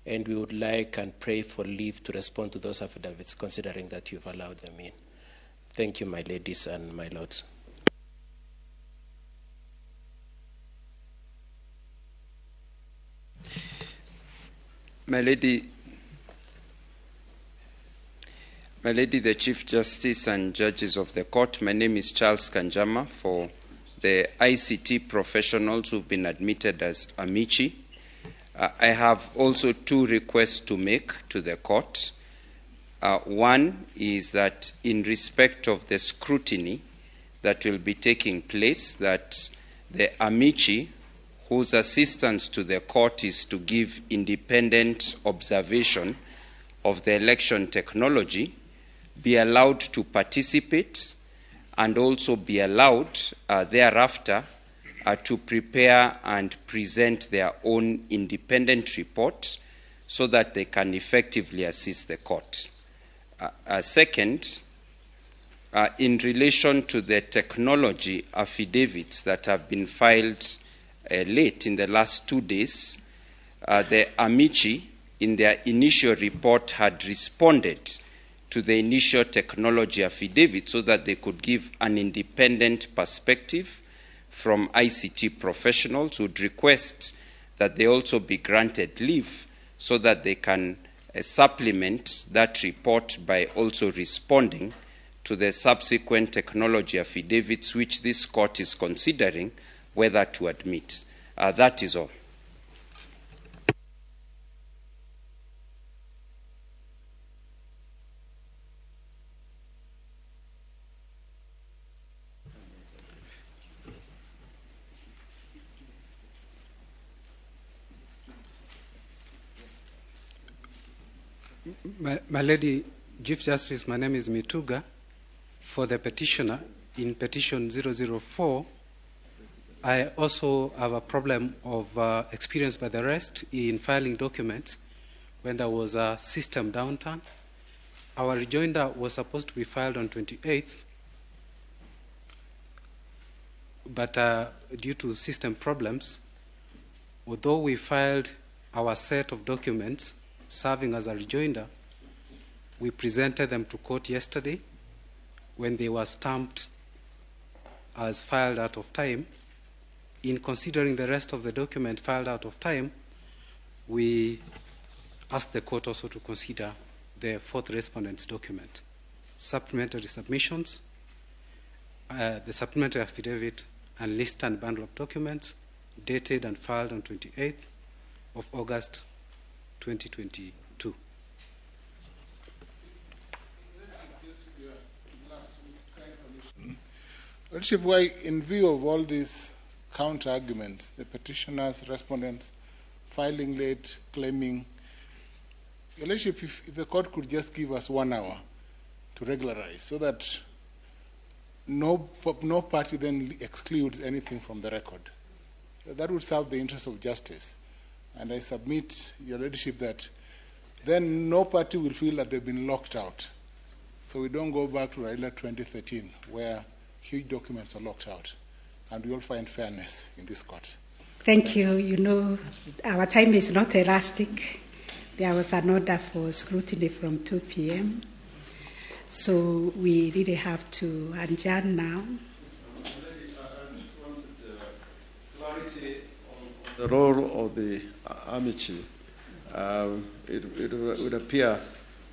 and we would like and pray for leave to respond to those affidavits, considering that you've allowed them in. Thank you, my ladies and my lords. My lady, the Chief Justice and judges of the court, my name is Charles Kanjama for the ICT professionals who've been admitted as amici. I have also 2 requests to make to the court. One is that in respect of the scrutiny that will be taking place, that the amici, whose assistance to the court is to give independent observation of the election technology, be allowed to participate and also be allowed thereafter to prepare and present their own independent report so that they can effectively assist the court. Second, in relation to the technology affidavits that have been filed late in the last 2 days, the amici in their initial report had responded to the initial technology affidavit so that they could give an independent perspective from ICT professionals who would request that they also be granted leave so that they can supplement that report by also responding to the subsequent technology affidavits which this court is considering whether to admit. That is all. My Lady Chief Justice, my name is Mituga. For the petitioner in petition 004, I also have a problem of experience by the rest in filing documents when there was a system downturn. Our rejoinder was supposed to be filed on 28th, but due to system problems, although we filed our set of documents serving as a rejoinder, we presented them to court yesterday when they were stamped as filed out of time. In considering the rest of the document filed out of time, we asked the court also to consider the fourth respondent's document, supplementary submissions, the supplementary affidavit, and list and bundle of documents dated and filed on 28th of August 2022. Lordship, why, in view of all these counter-arguments, the petitioners, respondents, filing late, claiming, Your Lordship, if the court could just give us 1 hour to regularize so that no party then excludes anything from the record. That would serve the interest of justice. And I submit, Your Ladyship, that then no party will feel that they've been locked out. So we don't go back to Raila 2013, where huge documents are locked out. And we all find fairness in this court. Thank you. You know, our time is not elastic. There was an order for scrutiny from 2 p.m. So we really have to adjourn now. I just wanted clarity on the role of the amici. It would appear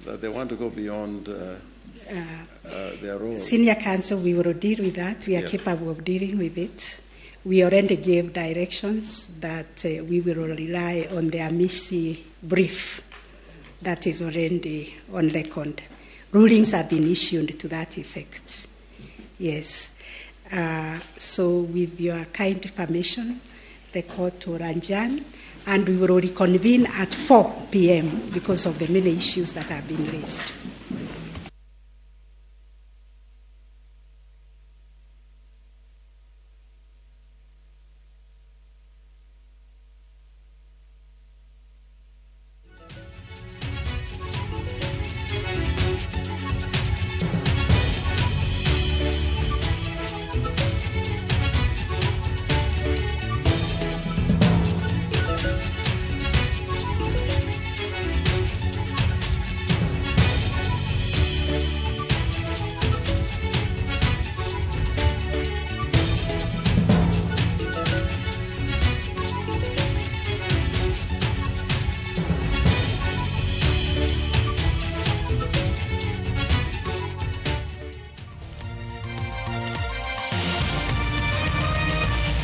that they want to go beyond their role. Senior counsel, we will deal with that. We are capable of dealing with it. We already gave directions that we will rely on the amici brief that is already on record. Rulings have been issued to that effect. Yes. So with your kind permission, the court will adjourn, and we will reconvene at 4 p.m. because of the many issues that have been raised.